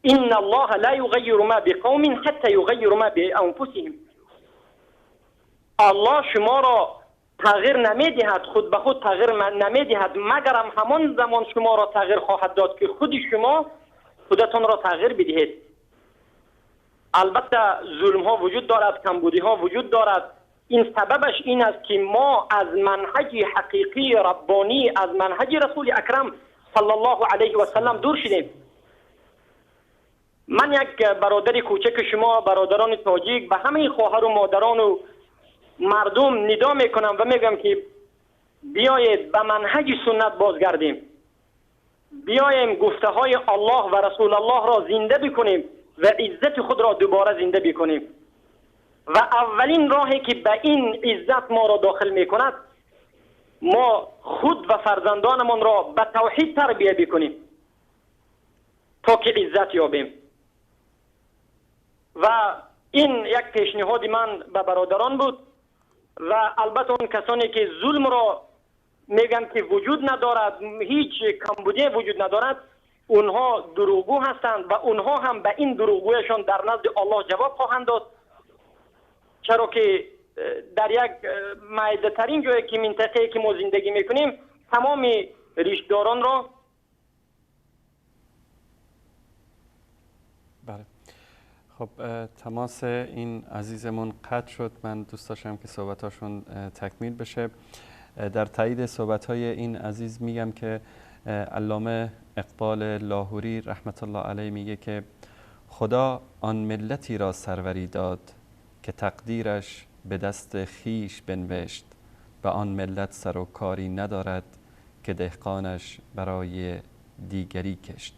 ان الله لا یغیر ما بقوم حتی یغیر ما بانفسهم. الله شما را تغییر نمیدهد، خود به خود تغییر نمیدهد، مگرم همان زمان شما را تغییر خواهد داد که خود شما خودتان را تغییر بدهید. البته ظلم ها وجود دارد، کمبودی ها وجود دارد. این سببش این است که ما از منهج حقیقی ربانی، از منهج رسول اکرم صلی الله علیه و سلم دور شدیم. من یک برادر کوچک شما، برادران تاجیک، به همه خواهر و مادران و مردم ندا میکنم و میگم که بیایید به منهج سنت بازگردیم، بیاییم گفته های الله و رسول الله را زنده بکنیم و عزت خود را دوباره زنده بکنیم. و اولین راهی که به این عزت ما را داخل میکند، ما خود و فرزندانمان را به توحید تربیه بکنیم تا که عزت یابیم. و این یک پیشنهاد من به برادران بود. و البته اون کسانی که ظلم را میگن که وجود ندارد، هیچ کمبودی وجود ندارد، اونها دروغگو هستند و اونها هم به این دروغگویشان در نزد الله جواب خواهند داد. چرا که در یک معده ترین جایی که منطقه‌ای که ما زندگی میکنیم، تمام ریشداران را. بله. خب تماس این عزیزمون قطع شد. من دوست داشتم که صحبتاشون تکمیل بشه. در تایید صحبت‌های این عزیز میگم که علامه اقبال لاهوری رحمت الله علیه میگه که خدا آن ملتی را سروری داد که تقدیرش به دست خیش بنوشت، به آن ملت سر و کاری ندارد که دهقانش برای دیگری کشت.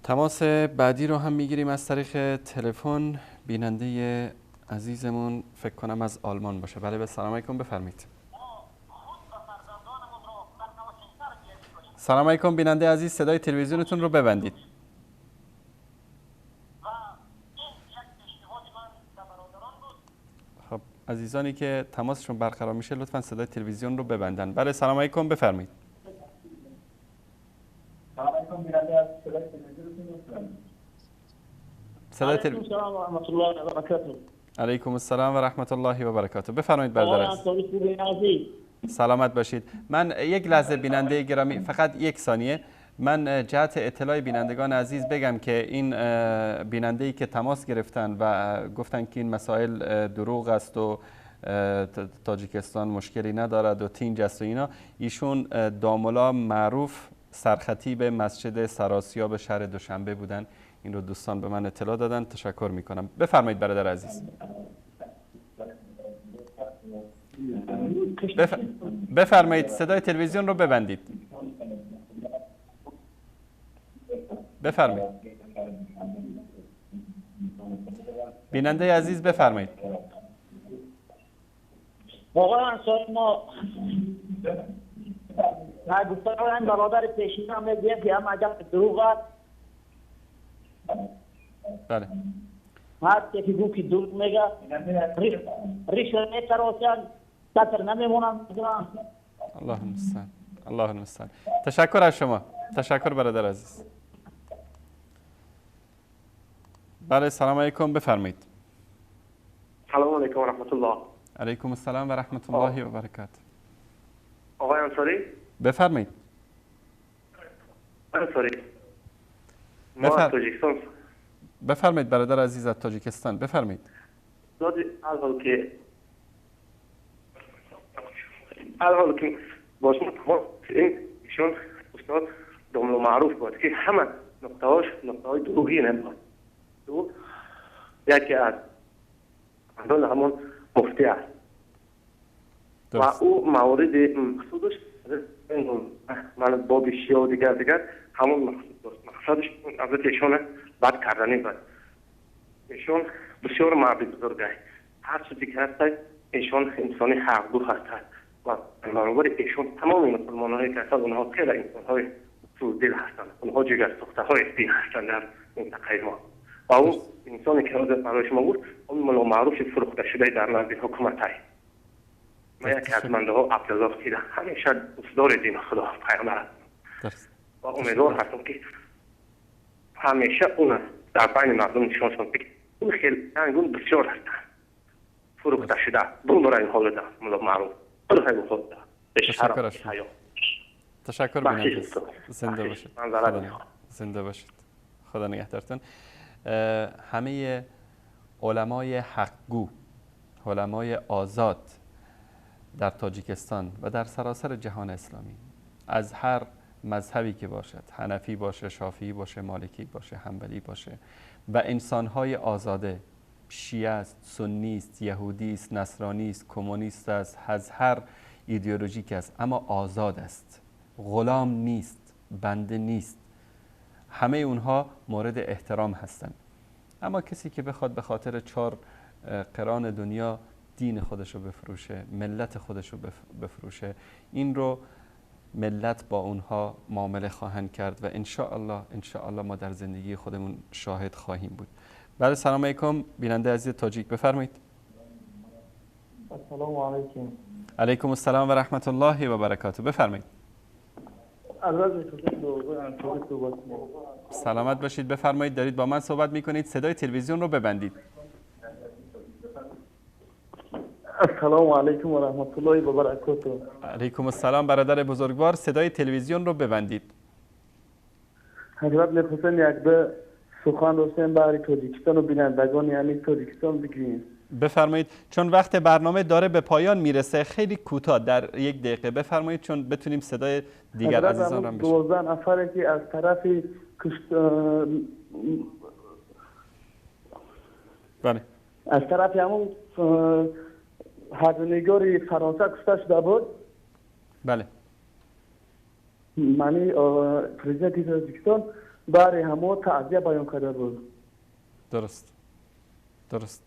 تماس بعدی رو هم میگیریم از طریق تلفن. بیننده عزیزمون فکر کنم از آلمان باشه. بله، به سلام علیکم، بفرمایید. سلام علیکم بیننده عزیز، صدای تلویزیونتون رو ببندید. خب عزیزانی که تماسشون برقرار میشه لطفا صدای تلویزیون رو ببندن. بله سلام علیکم، بفرمایید. سلام علیکم بیننده عزیز، صدای تلویزیونتون رو ببندید. صدای تلویزیون. السلام و رحمت الله و برکاته. علیکم السلام و رحمت الله و برکاته. بفرمایید برادر عزیز. سلامت باشید. من یک لحظه بیننده گرامی، فقط یک ثانیه، من جهت اطلاع بینندگان عزیز بگم که این بیننده‌ای که تماس گرفتن و گفتن که این مسائل دروغ است و تاجیکستان مشکلی ندارد و تینج است و اینا، ایشون داملا معروف سرخطیب مسجد سراسیاب شهر دوشنبه بودن. این رو دوستان به من اطلاع دادن، تشکر میکنم. بفرمایید برادر عزیز. بفرمایید صدای تلویزیون رو ببندید. بفرمایید بیننده عزیز، بفرمایید. آقای انصاری، ما گفتم برادر پیشین هم میگیم که هم عجب دروغ است. بله، هر کسی گفت که دروغ میگه ریش میتراشن، سطر نمیمونن. الله المستعان، الله المستعان. تشکر از شما، تشکر برادر عزیز. بله، سلام علیکم، بفرمایید. سلام علیکم و رحمت الله. علیکم السلام و رحمت الله و برکاته. آقای انصاری بفرمایید. انصاری، ما از تاجیکستان. بفرمایید برادر عزیز از تاجیکستان، بفرمایید. اول که با شما ایشون استاد داملا معروف بود که همه نقطه‌هاش نقطه‌های دروغی نبود. دو یکی از همون مفتی است و او مورد مقصودش من باب شیعه و دیگر همون مقصود داشت. مقصدش حضرت ایشان بد کردنی بود. ایشان بسیار مرد بزرگه، هر چیزی که هست ایشان انسانی حقگو هستند و برابر ایشان تمام مسلمان‌هایی که هستند اونها خیلی انسان‌های دل هستند، اونها جگر سوخته های دین هستند در منطقه ما. و اون انسانی که برای شما بود اون ملا معروف فروخته شده در نزد حکومت های ما یکی از منده ها عبدالله دیده همیشه دوستدار دین خدا پیامبر است و امیدوار هستم که همیشه اون در بین مردم نشان شد که اون خیلی انگون بسیار هستند فروخته شده برون این حال ده ملا معروف. تشکر از شما. تشکر بیننده. زنده باشید. زنده باشید. خدا نگهدارتون. همه علمای حقگو، علمای آزاد در تاجیکستان و در سراسر جهان اسلامی، از هر مذهبی که باشد، حنفی باشه، شافعی باشه، مالکی باشه، حنبلی باشه، و انسانهای آزاده، شیعه است، سنی است، یهودی است، نصرانی است، کمونیست است، از هر ایدئولوژی که است، اما آزاد است، غلام نیست، بنده نیست، همه اونها مورد احترام هستند. اما کسی که بخواد به خاطر 4 قران دنیا دین خودش رو بفروشه، ملت خودش رو بفروشه، این رو ملت با اونها معامله خواهند کرد و انشاءالله ما در زندگی خودمون شاهد خواهیم بود. بله، سلام علیکم بیننده عزیز تاجیک، بفرمایید. السلام علیکم. علیکم السلام و رحمت الله و برکاته، بفرمایید. سلامت باشید، بفرمایید. دارید با من صحبت میکنید، صدای تلویزیون رو ببندید. السلام علیکم و رحمت الله و برکاته. علیکم السلام برادر بزرگوار، صدای تلویزیون رو ببندید. حضرت میخواستم یک به سخن داشتیم برای تاجیکستان و بینندگان یعنی تاجیکستان بگیم. بفرمایید، چون وقت برنامه داره به پایان میرسه، خیلی کوتاه در 1 دقیقه بفرمایید چون بتونیم صدای دیگر عزیزان رو هم بشنویم. 12 نفری که از طرف بله از طرف همون هزینه‌گار فرانسه کشته شده بود. بله، معنی پرزیدنت تاجیکستان برای همو تعزیه بیان کرده بود. درست درست.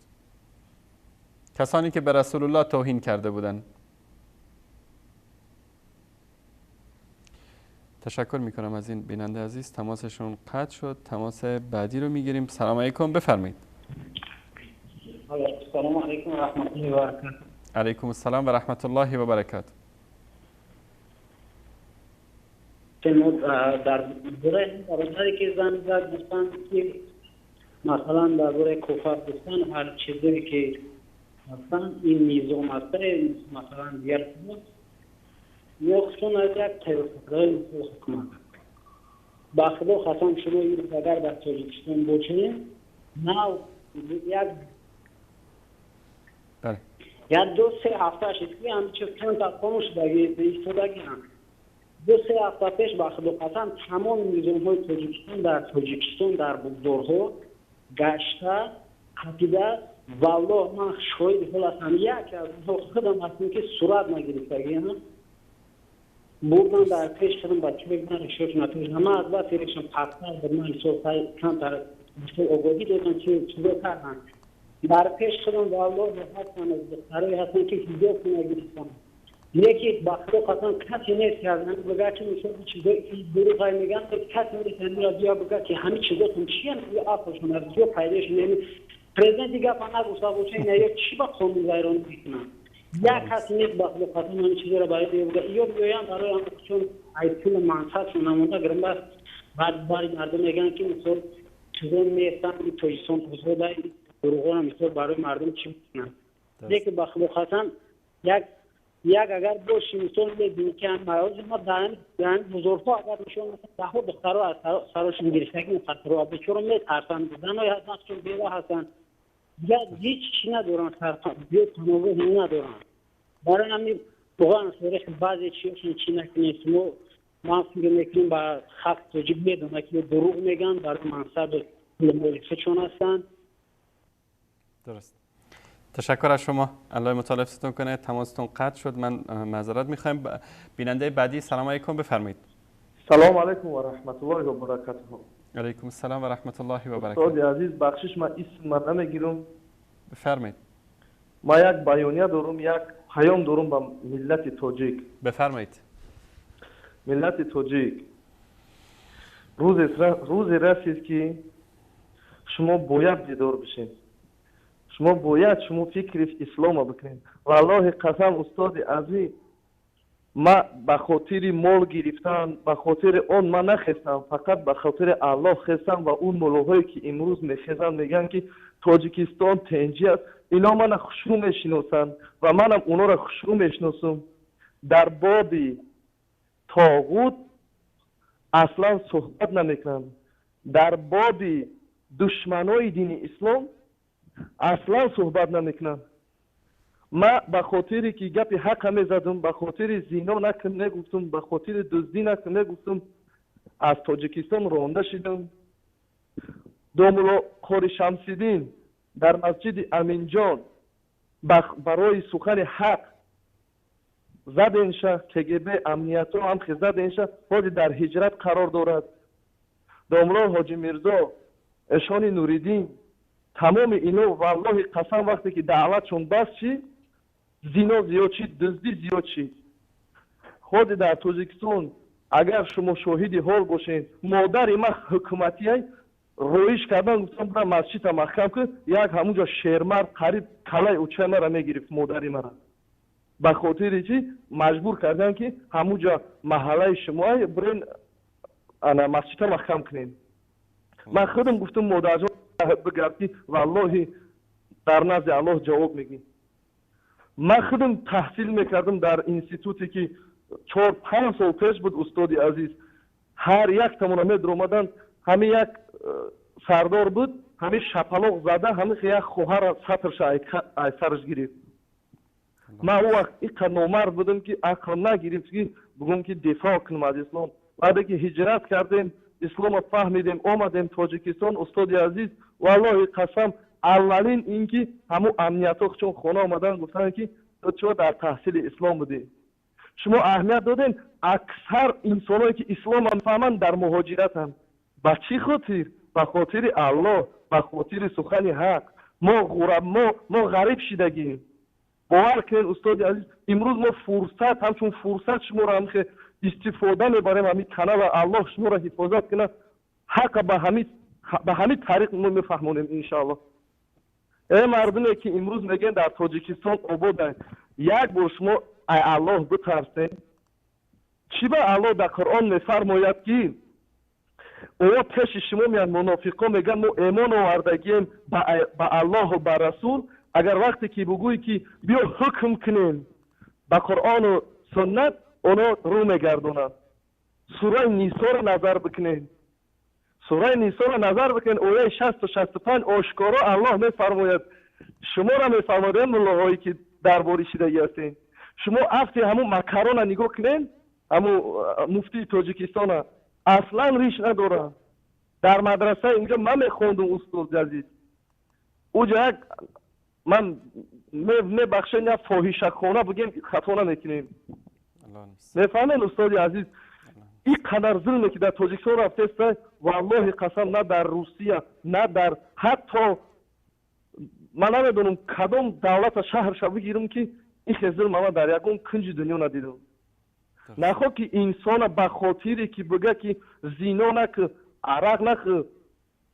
کسانی که به رسول الله توهین کرده بودند. تشکر میکنم از این بیننده عزیز، تماسشون قطع شد. تماس بعدی رو میگیریم. سلام علیکم، بفرمایید. السلام علیکم و رحمت الله و برکاته. علیکم السلام و رحمت الله و برکاته. در باره برادری که زنگ زد گفتند که مثلا در باره کفر گفتن هر چیزی که مثلا این نظام است، مثلا دیگر بود یا خصوصا از یک تیوفقای حکومت. Ба Худо қасам, шумо имрӯз агар дар Тоҷикистон бошед, нав як 2-3 ҳафта шуд ки ҳамин чиз камтар хомӯш шудаги истодагиам. 2-3 ҳафта пеш, ба Худо қасам, тамоми низомҳои Тоҷикистон дар Тоҷикистон дар бозорҳо гашта қапида. Валлоҳ, ман шоҳиди ҳол ҳастам, яке аз онҳо худам ҳастем ки сурат нагирифтагиам, бурдан дар пеш худам бачаҳои ман решошон пеш. Ман аз бас решам пасттар буд, ман мисол камтар огоҳӣ додам, ки чизо карданд дар пеш худам. Валлоҳ, ҳастанд духтарое ҳастанд ки ҳиҷоб нагирифтанд, лекин ба Худо қасам, касе нест ки аз ҳамин бигӯяд ки мисол чизои дурӯғ мегӯянд. Касе нест ҳаминро бия бигӯяд ки ҳамин чизотон чиянд, ақлшон аз ҷо пайдо шуд. Яъне президенти гапа нагуфта бошад, ина ё чӣ ба қонун вайрон мекунанд? Як касе нест, ба Худо қасам, ҳамин чизоро барои бигӯяд. Ё биёянд барои ҳам чун ай пули мансабшон намонда гирмбас, баъд бари мардум мегӯянд ки мисол чизо нестанд, Тоҷикистон озода, дурӯғоро мисол барои мардум чӣ мекунанд. Лекин ба Худо қасам, як агар боши, мисол мебинӣ ки мо дар бозорҳо агар нишон, даҳҳо духтаро аз сарошон гирифтагӣ, хатро бечора метарсанд, заное ҳастанд, чун бева ҳастанд, дигар ҳеҷ чӣ надоранд, паноҳгоҳ надоранд. Барои ҳамин воқеан баъзе чиҳошон чӣ накунед шумо. Ман фикр мекунем, ба халқи тоҷик медонад ки дурӯғ мегӯянд, барои мансаб моли худшон ҳастанд. Дуруст, ташаккур аз шумо. الله متعال حفظتون کنه. تماستون قطع شد، من معذرت میخوایم. بیننده بعدی، سلام علیکم، بفرمایید. سلام علیکم و رحمت الله و برکاته. علیکم السلام و رحمت الله و برکاته. استاد عزیز، بخشش، من اسم من نمیگیرم. بفرمایید. ما یک بیانیه دارم، یک پیام دارم به ملت تاجیک. بفرمایید. ملت تاجیک، روز رسید که شما باید بیدار بشین، شما باید شما فکر اسلام بکنید. والله قسم استاد عزیز، ما به خاطر مال گرفتن، به خاطر آن ما نخستم، فقط به خاطر الله خستم. و اون ملاهایی که امروز میخزن میگن که تاجیکستان تنجی است، اینا من خوشرو میشناسن و منم اونا را خوشرو میشناسم. در باب طاغوت اصلا صحبت نمیکنن، در باب دشمنای دین اسلام اصلا صحبت نمیکنن. ما به خاطری که گپ حق میزدم، به خاطر زینا نکن نگفتم، به خاطر دزدی نکن نگفتم، از تاجیکستان رانده شدم. домулло قاری شمسیدین در مسجد امینجان برای سخن حق زدنشه، کگب امنیت هم که زدنشه، خود در هجرت قرار دارد. домулло حاجی میرزا اشان نوریدین، تمام اینا والله قسم وقتی که دعوتشون بس شد، زینا زیاد شد، دزدی زیاد شد. خود در تاجیکستان اگر شما شاهد حال باشین، مادر ما حکومتی رویش کردن، گفتم برم مسجد محکم کن، یک همونجا شیرمرد قریب کلای اوچه مرا میگرفت، مادری مرا به خاطر چی مجبور کردن که همونجا محله شما برین انا مسجد محکم کنین. من خودم گفتم مادر جان بگرد، والله در نزد الله جواب میگی. من خودم تحصیل میکردم در اینستیتوتی که 4-5 سال پیش بود. استادی عزیز، هر یک تمام میدر اومدن، همه یک سردار بود، همه شپلاق زده، همه یک خواهر سطرش ای سرش گرفت. من او وقت اینقدر نامرد بودم که عقل نگرفت که بگم که دفاع کنم از اسلام. بعد که هجرت کردیم، اسلام فهمیدیم، آمدیم تاجیکستان. استاد عزیز، والله قسم، اولین اینکه همون امنیت ها چون خانه آمدن گفتن که تو چرا در تحصیل اسلام بودی؟ شما اهمیت دادین، اکثر انسانایی که اسلام هم فهمن در مهاجرتن. به چی خاطر؟ به خاطر الله، به خاطر سخن حق. ما غرب، ما غریب شدگیم. باور کنید استاد عزیز، امروز ما فرصت همچون فرصت شما را هم که استفاده میبریم، همین کانال، الله شما را حفاظت کنه. حق به همین طریق ما میفهمونیم انشاءالله. ای مردمی که امروز میگن در تاجیکستان آبادن، یک بار شما ای الله بترسین. چی به الله در قرآن میفرماید که او پیش شما میان منافقا میگن ما ایمان آوردگیم به الله و به رسول. اگر وقتی که بگویی که بیا حکم کنیم به قرآن و سنت، اونا رو میگردونن. سوره نساء رو نظر بکنین. Сураи Нисоро назар бикунед, ояи 60 65 ошкоро Аллоҳ мефармояд, шуморо мефармояд, муллоҳое ки дарбори шидагӣ ҳастед. Шумо афти ҳамун макарона нигоҳ кунед, ҳамун муфтии Тоҷикистона аслан риш надорад. Дар мадрасаи унҷо ман мехондум, устоди азиз. Уҷо як ман мебахшем, як фоҳишахона бигем, хато намекунем. Мефаҳмед, устоди азиз, ин қадар зулме ки дар Тоҷикистон рафтест, валлоҳи қасам, на дар Русия, на дар ҳатто ман намедонам кадом давлата шаҳрша бигирам ки ин хел зулм ман дар ягон кунҷи дунё надидам. Нахоҳ ки инсона ба хотире ки бигӯяд ки зино накӯ, арақ накӯ,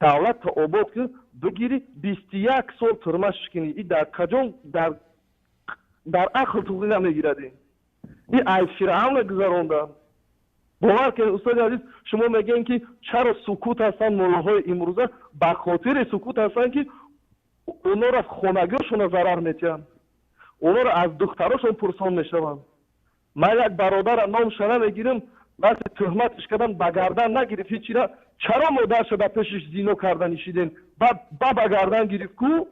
давлатта обод кӯ, бигирӣ 21 сол турма шикинӣ. И дар каҷон дар ақл туғрӣ намегирад. Ин ай Фиръавна гузаронда. Бовар кунед, устоди азиз, шумо мегӯед ки чаро сукут ҳастанд муллоҳои имрӯза? Ба хотири сукут ҳастанд ки онҳоро хонагиҳошонро зарар метиҳанд, онҳоро аз духтарошон пурсон мешаванд. Ман як бародара номша намегирам, вақте туҳматш кардам ба гардан нагирифт ҳечира. Чаро модарша дар пешиш зино карда нишидем? Ба ба гардан гирифт ку?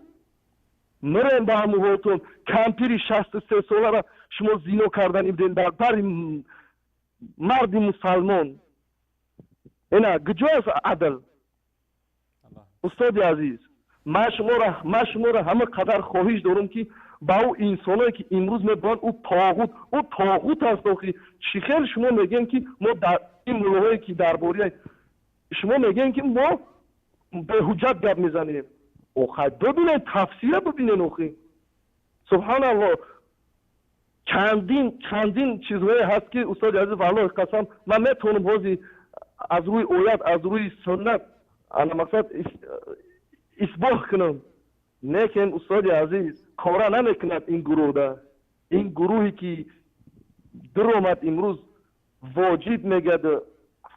Мирем ба ҳамуҳотон. Кампири 63 солара шумо зино кардан ибдем дар бари марди мусалмон. Ина куҷо аст адл? Устоди азиз, ман шуморо ҳама қадар хоҳиш дорам ки ба ӯ инсоное ки имрӯз мебаранд, ӯ тоғут, ӯ тоғут аст. Охи чӣ хел шумо мегӯем ки мо дар ин муллоҳое ки дар бораи шумо мегӯем ки мо беҳуҷҷат гап мезанем? Охай бибинед, тафсира бибинед. Охи субҳаналлоҳ, чандин чизҳое ҳаст ки устоди азиз, валлоҳи қасам, ман метавонам ҳозир аз рӯи оят, аз рӯи суннат ана мақсад исбот кунам. Лекин устоди азиз, кора намекунад ин гурӯҳда. Ин гурӯҳе ки дуромад имрӯз воҷиб мегӯяд,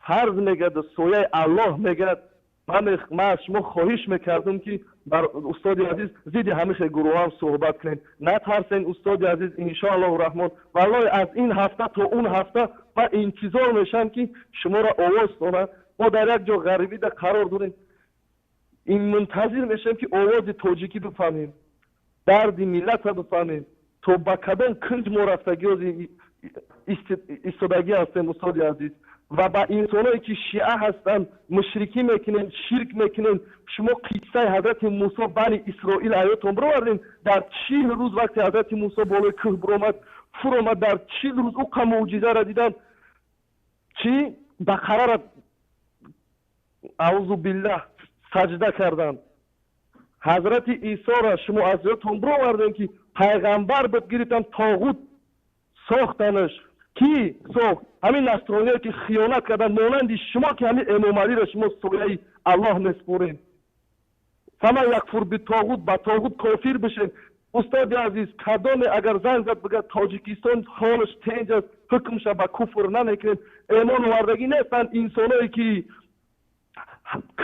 фарз мегӯяд, сояи Аллоҳ мегӯяд. Ман аз шумо хоҳиш мекардам ки бар устоди азиз зидди ҳамиша гурӯҳам суҳбат кунед. Натарсен, устоди азиз, иншоаллоҳу раҳмон. Валлоҳи аз ин ҳафта то он ҳафта ман интизор мешавам ки шуморо овоз донам. Мо дар як ҷо ғарибида қарор дорем, ин мунтазир мешавем ки овози тоҷикӣ бифаҳмем, дарди миллатро бифаҳмем, то ба кадом кунҷ мо рафтагиози истодагӣ ҳастем, устоди азиз. Ва ба инсоное ки шиа ҳастанд, мушрикӣ мекунем, ширк мекунем, шумо қиссаи ҳазрати Мусо бани Исроил аётон бировардем. Дар 40 рӯз вақте ҳазрати Мусо болои кӯҳ биромад, фуромад, дар 40 рӯз ӯ қа мӯъҷизаро диданд, чӣ бақараро аузу биллаҳ саҷда карданд. Ҳазрати Исоро шумо аз ёдтон бировардем ки пайғамбар буд, гирифтан тоғут сохтанаш. Ки сохт? Ҳамин насрониё ки хиёнат карданд, монанди шумо ки ҳамин Эмомалиро шумо сояи Аллоҳ меспорем. Фаман якфур битоғут, ба тоғут кофир бишем. Устоди азиз, кадоме агар занг зад бигӯяд Тоҷикистон ҳолаш тенҷ аст, ҳукмша ба куфр намекунем, эмон овардагӣ нестанд инсоное ки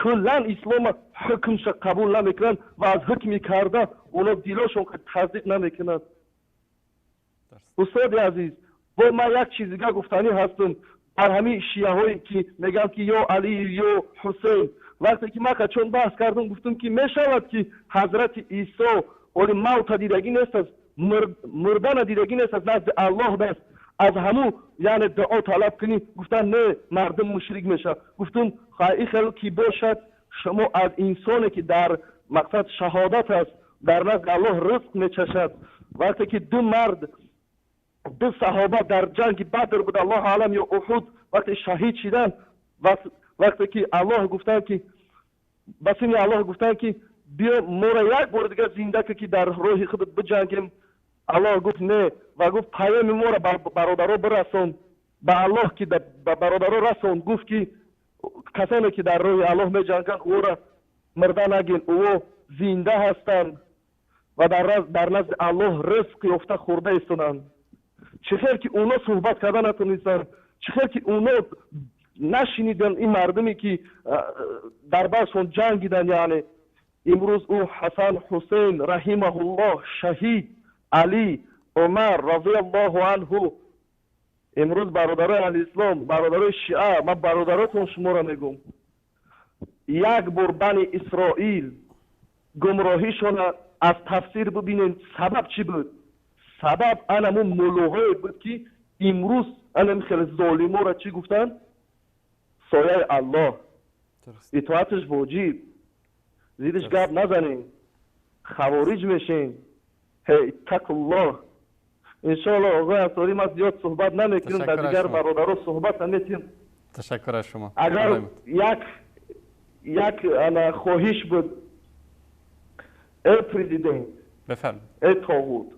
куллан ислома ҳукмша қабул намекунанд ва аз ҳукми карда оно дилошон тасдиқ намекунанд. Устоди азиз, бо ман як чиз дига гуфтанӣ ҳастам бар ҳамин шиаҳое ки мегӯянд ки ё Алӣ ё Ҳусейн. Вақте ки ман чун баҳс кардам, гуфтам ки мешавад ки ҳазрати Исо оли мавта дидагӣ нест, мурдана дидагӣ нест, аз назди Аллоҳ аст. Аз ҳамун яъне дуо талаб кунӣ, гуфтан не, мардум мушрик мешавад. Гуфтум ин хел ки бошад, шумо аз инсоне ки дар мақсад шаҳодат аст, дар назди Аллоҳ ризқ мечашад. Вақте ки ду мард, ду саҳоба дар ҷанги Бадр буд, Аллоҳ алам ё Уҳуд, вақте шаҳид шиданд, вақте ки Аллоҳ гуфтанд ки ба сини Аллоҳ гуфтанд ки биё моро як бор дигар зинда кун ки дар роҳи худат биҷангем. Аллоҳ гуфт не, ва гуфт паёми моро ба бародаро бирасон, ба Аллоҳ ки ба бародаро расон. Гуфт ки касоне ки дар роҳи Аллоҳ меҷанганд, ӯро мурда нагин, ӯ зинда ҳастанд ва дар назди Аллоҳ ризқ ёфта хӯрда истоданд. Чӣ хел ки оно суҳбат карда натонистанд, чӣ хел ки оно нашиниданд ин мардуме ки дар баршон ҷангиданд. Яъне имрӯз ӯ Ҳасан Ҳусейн раҳимаҳуллоҳ шаҳид, Алӣ, Умар разияллоҳу анҳу. Имрӯз бародарои аҳли ислом, бародарои шиа, ман бародаротон шуморо мегӯм, Як бор Бани Исроил гумроҳишона аз тафсир бибинем, сабаб чӣ буд? Сабаб анамун муллоҳое буд, ки имрӯз анам хеле золиморо чӣ гуфтанд? Сояи Аллоҳ, итоаташ воҷиб, зидиш гап назанем, хавориҷ мешем. Ҳей, иттақуллоҳ. Иншоаллоҳ, оғои Ансорӣ, ман зиёд суҳбат намекунам, ба дигар бародаро суҳбат наметиҳам. Ташаккур аз шумо. Агар як ана хоҳиш буд, эй президент, бифармоед, эй тоғут,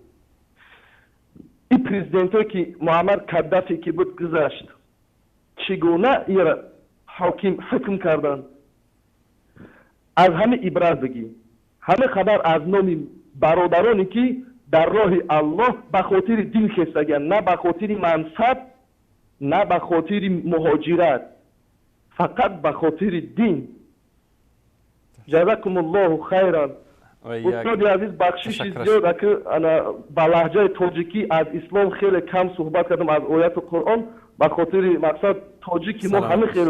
ин президентое ки Муаммар Каддафӣ ки буд, гузашт, чӣ гуна ира ҳоким ҳукм карданд, аз ҳама ибрат бигир. Ҳама хабар аз номи бародароне ки дар роҳи Аллоҳ ба хотири дин хестагианд, на ба хотири мансаб, на ба хотири муҳоҷират, фақат ба хотири дин. Ҷазакумуллоҳу хайран. Устоди азиз, бахшиши зиёд, аки ана ба лаҳҷаи тоҷикӣ аз ислом хеле кам суҳбат кардам, аз ояту Қуръон, ба хотири мақсад тоҷики мо ҳама хел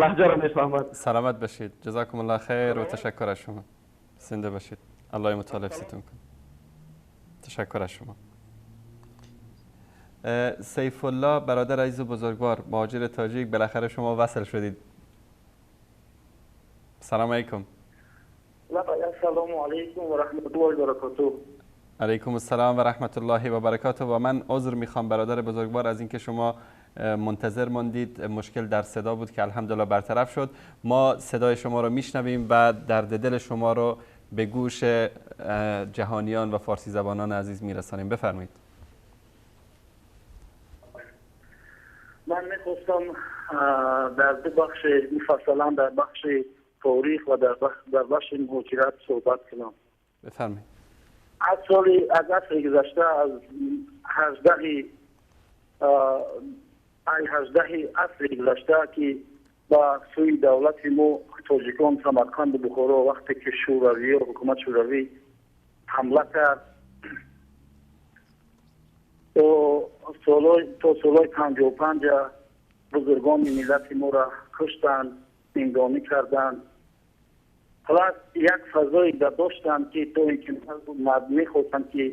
лаҳҷаро мефаҳмад. Саломат бошед. Ҷазакумуллоҳ хайр ва ташаккур аз шумо. Зинда бошед. Аллоҳи мутаол ҳифзтон кунад. Ташаккур аз шумо. سیف الله، برادر عزیز و بزرگوار، مهاجر تاجیک، بالاخره شما وصل شدید. سلام علیکم. السلام علیکم و رحمت الله و برکاته. علیکم السلام و رحمت الله و برکاته. و من عذر میخوام برادر بزرگوار از اینکه شما منتظر ماندید. مشکل در صدا بود که الحمدلله برطرف شد. ما صدای شما رو میشنویم و درد دل شما رو به گوش جهانیان و فارسی زبانان عزیز میرسانیم. بفرمایید. من میخواستم در دو بخش مفصلا، در بخش تاریخ و در بخش مهاجرت صحبت کنم. بفرمایید. از سال از عصر گذشته، از 18 18 عصر گذشته که با سوی دولت ما تاجیکان، سمرقند و بخارا، وقتی که شوروی و حکومت شوروی حمله کرد، تا سالهای 55 بزرگان ملت ما را کشتند، زندانی کردند. خلاص یک فضایی داشتند که تا اینکه میخواستند که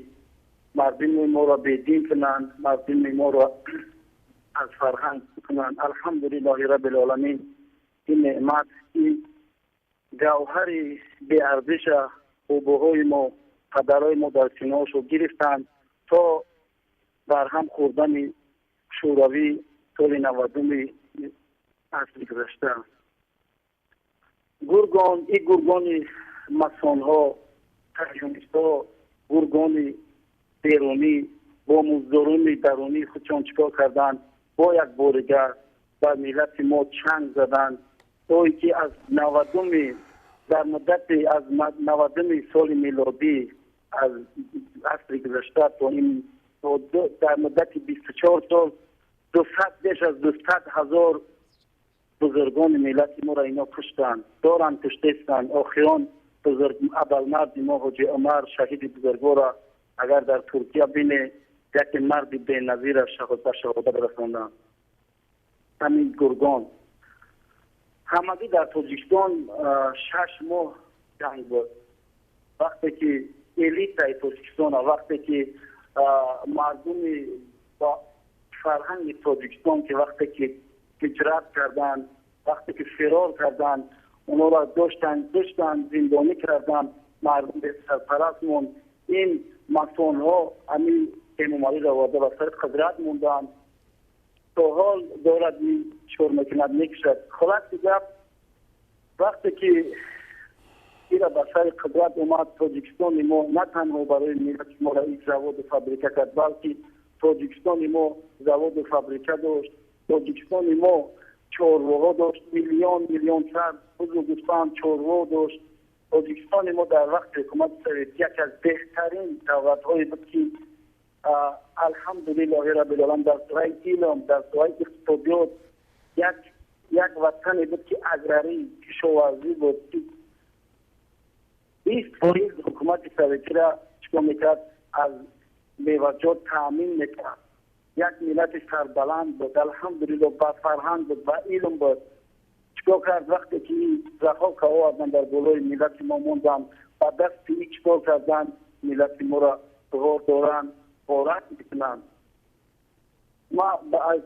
مردم ما را بیدین کنند، مردم ما را از فرهنگ کنند. الحمدلله رب العالمین، این نعمت، این گوهر بی ارزش باباهای ما، پدرای ما در سینه‌هاشو گرفتند تا برهم خوردن شوروی سال 90 عصر گذشته. گرگان، این گرگان مسان ها، صهیونیست ها، گرگان بیرونی با مزدوران درونی خودشان چیکار کردند؟ با یک بار بر ملت ما چنگ زدند تا اینکه از 90 در مدت از 90 سال میلادی از عصر گذشته تا این در مدت 24 سال 200 بیش از 200 هزار بزرگان ملت ما را اینا کشتند، دارند کشته. آخران بزرگ ابرمرد ما حاجی عمر شهید بزرگوار را اگر در ترکیه بینه، یک مرد بی‌نظیر به شهادت رساندند. همین گرگان همگی در تاجیکستان 6 ماه جنگ بود. وقتی که элитаи تاجیکستان، وقتی که مردم با فرهنگ تاجیکستان که وقتی که هجرت کردند، وقتی که فرار کردند، اونا را داشتن داشتن زندانی کردن، مردم به سرپرست موند. این مسون ها همین امامعلی را آورده و سر قدرت موندن، تا حال دارد چور میکند، میکشد. خلاص گپ، وقتی که ایرا به سر قدرت اومد، تاجیکستان ما نه تنها برای ملت ما را یک زواد و فابریکه کرد، بلکه تاجیکستان ما زواد و فابریکه داشت. تاجیکستان ما چارواها داشت، میلیون میلیون سر بز و گوسفند چاروا داشت. تاجیکستان ما در وقت حکومت سویت یکی از بهترین دولت‌های بود که الحمدلله رب العالمین در سوی علم، در سوی اقتصادیات یک وطنی بود که اگراری کشاورزی بود که 20% حکومت سویتی را چیکار میکرد؟ از میوه‌جات تامین میکرد. یک ملت سربلند بود، الحمدلله، با فرهنگ بود و علم بود. Чикор кард вақте ки Заҳҳок оварданд дар болои миллати мо монданд, ба дасти ин чикор карданд? Миллати моро ғор доранд, ғорат мекунанд. Ма аз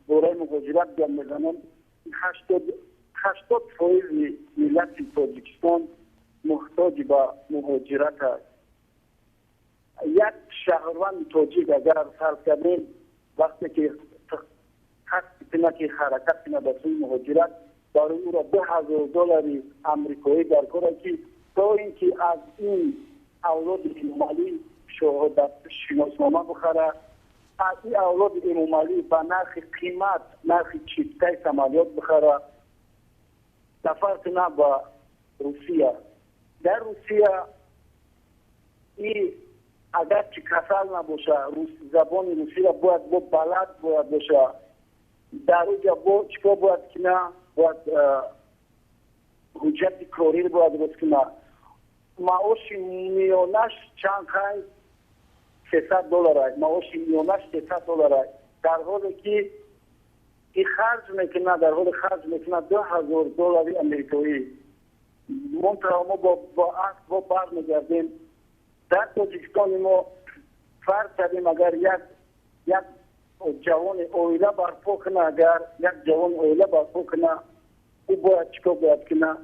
бораи муҳоҷират гап мезанам. 80% миллати Тоҷикистон муҳтоҷи ба муҳоҷират аст. Як шаҳрванди тоҷик агар фарз кардем, вақте ки қасд кунад ки ҳаракат кунад ба сӯи муҳоҷират, барои ӯро $2000 амрикоӣ дар кор аст, ки то ин ки аз ин авлоди Эмомалӣ шиноснома бихарад, аз ин авлоди Эмомалӣ ба нархи қимат, нархи чиптаи самолёт бихарад, сафар кунад ба Русия. Дар Русия агарчи касал набошад, забони русиро бояд бо балад бояд бошад. Дар уҷа бо чикор бояд кунад? Бояд ҳуҷҷати кориро бояд рост кунад. Маоши миёнаш чанд қай? $300 аст. Маоши миёнаш $300 аст. Дар ҳоле ки и харҷ мекунад, дар ҳоле харҷ мекунад $2000 амрикоӣ. Мунтаҳо мо бо асл бо бармегардем. Дар Тоҷикистони мо фарз кардем, агар як ҷавони оила барпо кунад, агар як ҷавони оила барпо кунад, ӯ бояд чикор бояд кунад?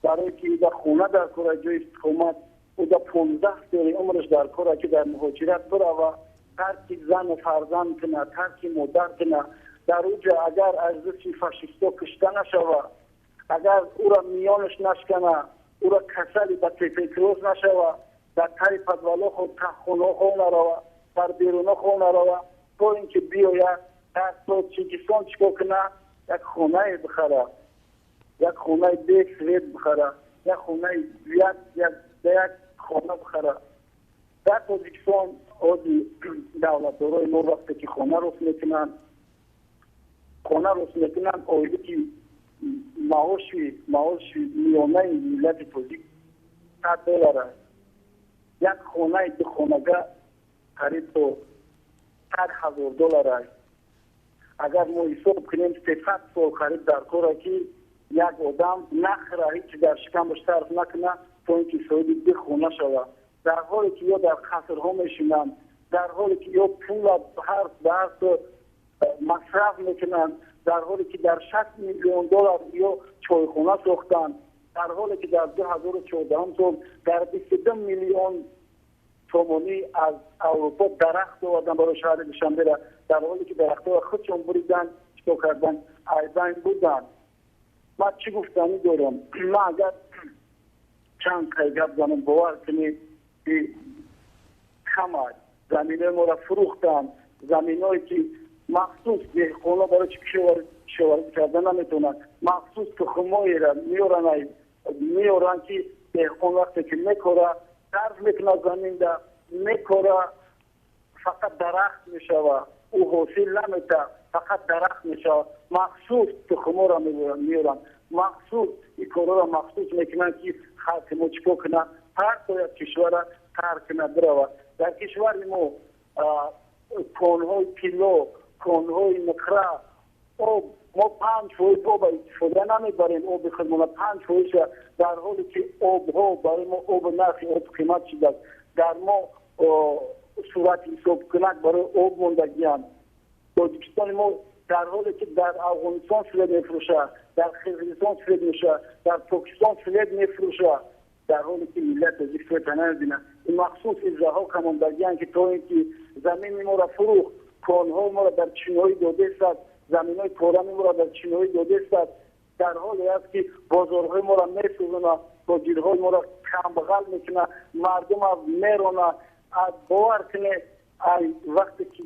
Барои ки ӯ дар хона дар кор аст, ҷои истиқомат, ӯ дар 15 соли умраш дар кор аст, ки дар муҳоҷират бирава, тарки зану фарзанд кунад, тарки модар кунад. Дар уҷа агар аз дасти фашистҳо кушта нашавад, агар ӯро миёнаш нашканад, ӯро касали ба туберкулёз нашавад, дар тари подвалҳо таххонаҳо хоб наравад, дар берунҳо хоб наравад, то ин ки биёяд дар Тоҷикистон чикор кунад? Як хонае бихарад, як хонаи бесвет бихарад, як хонаи як хона бихарад. Дар Тоҷикистон ози давлатдорои мо вақте ки хона рост мекунанд, оиле ки маоши миёнаи миллати тоҷик $100 аст, як хонаи духонага қариб то $100,000 аст. Агар мо ҳисоб кунем, 300 сол қариб дар кор аст, ки як одам нахра, ҳеҷ дар шикамаш сарф накунад, то ин ки соҳиби ду хона шавад. Дар ҳоле ки ё дар қасрҳо мешинанд, дар ҳоле ки ё пула ҳар ба ҳар масраф мекунанд, дар ҳоле ки дар $6 миллион ё чойхона сохтанд, дар ҳоле ки дар 2014 сол дар 22 миллион сомонӣ аз Аврупо дарахт оварданд барои шаҳри Душанберо, дар ҳоле ки дарахтҳоро худшон буриданд, чикор карданд? Айбайн буданд. Ман чӣ гуфтанӣ дорам? Ман агар чанд қай гап занам, бовар кунед, ки кам аст. Заминои моро фурӯхтанд, заминое ки махсус деҳқонҳо барои чӣ кишоварзӣ карда наметавонанд, махсус тухмҳоеро меоранд, ки деҳқон вақте ки мекора, сарф мекунад заминда, мекора, фақат дарахт мешавад, ӯ ҳосил наметавад, фақат дарахт мешавад. Махсус тухмҳоро меоранд, махсус ин корҳоро махсус мекунанд, ки халқи мо чикор кунад? Ҳар бояд кишварро тарк кунад, биравад. Дар кишвари мо конҳои тилло, конҳои нуқра, об, мо 5% об истифода намебарем, оби худмона 5%, дар ҳоле ки обҳо барои мо об нархи об қимат шудааст. Дар мо сурати ҳисобкунак барои об мондагианд. Тоҷикистони мо дар ҳоле ки дар Афғонистон свет мефурӯшад, дар Қирғизистон свет мефурӯшад, дар Покистон свет мефурӯшад, дар ҳоле ки миллат тоҷик света намебинад. Ин махсус израҳо камондагианд, ки то ин ки замини моро фурӯхт, конҳои моро дар чинҳои додааст, заминҳои корами моро дар чинҳои додааст, дар ҳоле аст ки бозорҳои моро месӯзонад, тоҷирҳои моро камбағал мекунад, мардум аз меронад. Бовар кунед, вақте ки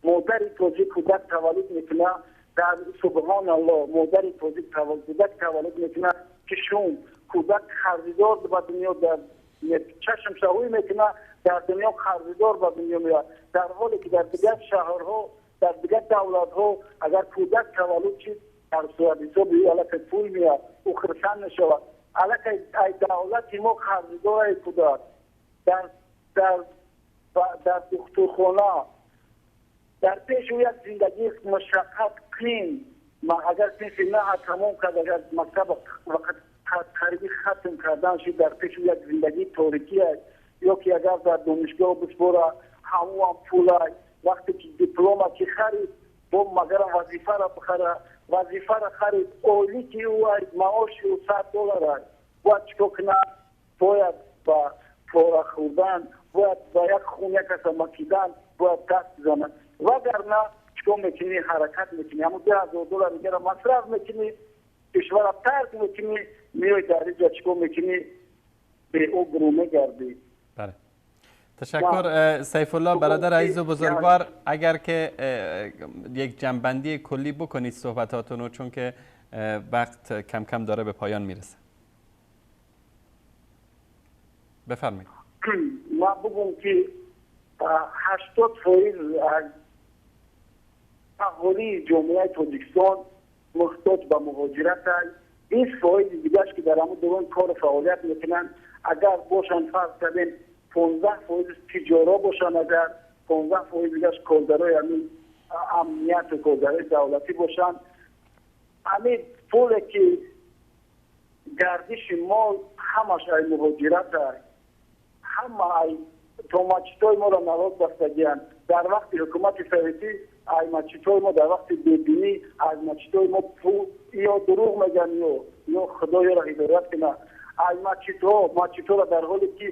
модари тоҷик кӯдак таваллуд мекунад, дар субҳоналлоҳ, модари тоҷик кӯдак таваллуд мекунад, ки шум кӯдак қарздор ба дунё дар чашм шаҳвӣ мекунад, дар дунё қарздор ба дунё меояд. Дар ҳоле ки дар дигар шаҳрҳо, дар дигар давлатҳо агар кӯдак таваллуд шид, дар суратҳисоби ӯ аллакай пул меояд, ӯ хурсанд мешавад. Аллакай давлати мо қарздораи кӯдак. Дар духтурхона дар пеши ӯ як зиндагии машаққат қин, Агар синфи 9 тамом кард, агар мактаб вақт қариби хатм кардан шуд, дар пеши як зиндагии торикӣ аст. Ё ки агар дар донишгоҳ бисбора, ҳамоам пул аст. Вақте ки диплома ки харид, бо магарам вазифаро бихара, вазифаро харид, ойлики ӯ аст, маоши ӯ $100 аст. Бояд чикор кунад? Бояд ба пора хӯрдан, бояд ба як хун як каса макидан, бояд даст бизанад. Вагарна чикор мекунӣ? Ҳаракат мекунӣ, ҳамун $2000 дигара масраф мекунӣ, кишвара тарк мекунӣ, меои дар инҷа чикор мекунӣ? Беобрӯ мегардӣ. Бале. تشکر سیف الله برادر عزیز و بزرگوار. اگر که یک جنبندی کلی بکنید صحبتاتون رو، چون که وقت کم کم داره به پایان میرسه. بفرمایید. ما بگم که 80% اهالی جامعه تاجیکستان محتاج به مهاجرت است. 20% دیگه‌اش که در همون دوران کار و فعالیت میکنن، اگر باشن فرض کردیم 15% تجارا باشن، اگر 15% دیگه‌اش کارگرای همین امنیت و کارگرای دولتی باشن، همین پول که گردش مال همش ای مهاجرت است. همه ای то мачитои моро налог бастагиянд. Дар вақти ҳукумати советӣ ай мачитои мо, дар вақти бединӣ аз мачитои мо пул ё дурӯғ мегӯянд, ё худоёро ҳидоят кунад. Ай мачитҳоро дар ҳоле ки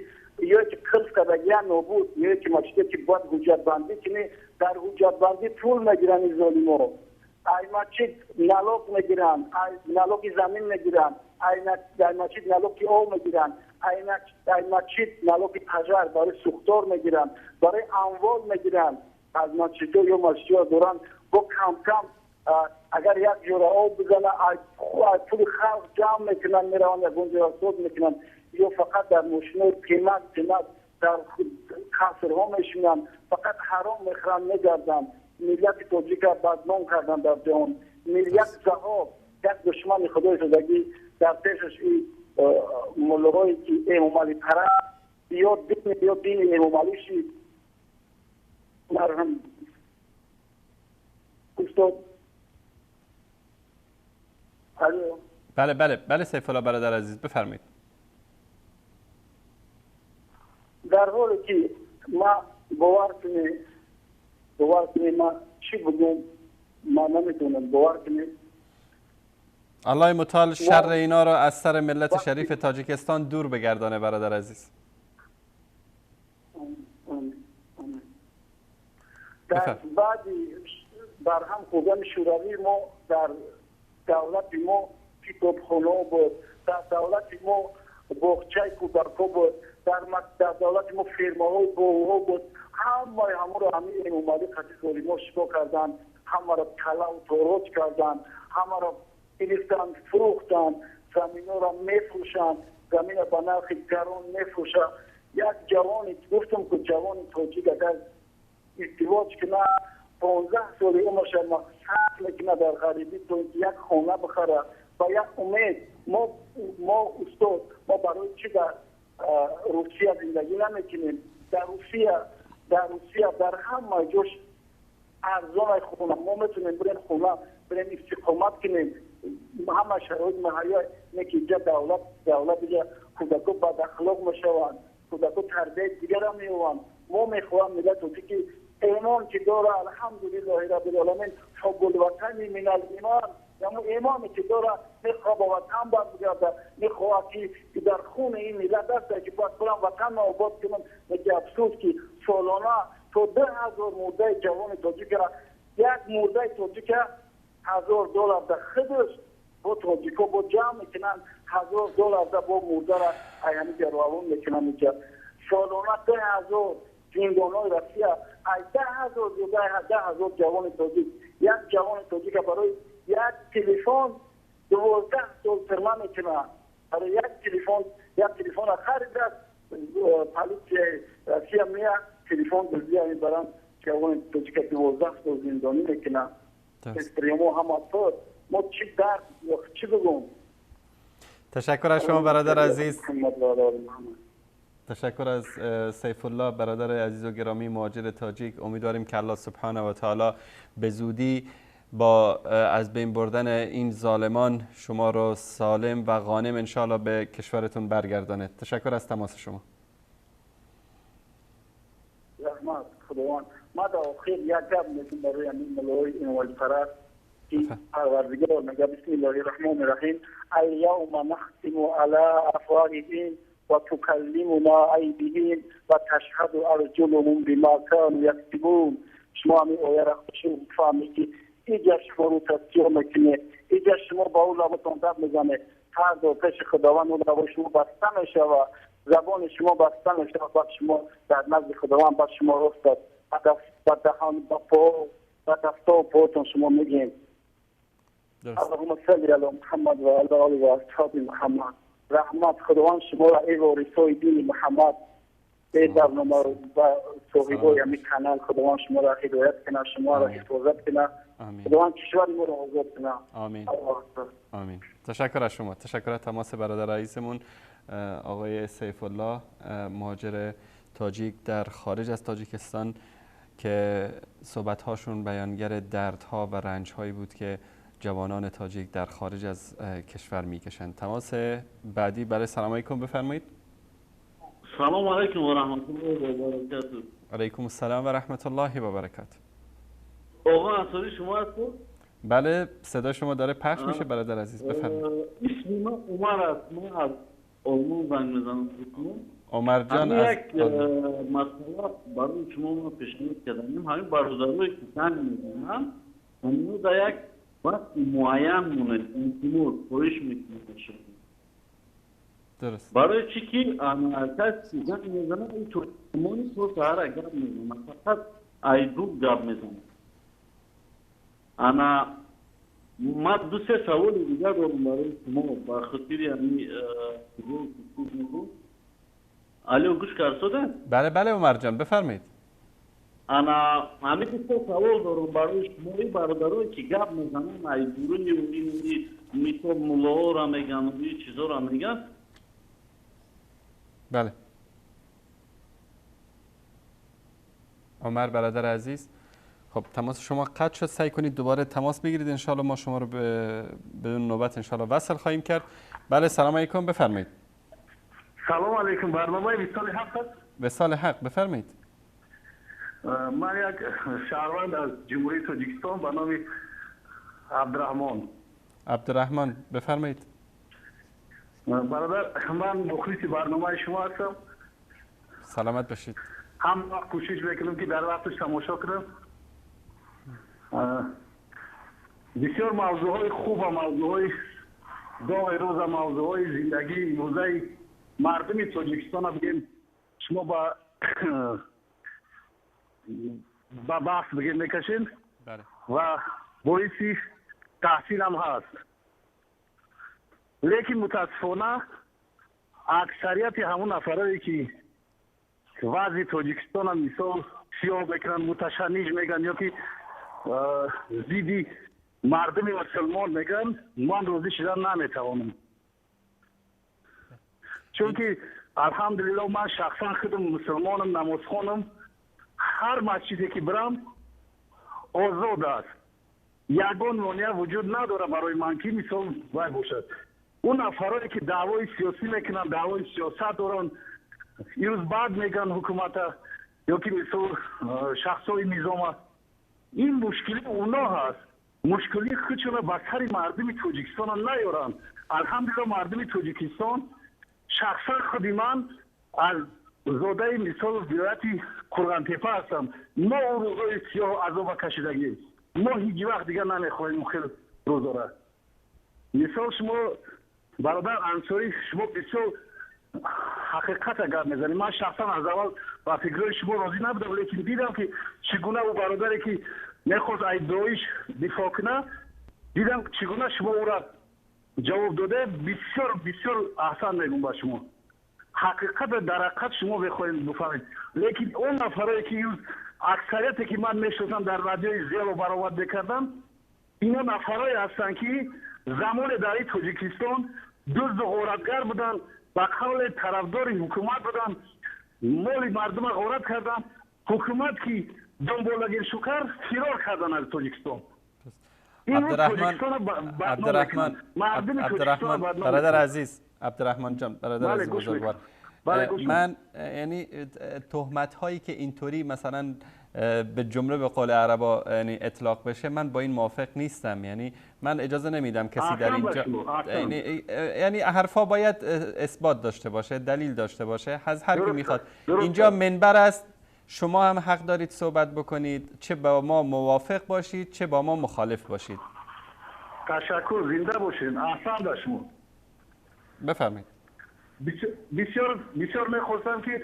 ё ки қилф кардагиянд нобуд, ё ки мачитое ки бояд ҳуҷҷатбандӣ кунӣ, дар ҳуҷҷатбандӣ пул мегиранд ин золимо. Ай мачит налог мегиранд, ай налоги замин мегиранд, ай мачит налоги об мегиранд, ай мачит налоги пажар барои сӯхтор мегиранд, барои амвол мегиранд. Аз мачитҳо ё мачитҳо доранд бо кам-кам агар як ҷора об бизана, аз пули халқ ҷамъ мекунанд, мераванд ягон ҷора соз мекунанд, ё фақат дар мошинои қимат қимат дар қасрҳо мешинанд, фақат ҳаром мехӯранд, мегарданд. Миллати тоҷика бадном карданд дар ҷаҳон. Миллат заҳоб, як душмани худои шудагӣ дар пешаш ин муллоҳое ки эмомалӣ параст, ё дини эмомалӣ шид. Марҳам устод. الو. بله بله بله سیف الله برادر عزیز بفرمایید. در حالی که ما باور کنی ما چی بگم، ما نمیتونم باور کنی. الله متعال شر اینا رو از سر ملت شریف تاجیکستان دور بگردانه برادر عزیز. در بعد برهم خوردن شوروی ما در دولت ما کتابخانه بود، در دولت ما باغچه کودک‌ها بود، در دولت ما فیرماهای باغ‌ها بود. همه همه رو همین امامعلی قطعی ظالم‌ها شکا کردن، همه را طلا و تاراج کردن، همه را گرفتن فروختن، زمین‌ها را میفروشند، زمین را به نرخ گران میفروشند. یک جوانی گفتم که جوان تاجیک اگر ازدواج کنه 15 سال عمرش صرف میکنه در غریبی تا اینکه یک خانه بخره با یک امید. ما استاد، ما برای چی در روسیه زندگی نمیکنیم؟ در روسیه در همه جاش ارزان خونه، ما میتونیم بریم خونه، بریم استقامت کنیم، همه شرایط مهیا. نه که اینجا دولت دیگه کودکا بد اخلاق میشوند، کودکا تربیت دیگر هم میوند. ما میخواهم ملت که ایمان که داره، الحمدلله رب العالمین، حب الوطن من الایمان، یعنی ایمانی که داره میخواه با وطن برگرده، میخواه که در خون این ملت است که باید برم وطن آباد کنم. که افسوس که سالانه تا 2000 مرده جوان تاجیک را، یک مرده تاجیک $1000 در خودش با تاجیکا با جمع میکنن، $1000 در با مرده را ایامی روان میکنن. اینجا سالانه 10000 زندان‌های روسیه از 10000 10000 جوان تاجیک، یک جوان تاجیک برای یک تلفن 12 سال ترمه میکنه. برای یک تلفن خرید است، پلیس روسیه میاد تلفن دزدیه میبرن، جوان تاجیک 12 سال زندانی میکنه. استریمو هم افتاد. ما چی درد چی بگم؟ تشکر از شما برادر عزیز. تشکر از سیف الله برادر عزیز و گرامی مهاجر تاجیک. امیدواریم که الله سبحانه و تعالی به زودی با از بین بردن این ظالمان شما رو سالم و غانم انشاءالله به کشورتون برگردانه. تشکر از تماس شما. رحمت خداوند. ما در آخر یک گپ میگم برای همین ملای انوالپرست که پروردگار میگه بسم الله الرحمن الرحیم الیوم نختم علی افواههم و تکلمنا ایدیهم و تشهد ارجلهم بما كانوا یکسبون. شما همین آیه را خوش فهمید که اینجا شما رو تصدیق میکنه، اینجا شما با او لبتان دب میزنه، هر دو پیش خداوند او لبای شما بسته میشه و زبان شما بسته میشه، بعد شما در نزد خداوند بعد شما راست است، با دهان با پا با دستا و پاتون شما میگیم اللهم صل علی محمد و علی آله و اصحاب محمد. رحمت خداوند شما را ای وارثای دین محمد، ای برنامه و صاحبای همین کانال، خداوند شما را هدایت کنه، شما را حفاظت کنه، خداوند کشور ما را آزاد کنه. آمین. آمین. تشکر از شما. تشکر از تماس برادر رئیسمون آقای سیف الله، مهاجر تاجیک در خارج از تاجیکستان که صحبت‌هاشون بیانگر دردها و رنج‌هایی بود که جوانان تاجیک در خارج از کشور می‌کشند. تماس بعدی برای سلام علیکم، بفرمایید. سلام علیکم و رحمت الله و برکاته. علیکم السلام و رحمت الله و برکاته. آقا انصاری شما هستید؟ بله، صدا شما داره پخش میشه برادر عزیز، بفرمایید. اسم من عمر است، من از آلمان زنگ میزنم. عمر جان، از یک مسئله برای شما ما پیشنهاد کردیم، همین برادرایی که زنگ میزنن همین در یک وقت معین مونه انتمور خواهش میکنه شما. درست. برای چی که کسی زنگ میزنه این تو تو سهر گپ میزنه، فقط ایدو گپ میزنه. انا ما دو سه سوال دیگر دارم برای شما با خاطر یعنی الو گوش کرده؟ بله بله عمر جان بفرمایید. انا همین دو سوال دارم برای شما، این برادرایی که گپ میزنن ای دوری و این میتون ملاها را میگن و این چیزا را میگن. بله عمر برادر عزیز، خب تماس شما قطع شد، سعی کنید دوباره تماس بگیرید انشالله ما شما رو بدون نوبت انشالله وصل خواهیم کرد. بله سلام علیکم، بفرمایید. سلام علیکم، برنامه وصال حق است؟ وصال حق، بفرمایید. من یک شهروند از جمهوری تاجیکستان به نام عبدالرحمن. عبدالرحمن بفرمایید. برادر من مخلص برنامه شما هستم. سلامت باشید. هم کوشش میکنم که در وقتش تماشا کنم. بسیار موضوع های خوب و موضوع های داغ روز و موضوع های زندگی امروزه مردم تاجیکستان بگیم شما با بحث بگیم میکشین و باعث تحصیل هم هست، لیکن متاسفانه اکثریت همون نفرایی که وضع تاجیکستان هم مثال سیاه میکنن، متشنج میگن یا که زیدی مردم مسلمان میگن، من راضی شدن نمیتوانم، چون که الحمدلله من شخصا خودم مسلمانم، نمازخوانم، هر مسجدی که برم آزاد است، یگان مانع وجود نداره برای من که مثال وای باشد. اون نفرایی که دعوای سیاسی میکنن، دعوای سیاست دارن، یه روز بعد میگن حکومت یا که مثال شخصای نظام، این مشکلی اونا هست، مشکلی خودشون به سر مردم تاجیکستان نیارن. الحمدلله مردم تاجیکستان، شخصا خود من از زاده مثال ولایت قرغانتپه هستم، ما اون روزای سیاه عذاب کشیدگی، ما هیچ وقت دیگه نمیخواهیم خیلی روزا را. مثال شما برادر انصاری، شما بسیار حقیقت گپ میزنید. من شخصا از اول با فکرهای شما راضی نبودم، لیکن دیدم که چگونه او برادری که میخواست از داعش دفاع کنه، دیدم چگونه شما او را جواب داده. بسیار بسیار احسن میگم با شما، حقیقت در حقیقت شما بخواهید بفهمید. لیکن اون نفرایی که اکثریتی که من میشناسم در رادیوی زیرو برآورد میکردم، اینا نفرایی هستند که زمان در تاجیکستان دزد و غارتگر بودن، به قول طرفدار حکومت بودن، مال مردم غارت کردن، حکومت که دنبالگیر شکر فرار کردن از تاجیکستان. عبدالرحمن عبدالرحمن برادر عزیز، عبدالرحمن جان، برادر عزیز بزرگوار، من یعنی تهمت هایی که اینطوری مثلا به جمله به قول عربا یعنی اطلاق بشه، من با این موافق نیستم. یعنی من اجازه نمیدم کسی در اینجا یعنی حرفا باید اثبات داشته باشه، دلیل داشته باشه. از هر کی میخواد اینجا منبر است، شما هم حق دارید صحبت بکنید، چه با ما موافق باشید چه با ما مخالف باشید. تشکر، زنده باشین، احسن به شما. بفرمایید. بسیار بسیار میخواستم که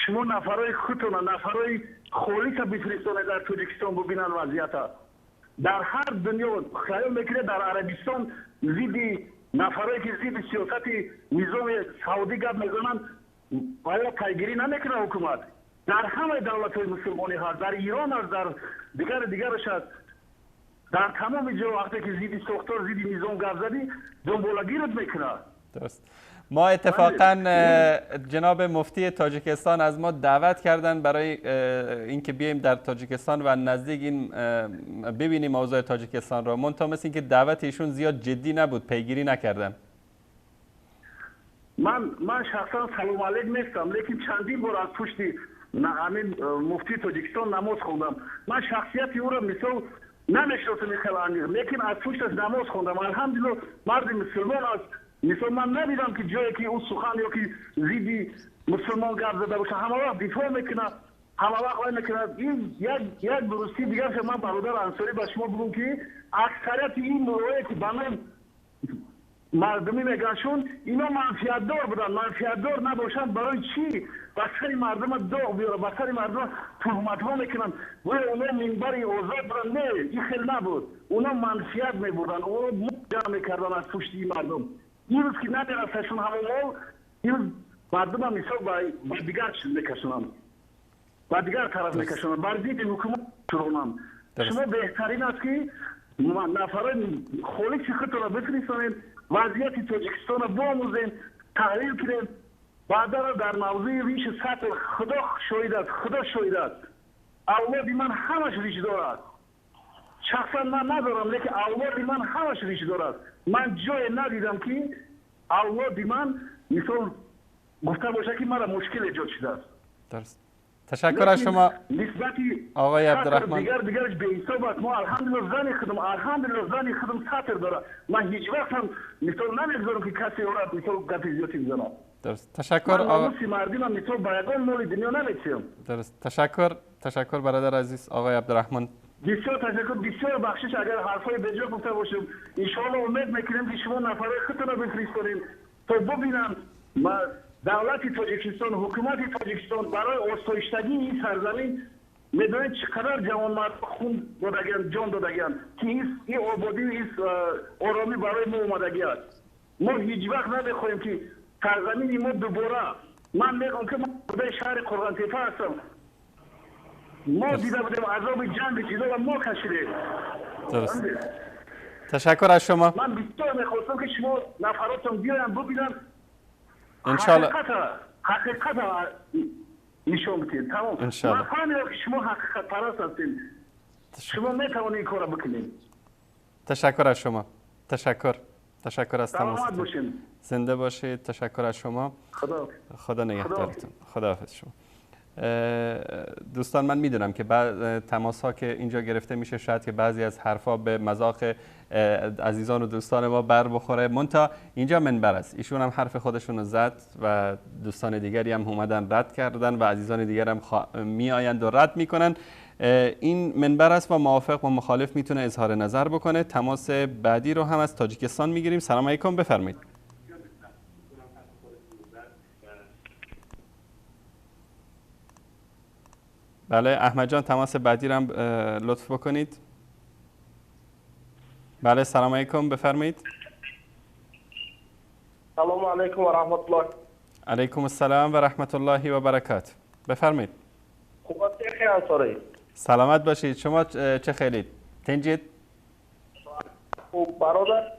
شما نفرای خودتون، نفرای خالص بفرستانه در تاجیکستان ببینن وضعیت. در هر دنیا خیال میکنه در عربستان ضد نفرایی که ضد سیاست نظام سعودی گپ میزنن آیا پیگیری نمیکنه حکومت؟ در همه دولت های مسلمانی هست، در ایران هست، در دیگر دیگرش هست، در تمام جا وقتی که ضد ساختار ضد نظام گپ زدی دنبالگیرت میکنه. درست. ما اتفاقا جناب مفتی تاجیکستان از ما دعوت کردن برای اینکه بیایم در تاجیکستان و نزدیک این ببینیم اوضاع تاجیکستان را. منتها مثل اینکه دعوت ایشون زیاد جدی نبود، پیگیری نکردن. من شخصا سلام علیک نیستم، لیکن چندین بار از پشت همین مفتی تاجیکستان نماز خوندم. من شخصیت او را مثال نمیشناسم خیلی عمیق، لیکن از پشتش نماز خوندم. الحمدلله مرد مسلمان است. مثلا من ندیدم که جایی که اون سخن یا که زیدی مسلمان گپ زده باشه، همه وقت دفاع میکنه، همه وقت وای میکنه. این یک درستی دیگر که من برادر انصاری به شما بگم که اکثریت این مولایی که به من مردمی میگنشون اینا منفیت دار بودن. منفیت دار نباشن برای چی به سر مردم داغ بیاره، به سر مردم تهمت ها میکنن؟ گویا اونا منبر آزاد بودن. نه، این خیلی نبود. اونا منفیت میبردن، اونا جمع میکردن از پشت این مردم. این روز که نمیرسشون همون مال، این روز مردم هم مثال به دیگر چیز میکشونن، به دیگر طرف میکشونن، بر ضد حکومت شروع. شما بهترین است که نفرای خالص خودتون را بفرستانید، وضعیت تاجیکستان را بآموزین، تحلیل کنین، بعدا در موضوع ریش سطح خدا شاهد است، خدا شاهد است. اولاد من همش ریش دارد، شخصا من ندارم، لیکن اولاد من همش ریش دارد. من جای ندیدم که اولاد من مثال گفته باشه که مرا مشکل ایجاد شده است. درست. تشکر از شما آقای عبدالرحمن. دیگرش به حساب است. ما الحمدلله زن خودم، الحمدلله زن خودم سطر داره. من هیچ وقت هم مثال نمیگذارم که کسی او را مثال گپ زیادی بزنه. درست. تشکر آقا. من مردم مثال به یگان مال دنیا نمیتیم. درست. تشکر برادر عزیز آقای عبدالرحمن. بسیار تشکر، بسیار بخشش اگر حرفای بجا گفته باشم. ان شاء الله امید میکنیم که شما نفرای خودتون رو بفرستونین تا ببینم ما دولت تاجیکستان، حکومت تاجیکستان برای آسایشتگی این سرزمین میدونید چقدر جوانمرد خون دادگیان، جان دادگیان که این آبادی، این آرامی برای ما اومدگی است. ما هیچ وقت نمیخوایم که سرزمین ما دوباره، من میگم که من شهر قرغانتپه هستم، ما دیده بودیم عذاب جنگ چیزا را ما کشیدیم. درست. تشکر از شما. من بسیار میخواستم که شما نفراتون بیاین ببینن انشالله حقیقت نشون بدید. تمام. انشالله. من فهمیدم که شما حقیقت پرست هستین، شما میتوانید این کار را بکنید. تشکر از شما. تشکر از تماستون. زنده باشید. تشکر از شما. خدا نگهدارتون. خداحافظ شما. دوستان من میدونم که تماس ها که اینجا گرفته میشه شاید که بعضی از حرفا به مذاق عزیزان و دوستان ما بر بخوره، منتها اینجا منبر است. ایشون هم حرف خودشون رو زد و دوستان دیگری هم اومدن رد کردن و عزیزان دیگر هم میآیند و رد میکنن. این منبر است و موافق و مخالف میتونه اظهار نظر بکنه. تماس بعدی رو هم از تاجیکستان میگیریم. سلام علیکم، بفرمایید. بله احمد جان، تماس بعدی رو هم لطف بکنید. بله سلام علیکم، بفرمایید. سلام علیکم و رحمت الله. علیکم السلام و رحمت الله و برکات. بفرمایید. خوب هستی خیر انصاری؟ سلامت باشید. شما چه خیلید؟ تنجید؟ خوب برادر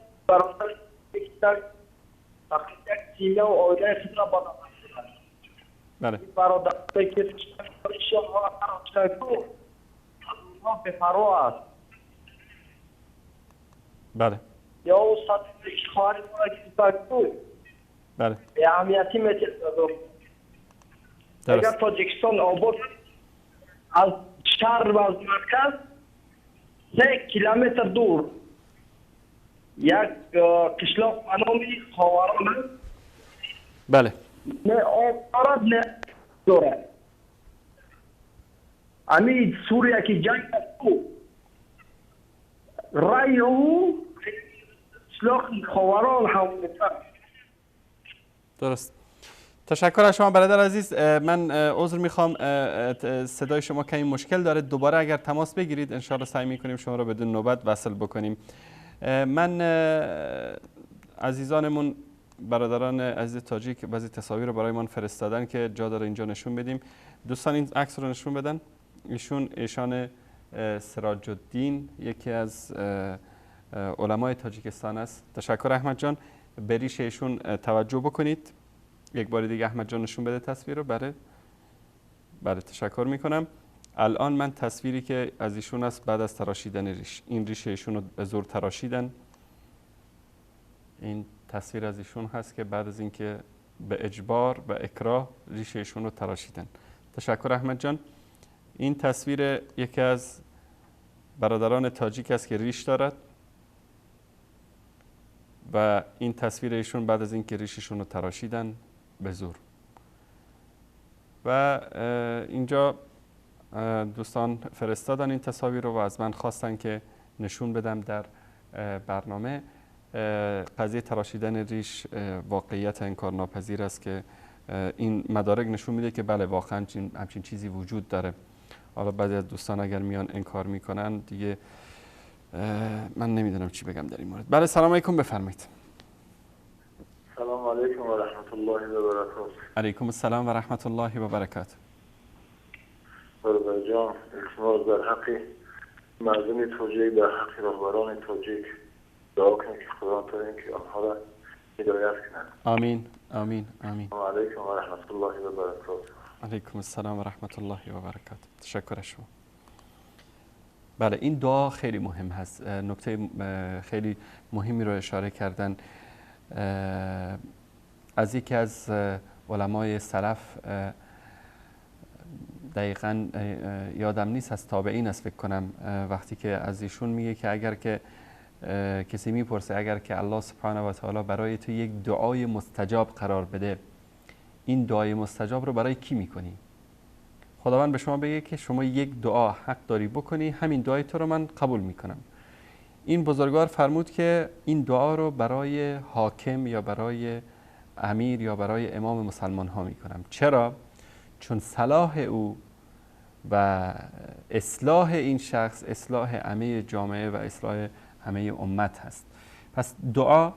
یک سینه و آیله خود را با بله. برادر که به فرا است. بله. یا استاد خواهر ما که بله. اهمیتی میتید. اگر تاجیکستان آباد از شهر و از مرکز 3 کیلومتر دور یک قشلاق به نام خاوران است. بله. نه آب دارد نه دارد. امی سوریه که جنگ است رای او قشلاق خاوران هم. درست. تشکر از شما برادر عزیز. من عذر میخوام صدای شما کمی مشکل داره. دوباره اگر تماس بگیرید انشاءالله سعی میکنیم شما رو بدون نوبت وصل بکنیم. من عزیزانمون برادران عزیز تاجیک بعضی تصاویر رو برای من فرستادن که جا داره اینجا نشون بدیم. دوستان این عکس رو نشون بدن. ایشان سراج الدین یکی از علمای تاجیکستان است. تشکر احمد جان. به ریش ایشون توجه بکنید. یک بار دیگه احمد جان نشون بده تصویر رو. بله تشکر میکنم. الان من تصویری که از ایشون است بعد از تراشیدن ریش، این ریش ایشون رو به زور تراشیدن. این تصویر از ایشون هست که بعد از اینکه به اجبار و اکراه ریش ایشون رو تراشیدن. تشکر احمد جان. این تصویر یکی از برادران تاجیک است که ریش دارد و این تصویر ایشون بعد از اینکه ریششون رو تراشیدن به زور. و اینجا دوستان فرستادن این تصاویر رو و از من خواستن که نشون بدم در برنامه. قضیه تراشیدن ریش واقعیت انکارناپذیر است که این مدارک نشون میده که بله واقعا همچین چیزی وجود داره. حالا بعضی از دوستان اگر میان انکار میکنن دیگه من نمیدونم چی بگم در این مورد. بله سلام علیکم، بفرمایید. سلام علیکم و رحمت الله و برکاته. علیکم السلام و رحمت الله و برکاته. برادر جان، التماس در حق مردم تاجیک، در حق رهبران تاجیک دعا کنید که خدا تعالی که آنها را هدایت کند. آمین آمین آمین. سلام علیکم و رحمت الله و برکاته. علیکم السلام و رحمت الله و برکاته. تشکر از شما. بله این دعا خیلی مهم هست. نکته خیلی مهمی رو اشاره کردن. از یکی از علمای سلف، دقیقا یادم نیست، از تابعین است فکر کنم، وقتی که از ایشون میگه که اگر که کسی میپرسه اگر که الله سبحانه و تعالی برای تو یک دعای مستجاب قرار بده، این دعای مستجاب رو برای کی میکنی؟ خداوند به شما بگه که شما یک دعا حق داری بکنی، همین دعای تو رو من قبول میکنم. این بزرگوار فرمود که این دعا رو برای حاکم یا برای امیر یا برای امام مسلمان ها میکنم. چرا؟ چون صلاح او و اصلاح این شخص اصلاح همه جامعه و اصلاح همه امت هست. پس دعا،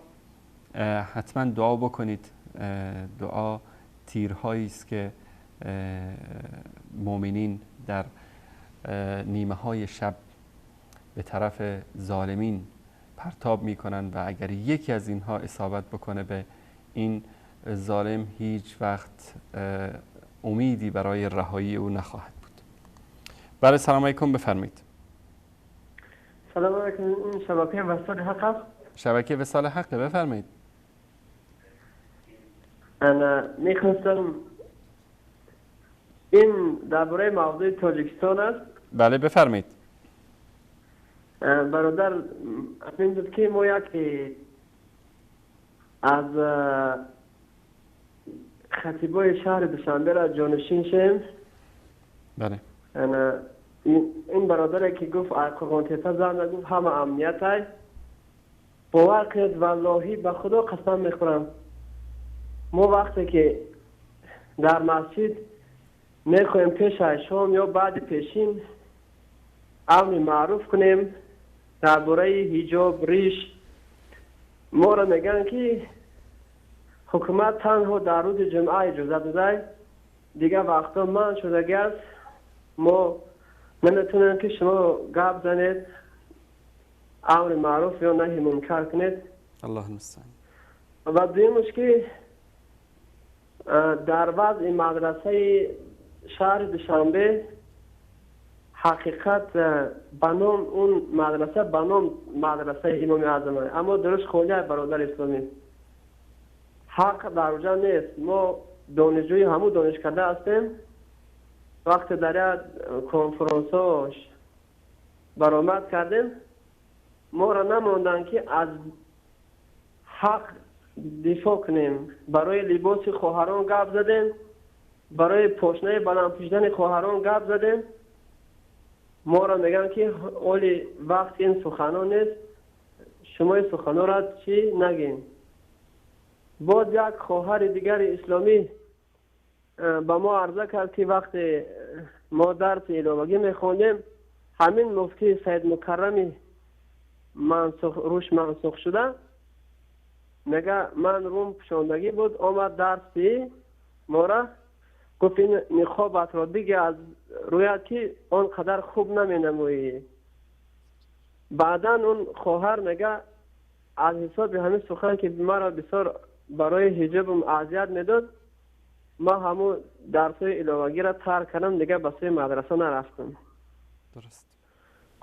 حتما دعا بکنید. دعا تیرهایی است که مؤمنین در نیمه های شب به طرف ظالمین پرتاب میکنن و اگر یکی از اینها اصابت بکنه به این ظالم، هیچ وقت امیدی برای رهایی او نخواهد بود. بله سلام علیکم، بفرمایید. سلام علیکم، این شبکه وصال حق است؟ شبکه وصال حقه، بفرمایید. انا میخواستم این درباره موضوع تاجیکستان است. بله بفرمایید. برادر، این بود که ما یکی از خطیبای شهر دوشنبه را جانشین شیم. بله. این برادر که گفت قرغان تپه زن گفت همه امنیت های، باور کنید واللهی به خدا قسم میخورم، ما وقتی که در مسجد میخوایم پیش شام یا بعد پیشین امر معروف کنیم درباره حجاب ریش، ما را میگن که حکومت تنها در روز جمعه اجازه داده، دیگه وقتا من شده است، ما نمیتونیم که شما گپ زنید امر معروف یا نهی منکر کنید. الله المستعان. و دویمش که در وضع مدرسه شهر دوشنبه Ҳақиқат ба ном он мадраса, ба ном мадрасаи Имоми Аъзам, аммо дуруст холӣ аст, бародари исломӣ. Ҳақ дар оҷа нест. Мо донишҷӯи ҳамун донишкада ҳастем. Вақте дар як конференсҳо баромад кардем, моро намонданд ки аз ҳақ дифоъ кунем. Барои либоси хоҳарон гап задем, барои пошнаи баланд пӯшидани хоҳарон гап задем. Моро мегӯянд ки оли вақт ин суханон нест, шумо ин суханонро чӣ нагин. Боз як хоҳари дигари исломӣ ба мо арза кард ки вақте мо дарси иловагӣ мехондем, ҳамин муфтии Саид Мукаррами рӯш мансух шуда мега ман рум пӯшондагӣ буд, омад дарси мора гуфт ин ниқобатро биге аз рӯят ки он қадар хуб наменамоӣ. Баъдан он хоҳар мега аз ҳисоби ҳамин сухан ки маро бисёр барои ҳиҷобам азият медод, ман ҳамун дарсҳои иловагиро тарк кардам, дигар ба сӯи мадраса нарафтам. Дуруст.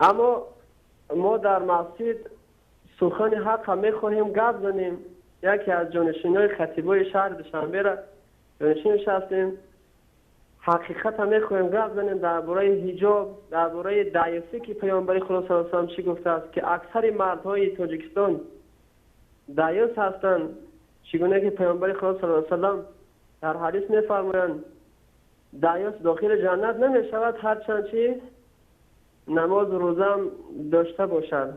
Аммо мо дар масҷид сухани ҳаққа мехоҳем гап занем. Яке аз ҷонишинои хатибои шаҳри Душанберо ҷонишинаш ҳастем. Ҳақиқатро мехоҳем гап занем дар бораи ҳиҷоб, дар бораи даъюсӣ ки Паёмбари Худо саллаллоҳу алайҳи васаллам чӣ гуфтааст ки аксари мардҳои Тоҷикистон даъюс ҳастанд. Чӣ гуна ки Паёмбари Худо саллаллоҳу алайҳи васаллам дар ҳадис мефармоянд даъюс дохили ҷаннат намешавад ҳарчанд чи намоз рӯзам дошта бошад.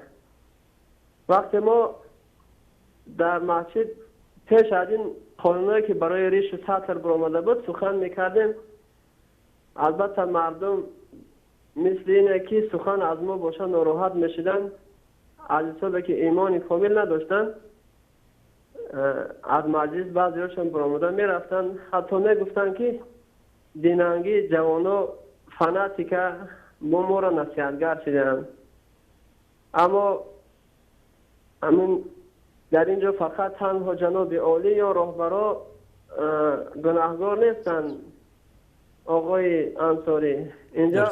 Вақте мо дар масҷид пеш аз ин қонунҳое ки барои ришу сатр баромада буд сухан мекардем, албатта мардум мисли ине ки сухан аз мо бошад нороҳат мешиданд, аз ҳисобе ки имони комил надоштанд, аз маҷлис баъзеҳошон баромада мерафтанд, ҳатто мегуфтанд ки динангӣ ҷавоно фанатика бо моро насиҳатгар шидаанд. Аммо ҳамин дар ин ҷо фақат танҳо ҷаноби олӣ ё роҳбаро гунаҳгор нестанд, оғои Ансорӣ. Инҷо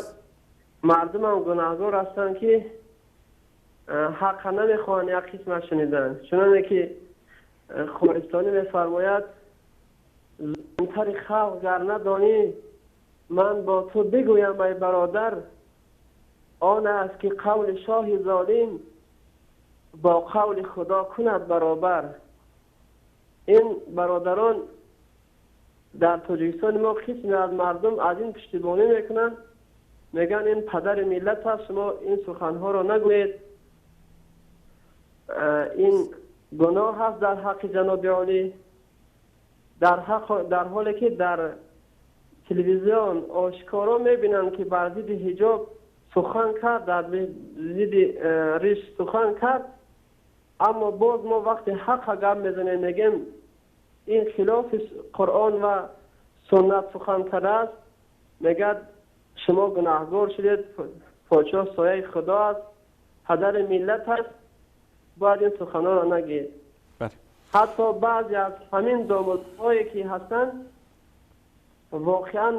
мардумам гунаҳгор ҳастанд ки ҳаққа намехоҳанд як қисмат шунидан. Чуноне ки Хористонӣ мефармояд зулмтари халқ гар надонӣ ман бо ту бигӯям ай бародар, он аст ки қавли шоҳи золим бо қавли Худо кунад баробар. Ин бародарон дар Тоҷикистони мо қисме аз мардум аз ин пуштибонӣ мекунанд, мегӯянд ин падари миллат аст, шумо ин суханҳоро нагӯед, ин гуноҳ аст дар ҳаққи ҷаноби олӣ. Дар ҳоле ки дар телевизион ошкоро мебинанд ки бар зидди ҳиҷоб сухан кард, дар зидди риш сухан кард, аммо боз мо вақти ҳаққа гап мезанем мегӯем ин хилофи Қуръон ва суннат сухан кардааст, мегӯяд шумо гунаҳгор шудед, подшоҳ сояи Худо аст, падари миллат аст, бояд ин суханҳоро нагӯед. Ҳатто баъзе аз ҳамин домодҳое ки ҳастанд воқеан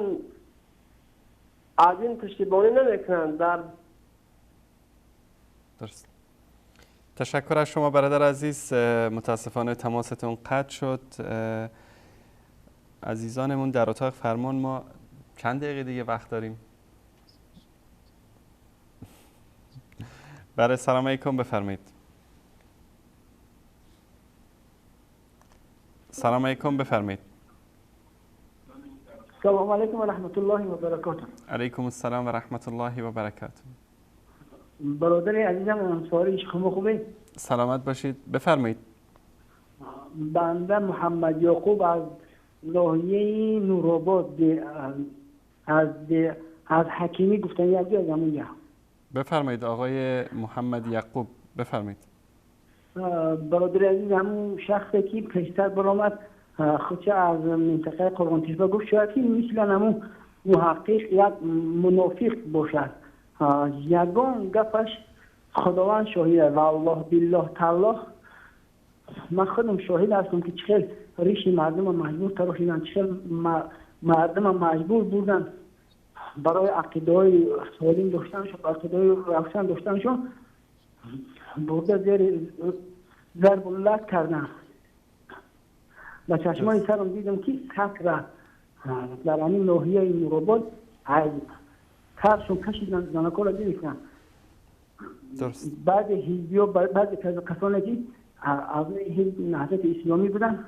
аз ин пуштибонӣ намекунанд. Дар درست. تشکر از شما برادر عزیز. متاسفانه تماستون قطع شد. عزیزانمون در اتاق فرمان ما چند دقیقه دیگه وقت داریم. برای سلام علیکم بفرمایید. سلام علیکم بفرمایید. سلام علیکم و رحمت الله و برکاته. علیکم السلام و رحمت الله و برکاته. برادر عزیزم انصاری شما خوبه؟ سلامت باشید. بفرمایید. بنده محمد یعقوب از ناحیه نورآباد از حکیمی گفتن یکی از همونجا. بفرمایید آقای محمد یعقوب بفرمایید. برادر عزیز همون شخصی که پیشتر برآمد خودش از منطقه قرغونتپه گفت شاید که مثل همون محقق یک منافق باشد. یگان گپش خداوند شاهد و الله بالله تعالی من خودم شاهد هستم که چخیل ریش مردم مجبور تراشیدن، چخیل مردم مجبور بودن برای عقیده‌های سالم داشتنشون، عقیده‌های روشن داشتنشون برده زیر ضرب لط کردن. با چشمای سرم دیدم که سطر در همین ناحیه نورآباد از ترشون کشیدن، زنکا را گرفتن. بعد حزبی ها، بعضی کسانی که از حزب نهضت اسلامی بودن،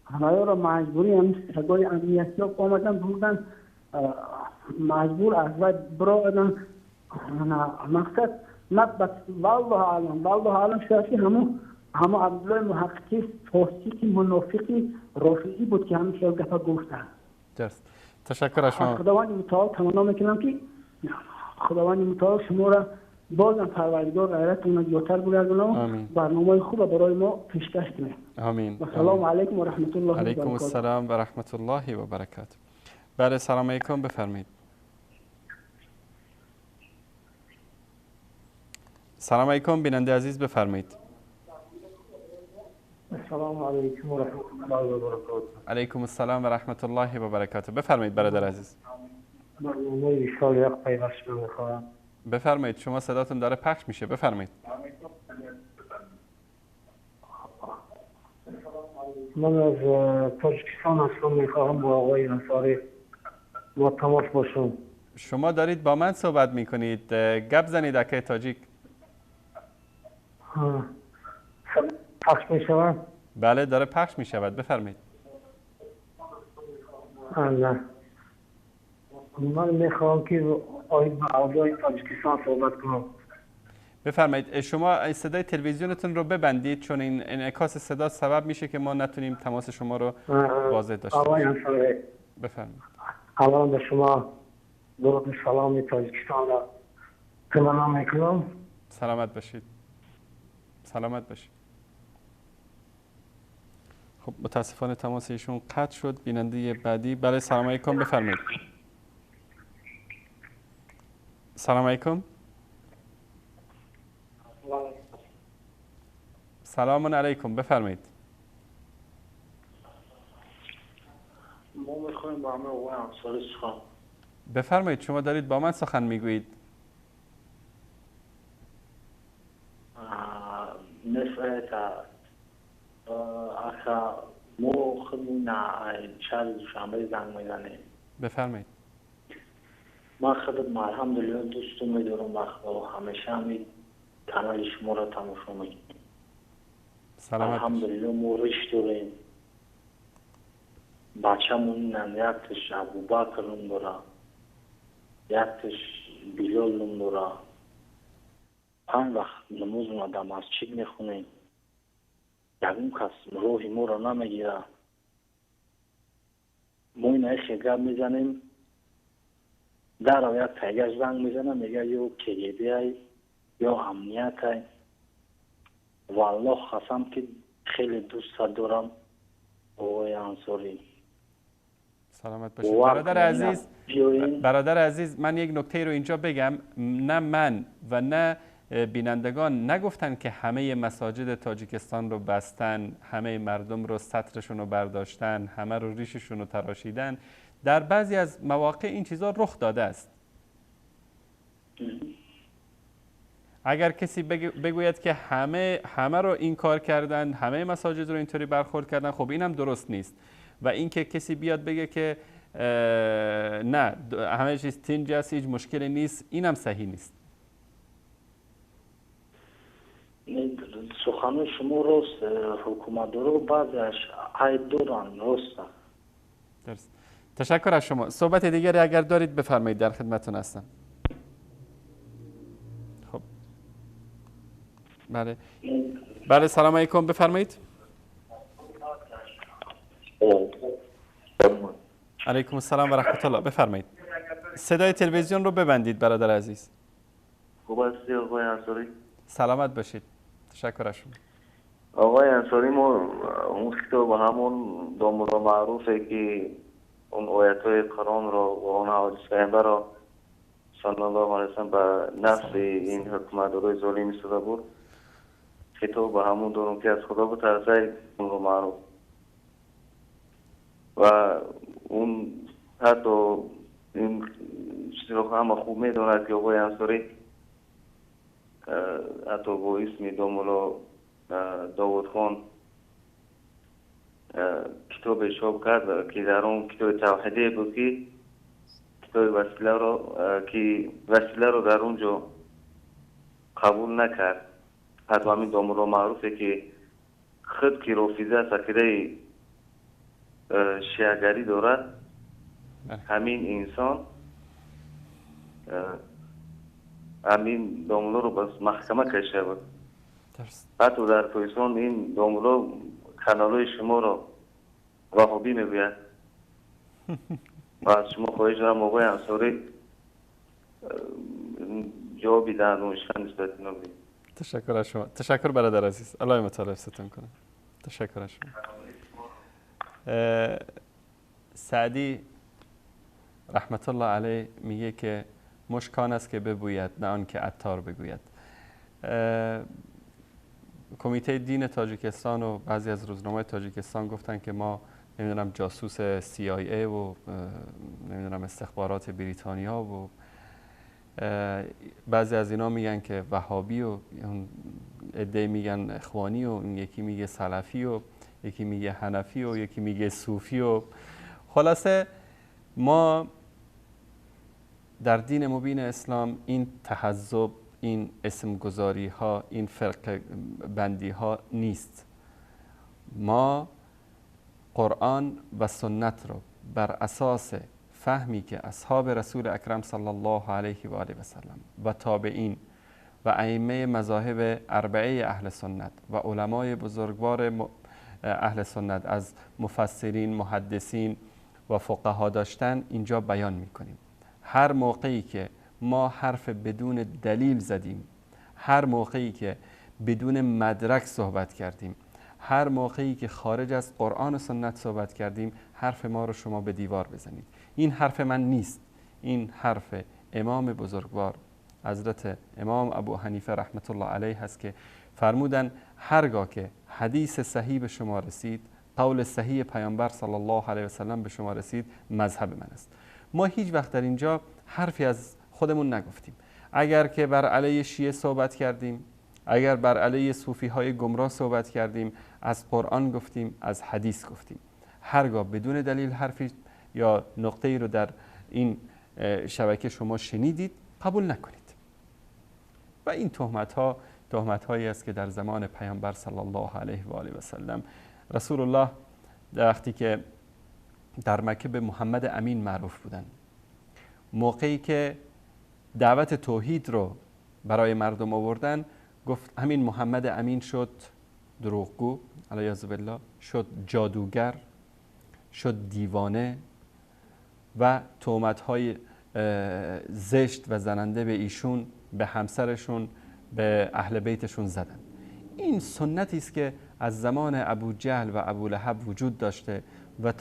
همه را مجبوری هم سگای امنیتی ها آمدن بردن، مجبور از باید برآمدن. مقصد من والله اعلم، والله اعلم شاید که همو عبدالله محققی فاسقی منافقی رافضی بود که همین شاید گفت گفتن. درست. تشکر از شما. خداوند متعال تمنا میکنم که خداوند متعال شما را بازم پروردگار غیرتتون را زیادتر بگردونه، برنامه خوب برای ما پیشکش کنه. آمین. و سلام علیکم و رحمت الله و برکاته. علیکم السلام و رحمت الله و برکاته. بله سلام علیکم، بفرمایید. سلام علیکم بیننده عزیز، بفرمایید. السلام علیکم و رحمت الله و برکاته. علیکم السلام و رحمت الله و برکاته. بفرمایید برادر عزیز. برنامه وصال حق پیوست شده میخواهم. بفرمایید، شما صداتون داره پخش میشه، بفرمایید. من از تاجیکستان هستم، میخواهم با آقای انصاری با تماس باشم. شما دارید با من صحبت میکنید، گپ زنید اکه تاجیک. پخش میشود؟ بله داره پخش میشود، بفرمایید. نه من میخوام که آید به اوضاع تاجیکستان صحبت کنم. بفرمایید. شما صدای تلویزیونتون رو ببندید، چون این انعکاس صدا سبب میشه که ما نتونیم تماس شما رو واضح داشته باشیم. بفرمایید. اولا به شما درود سلام تاجیکستان را تمنا میکنم. سلامت باشید. سلامت باشید. خب متاسفانه تماس ایشون قطع شد. بیننده بعدی، بله سلام علیکم، بفرمایید. سلام علیکم. سلام علیکم، بفرمایید. ما میخوایم با همه آقای انصاری سخن. بفرمایید، شما دارید با من سخن میگویید. ما خودمون شهر دوشنبه زنگ میزنیم. بفرمایید. من خودم الحمدلله دوستم میدارم و همیشه هم کانال شما را تماشا میکنم. سلامت. الحمدلله ما ریش داریم، بچه‌مون یکتش ابوبکر نوم داره، یکتش بلال نوم داره. 5 وقت نماز ما در مسجد میخونیم، یکون کس روح ما را نمیگیره. ما این خیلی گپ میزنیم، در یک تایگش زنگ میزنه میگه یا کگبی یا امنیت. والله قسم که خیلی دوست دارم آقای انصاری. سلامت باشید برادر عزیز. برادر عزیز من یک نکته رو اینجا بگم، نه من و نه بینندگان نگفتن که همه مساجد تاجیکستان رو بستن، همه مردم رو سترشون رو برداشتن، همه رو ریششون رو تراشیدن. در بعضی از مواقع این چیزا رخ داده است. اگر کسی بگوید که همه رو این کار کردن، همه مساجد رو اینطوری برخورد کردن، خب اینم درست نیست. و اینکه کسی بیاد بگه که نه همه چیز تنج است، هیچ مشکلی نیست، اینم صحیح نیست. سخن شما راست، حکومت رو بعضیش عیب دارن، راست. درست. تشکر از شما. صحبت دیگری اگر دارید بفرمایید، در خدمتتون هستم. خب بله بله، سلام علیکم، بفرمایید. علیکم السلام و رحمت الله، بفرمایید. صدای تلویزیون رو ببندید برادر عزیز. خوب هستی آقای انصاری؟ سلامت باشید. تشکر از شما. آقای انصاری، ما اون خطاب همون داملا معروفه که اون آیت های قرآن را و اون حدیث پیامبر را صلی الله علیه وسلم به نفع این حکومتدارای ظالم شده بود، خطاب به همون دارم که از خدا بترسید، اون رو معروف و اون حتی این чизро ҳама хуб медонад, ки оғои Ансорӣ ҳатто бо исми домулло Довудхон китобе чоп кард, ки дар он китоби тавҳидие буд, ки китоби василаро, ки василаро дар он ҷо қабул накард. Ҳатто ҳамин домулло маъруфе, ки худ ки рофиза аст, ақидаи шиагарӣ дорад, ҳамин инсон ҳамин домуллоро ба маҳкама кашида буд. Ҳатто дар Тоҷикистон ин домулло каналҳои шуморо ваҳобӣ мегӯяд. Ва аз шумо хоҳиш дорам, оғои Ансорӣ, ҷавоби диҳанд нисбати ино. تشکر از شما. تشکر برادر عزیز. الله متعال حفظتون کنه. تشکر از شما. سعدی رحمت الله علیه میگه که مشکان است که ببوید، نه آن که عطار بگوید. کمیته دین تاجیکستان و بعضی از روزنامه‌های تاجیکستان گفتن که ما نمیدونم جاسوس CIA و نمیدونم استخبارات بریتانیا و بعضی از اینا میگن که وهابی و عده‌ای میگن اخوانی و یکی میگه سلفی و یکی میگه حنفی و یکی میگه صوفی و خلاصه ما در دین مبین اسلام این تحزب، این اسمگذاری ها، این فرق بندی ها نیست. ما قرآن و سنت رو بر اساس فهمی که اصحاب رسول اکرم صلی الله علیه و آله و سلم و تابعین و ائمه مذاهب اربعه اهل سنت و علمای بزرگوار اهل سنت از مفسرین، محدثین و فقها داشتن اینجا بیان میکنیم. هر موقعی که ما حرف بدون دلیل زدیم، هر موقعی که بدون مدرک صحبت کردیم، هر موقعی که خارج از قرآن و سنت صحبت کردیم، حرف ما رو شما به دیوار بزنید. این حرف من نیست، این حرف امام بزرگوار حضرت امام ابو حنیفه رحمت الله علیه هست که فرمودن هرگاه که حدیث صحیح به شما رسید، قول صحیح پیامبر صلی الله علیه و سلم به شما رسید، مذهب من است. ما هیچ وقت در اینجا حرفی از خودمون نگفتیم. اگر که بر علیه شیعه صحبت کردیم، اگر بر علیه صوفی های گمراه صحبت کردیم، از قرآن گفتیم، از حدیث گفتیم. هرگاه بدون دلیل حرفی یا نقطه‌ای رو در این شبکه شما شنیدید، قبول نکنید. و این تهمت ها تهمت هایی است که در زمان پیامبر صلی الله علیه و آله و سلم، رسول الله در وقتی که در مکه به محمد امین معروف بودن، موقعی که دعوت توحید رو برای مردم آوردن، گفت همین محمد امین شد دروغگو، علیاذ بالله، شد جادوگر، شد دیوانه و تهمت‌های زشت و زننده به ایشون، به همسرشون، به اهل بیتشون زدن. این سنتی است که از زمان ابو جهل و ابو لهب وجود داشته و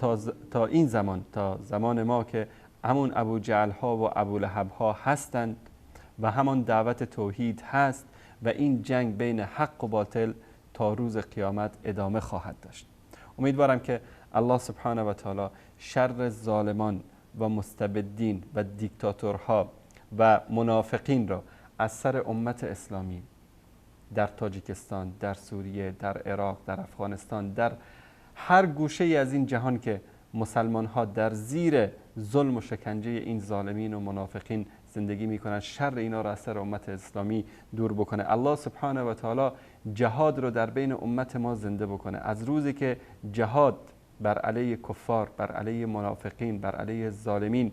تا این زمان، تا زمان ما که همون ابو جهل ها و ابو لهب ها هستند و همان دعوت توحید هست و این جنگ بین حق و باطل تا روز قیامت ادامه خواهد داشت. امیدوارم که الله سبحانه و تعالی شر ظالمان و مستبدین و دیکتاتورها و منافقین را از سر امت اسلامی در تاجیکستان، در سوریه، در عراق، در افغانستان، در هر گوشه ای از این جهان که مسلمان ها در زیر ظلم و شکنجه این ظالمین و منافقین زندگی میکنن، شر اینا را از سر امت اسلامی دور بکنه. الله سبحانه و تعالی جهاد رو در بین امت ما زنده بکنه. از روزی که جهاد بر علیه کفار، بر علیه منافقین، بر علیه ظالمین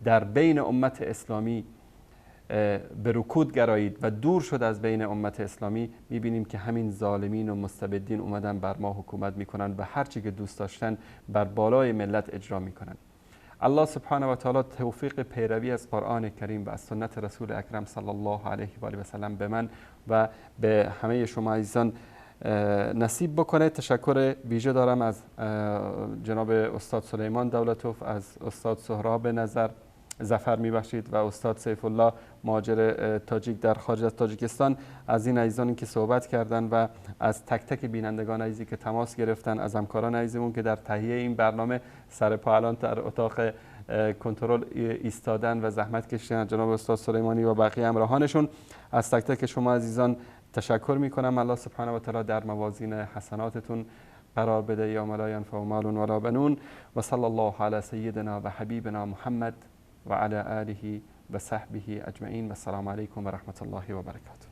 در بین امت اسلامی به رکود گرایید و دور شد از بین امت اسلامی، میبینیم که همین ظالمین و مستبدین اومدن بر ما حکومت میکنن و هرچی که دوست داشتن بر بالای ملت اجرا میکنن. الله سبحانه و تعالی توفیق پیروی از قرآن کریم و از سنت رسول اکرم صلی الله علیه و آله و سلم به من و به همه شما عزیزان نصیب بکنه. تشکر ویژه دارم از جناب استاد سلیمان دولتوف، از استاد سهراب نظر ظفر میبخشید و استاد سیف الله مهاجر تاجیک در خارج از تاجیکستان، از این عزیزانی که صحبت کردن و از تک تک بینندگان عزیزی که تماس گرفتن، از همکاران عزیزمون که در تهیه این برنامه سر پا الان در اتاق کنترل ایستادن و زحمت کشیدن، جناب استاد سلیمانی و بقیه همراهانشون. از تک تک شما عزیزان تشکر میکنم. الله سبحانه و تعالی در موازین حسناتتون قرار بده. یوم لا ینفع مال ولا بنون و صلی الله علی سیدنا و حبیبنا محمد و علی آله و صحبه اجمعین. و السلام علیکم و رحمت الله و برکاته.